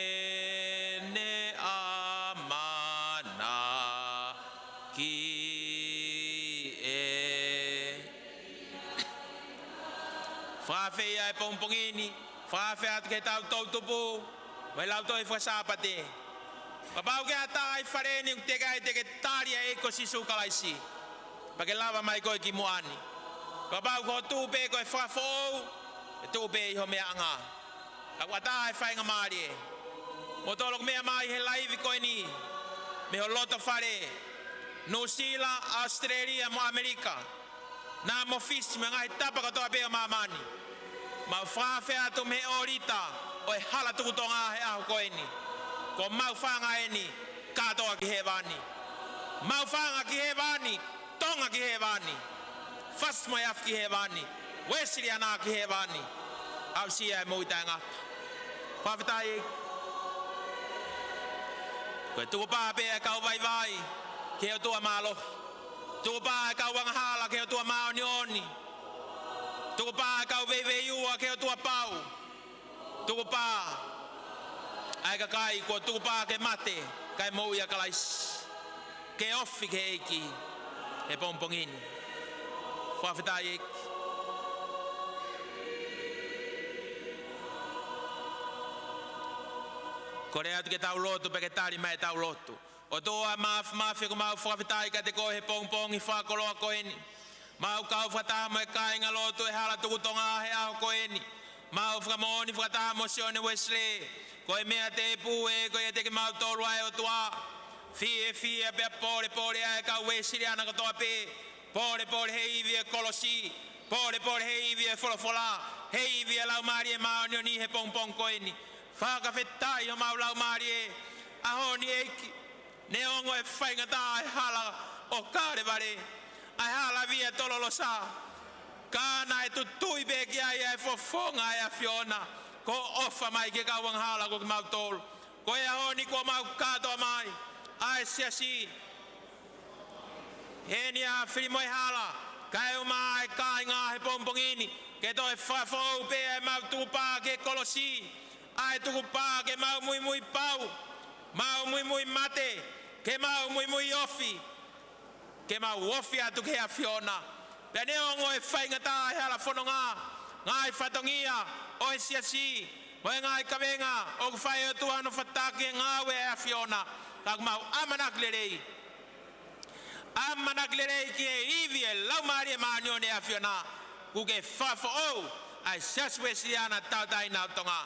ne ʻamanaki ē. Fakaafe ia he pongipongi ni, fakaafe atu ki he tau toʻutupu, mo e lautohi fakasāpate. Kapau ʻoku ʻi ai ha taha ʻi fale ni ʻoku teʻeki ai te ke tali ʻa e ʻEiki ko Sīsū Kalaisi, pea ke lava mai koe ki muʻa ni. Kapau ko hoʻo tuʻu pē ko e fakafoʻou, ʻe tuʻu pē ʻi ho meʻaʻanga. ʻOku ʻatā e faingamālie. Moutolu ʻoku meʻa mai he laivi ko eni, mei ho loto fale, Nuʻusila, ʻAositelēlia mo ʻAmelika, Tonga mo Fisi mo e ngaahi tapa kotoa pē ʻo māmani. Mau fakaafe atu mei he ʻōlita ʻo e hala tuku Tonga he ʻaho ko eni. Ko homau fanga eni, kātoa ki hēvani. Mau fanga ki hēvani, Tonga ki hēvani. Fasi mo e afi ki hēvani. Uēsiliana ki hēvani. Aʻusia e moʻui taʻengata. Fakafetaʻi. Ko e tukupā pē ʻa e kau vaivai ki he ʻOtua mālohi. Tukupā ʻa e kau angahala ki he ʻOtua māʻoniʻoni. Tukupā ʻa e kau veiveiua ki he ʻOtua pau. Tukupā ʻa e kakai kuo tukupā ke mate kae moʻui ʻia Kalaisi, ke ofi ki he ʻEiki he pongipongi ni. Fakafetaʻi ʻEiki. Kole atu ke tau lotu pea ke tali mai ʻetau lotu. ʻOtua Māfimafi, ʻoku mau fakafetaʻi kiate koe he pongipongi fakakoloa ko eni. Mau kau fakataha mo e kāingalotu ʻo e hala tuku Tonga he ʻaho ko eni. Mau fakamoʻoni fakataha mo Sione Uēsilī, ko e meʻa tēpū ē ko ia ʻiate kimautolu ʻa e ʻOtua. Fiefia pea pōlepole ʻa e kau Uēsiliana kotoa pē. Pōlepole he ivi ʻo e kolosi. Pōlepole he ivi ʻo e folofola. He ivi ʻo e Laumālie Māʻoniʻoni he pongipongi ko eni. Fakafetaʻi homau laumālie ʻaho ni ʻEiki. Neongo e faingataʻa ʻa e hala ʻo Kalevale, ʻa e hala Via Dolorosa, ka naʻe tutuʻi pē ki ai ʻa e fofonga ʻo e ʻAfiona, ko hoʻo ʻofa mai ki he kau angahala ko kimautolu. Ko e ʻaho ni kuo mau kātoa mai ʻa e siasi heni ʻa Filimoehala, kae ʻumaʻā e kāinga he pongipongi ni, ke toe fakafoʻou pē ʻa ʻemau tukupā ki he kolosi, ʻa e tukupā ke mau muimui pau, mau muimui mate, ke mau muimui ofi, ke mau ofi atu ki he ʻAfiona. Pea neongo e faingataʻa ʻa e hala fononga, ngaahi fatongia ʻo e siasi, mo e ngaahi kavenga ʻoku fai ʻe he ʻOtua hono fataki e ngāue ʻa e ʻAfiona, ka ʻoku mau ʻamanaki lelei. ʻAmanaki lelei ki he ivi ʻo e Laumālie Māʻoniʻoni ʻo e ʻAfiona, kuo ke fakafoʻou ʻa e Siasi Uēsiliana Tauʻatāina ʻo Tonga.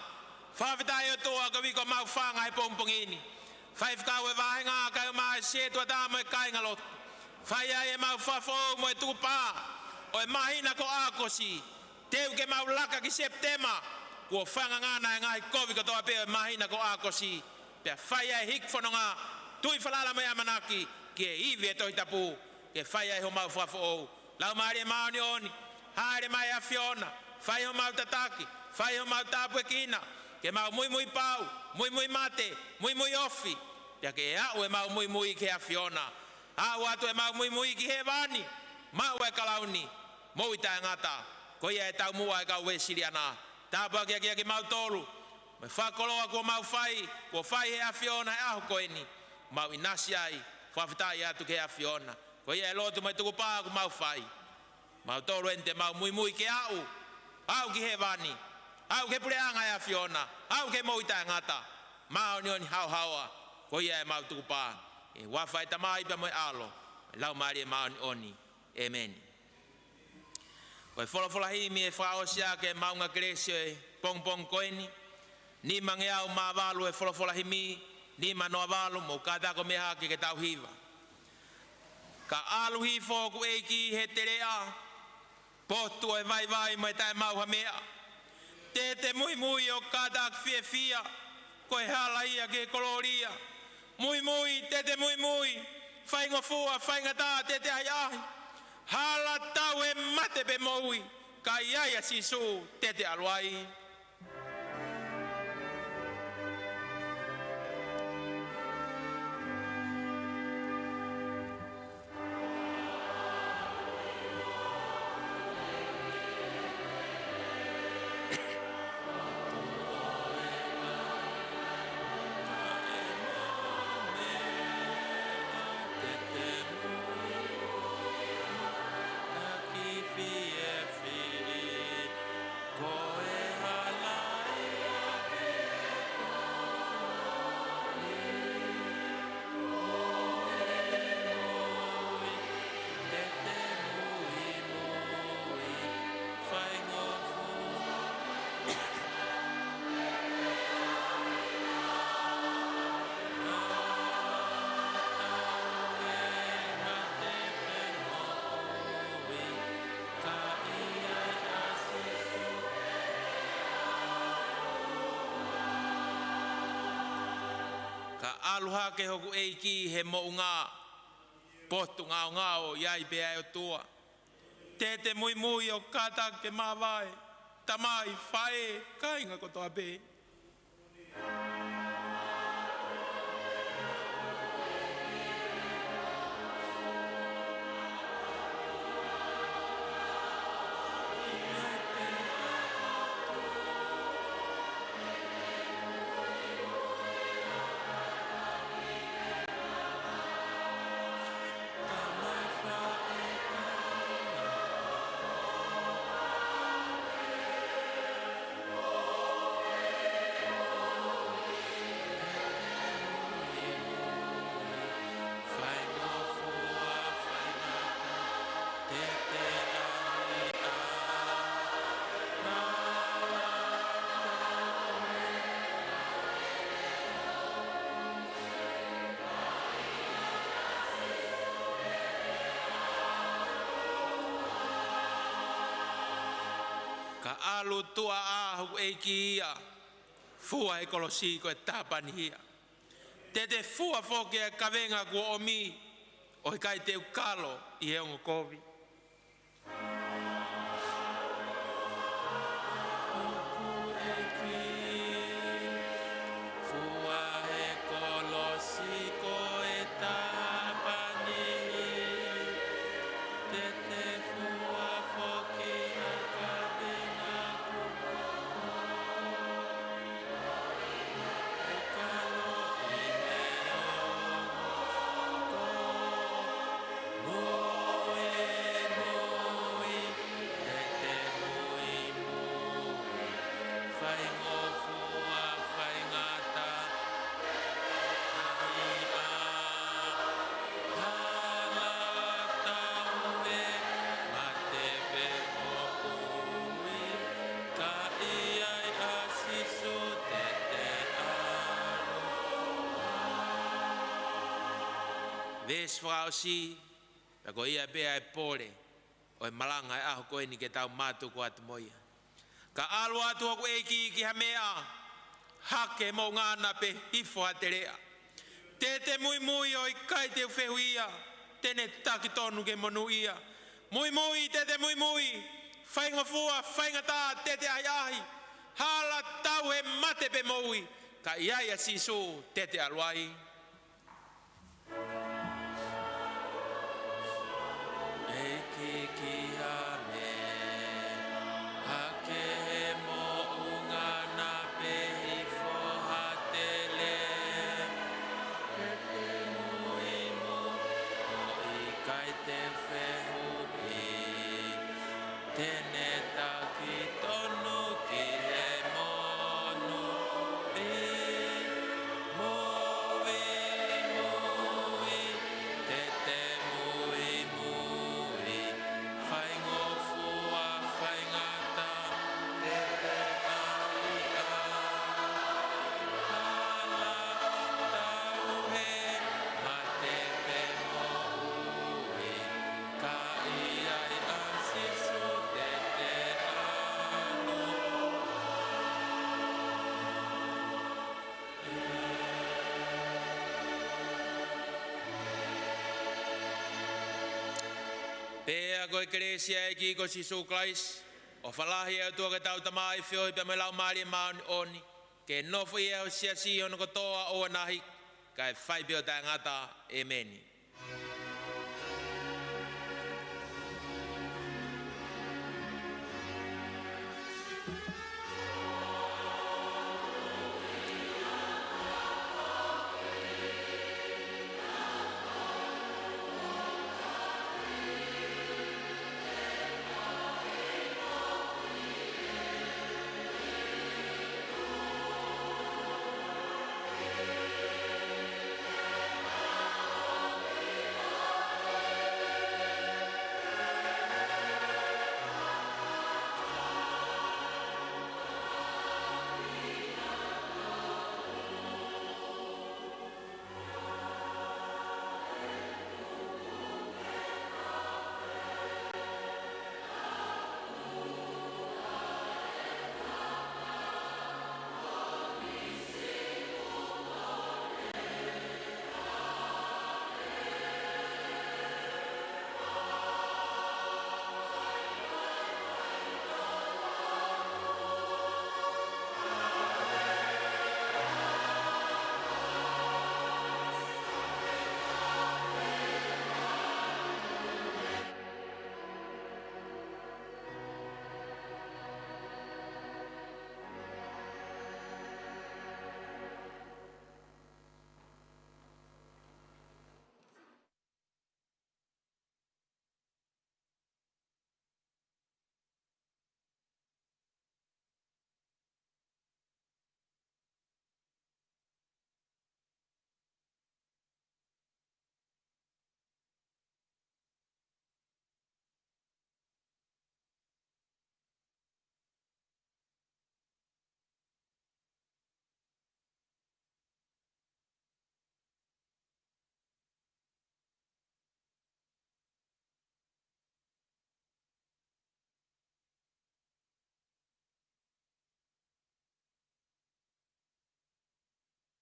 Fakafetaʻi ʻOtua koeʻuhi ko homau fanga he pongipongi ni. Faifekau ʻo e vāhenga kae ʻumaʻā e setuata mo e kāingalotu. Fai ai ʻemau fakafoʻou mo e tukupā ʻo e māhina ko ʻAokosi. Teu ke mau laka ki Sepitema, kuo fanga ngana e ngaahi kovi kotoa pē ʻo e māhina ko ʻAokosi. Pea fai ai e hiki fononga, tui falala mo e ʻamanaki ki he ivi ʻo e Tohi Tapu, ke fai ai homau fakafoʻou. Laumālie Māʻoniʻoni, hāʻele mai ʻAfiona, fai homau tataki, fai homau tāpuekina, ke mau muimui pau, muimui mate, muimui ofi, pea ke aʻu ʻemau muimui ki he ʻAfiona. Aʻu atu ʻemau muimui ki hēvani, maʻu e kalauni moʻui taʻengata. Ko ia e taumuʻa e kau Uēsiliana. Tāpuakiʻi kimautolu mo e fakakoloa kuo mau fai, kuo fai ʻe he ʻAfiona he ʻaho ko eni. Mau ʻinasi ai, fakafetaʻi atu ki he ʻAfiona. Ko ia e lotu mo e tukupā kuo mau fai, mautolu eni te mau muimui ke aʻu, aʻu ki hēvani, aʻu ki he puleʻanga ʻo e ʻAfiona, aʻu ki he moʻui taʻengata, māʻoniʻoni haohaoa. Ko ia ʻemau tukupā, ʻi he huafa ʻo e Tamai pea mo e ʻAlo, mo e Laumālie Māʻoniʻoni. ʻĒmeni. Ko e folofola himi ʻe fakaʻosi ʻaki e maʻunga kelesi ʻo e pongipongi ko eni, nimangeau mā valu e folofola himi, nima noa valu, mou kātaki ʻo meʻa hake ke tau hiva. Ka ʻalu hifo hoku ʻEiki he teleʻa, potu ʻo e vaivai mo e taʻemaʻu ha meʻa. Tete muimui ʻo kātaki fiefia, ko e hala ia ki he kolōlia. Muimui, tete muimui, faingofua, faingataʻa, tete ʻahiʻahi. Hala tau e mate pe moʻui, ka ʻi ai ʻa Sīsū, tete ʻalu ai. Ka ʻalu hake hoku ʻEiki he moʻunga, potu ngaongao ʻi ai pē ʻa e ʻOtua. Tete muimui ʻo kātaki ke māvae, tamai, faʻē, kāinga kotoa pē. Ka ʻalu tuʻa ʻa hoku ʻEiki ia, fua he kolosi ko e tāpanihia. Tete fua foki e kavenga kuo ʻomi, ʻo ʻikai te u kalo ʻi he ongo kovi. Fua he kolosi ko e tāpanihia. Tete fua foki e kavenga kuo ʻomi. Veesi fakaʻosi, pea ko ia pē ʻa e pole ʻo e malanga ʻo e ʻaho ko eni ke tau mātuku atu mo ia. Ka ʻalu atu hoku ʻEiki ki ha meʻa, hake moʻunga na pe hifo ha teleʻa. Tete muimui ʻo ʻikai te u fehuʻia, te ne taki tonu ke monūʻia. Muimui te te muimui, faingofua, faingataʻa te te ʻahiʻahi, hala, tauhi, mate pe moʻui, ka ʻi ai ʻa Sīsū te te ʻalu ai. ʻEiki ki ha meʻa, hake he moʻunga naʻa pe hifo ha tele. Te te muimui, ʻo ʻikai te fehuʻi. Te ne taki tonu ki he monū. Muimui, muimui, te te muimui, faingofua, faingataʻa, te te ʻahiʻahi, hala, tauhi, mate pe moʻui, ka ʻi ai ʻa Sīsū te te ʻalu. Pea ko e kelesi ʻa e ʻEiki ko Sīsū Kalaisi, ʻofa lahi ʻa e ʻOtua ko ʻetau Tamai, feohi pea mo e Laumālie Māʻoniʻoni, ke nofo ʻi he siasi hono kotoa ʻo ʻanai, kae fai pē ʻo taʻengata. ʻĒmeni.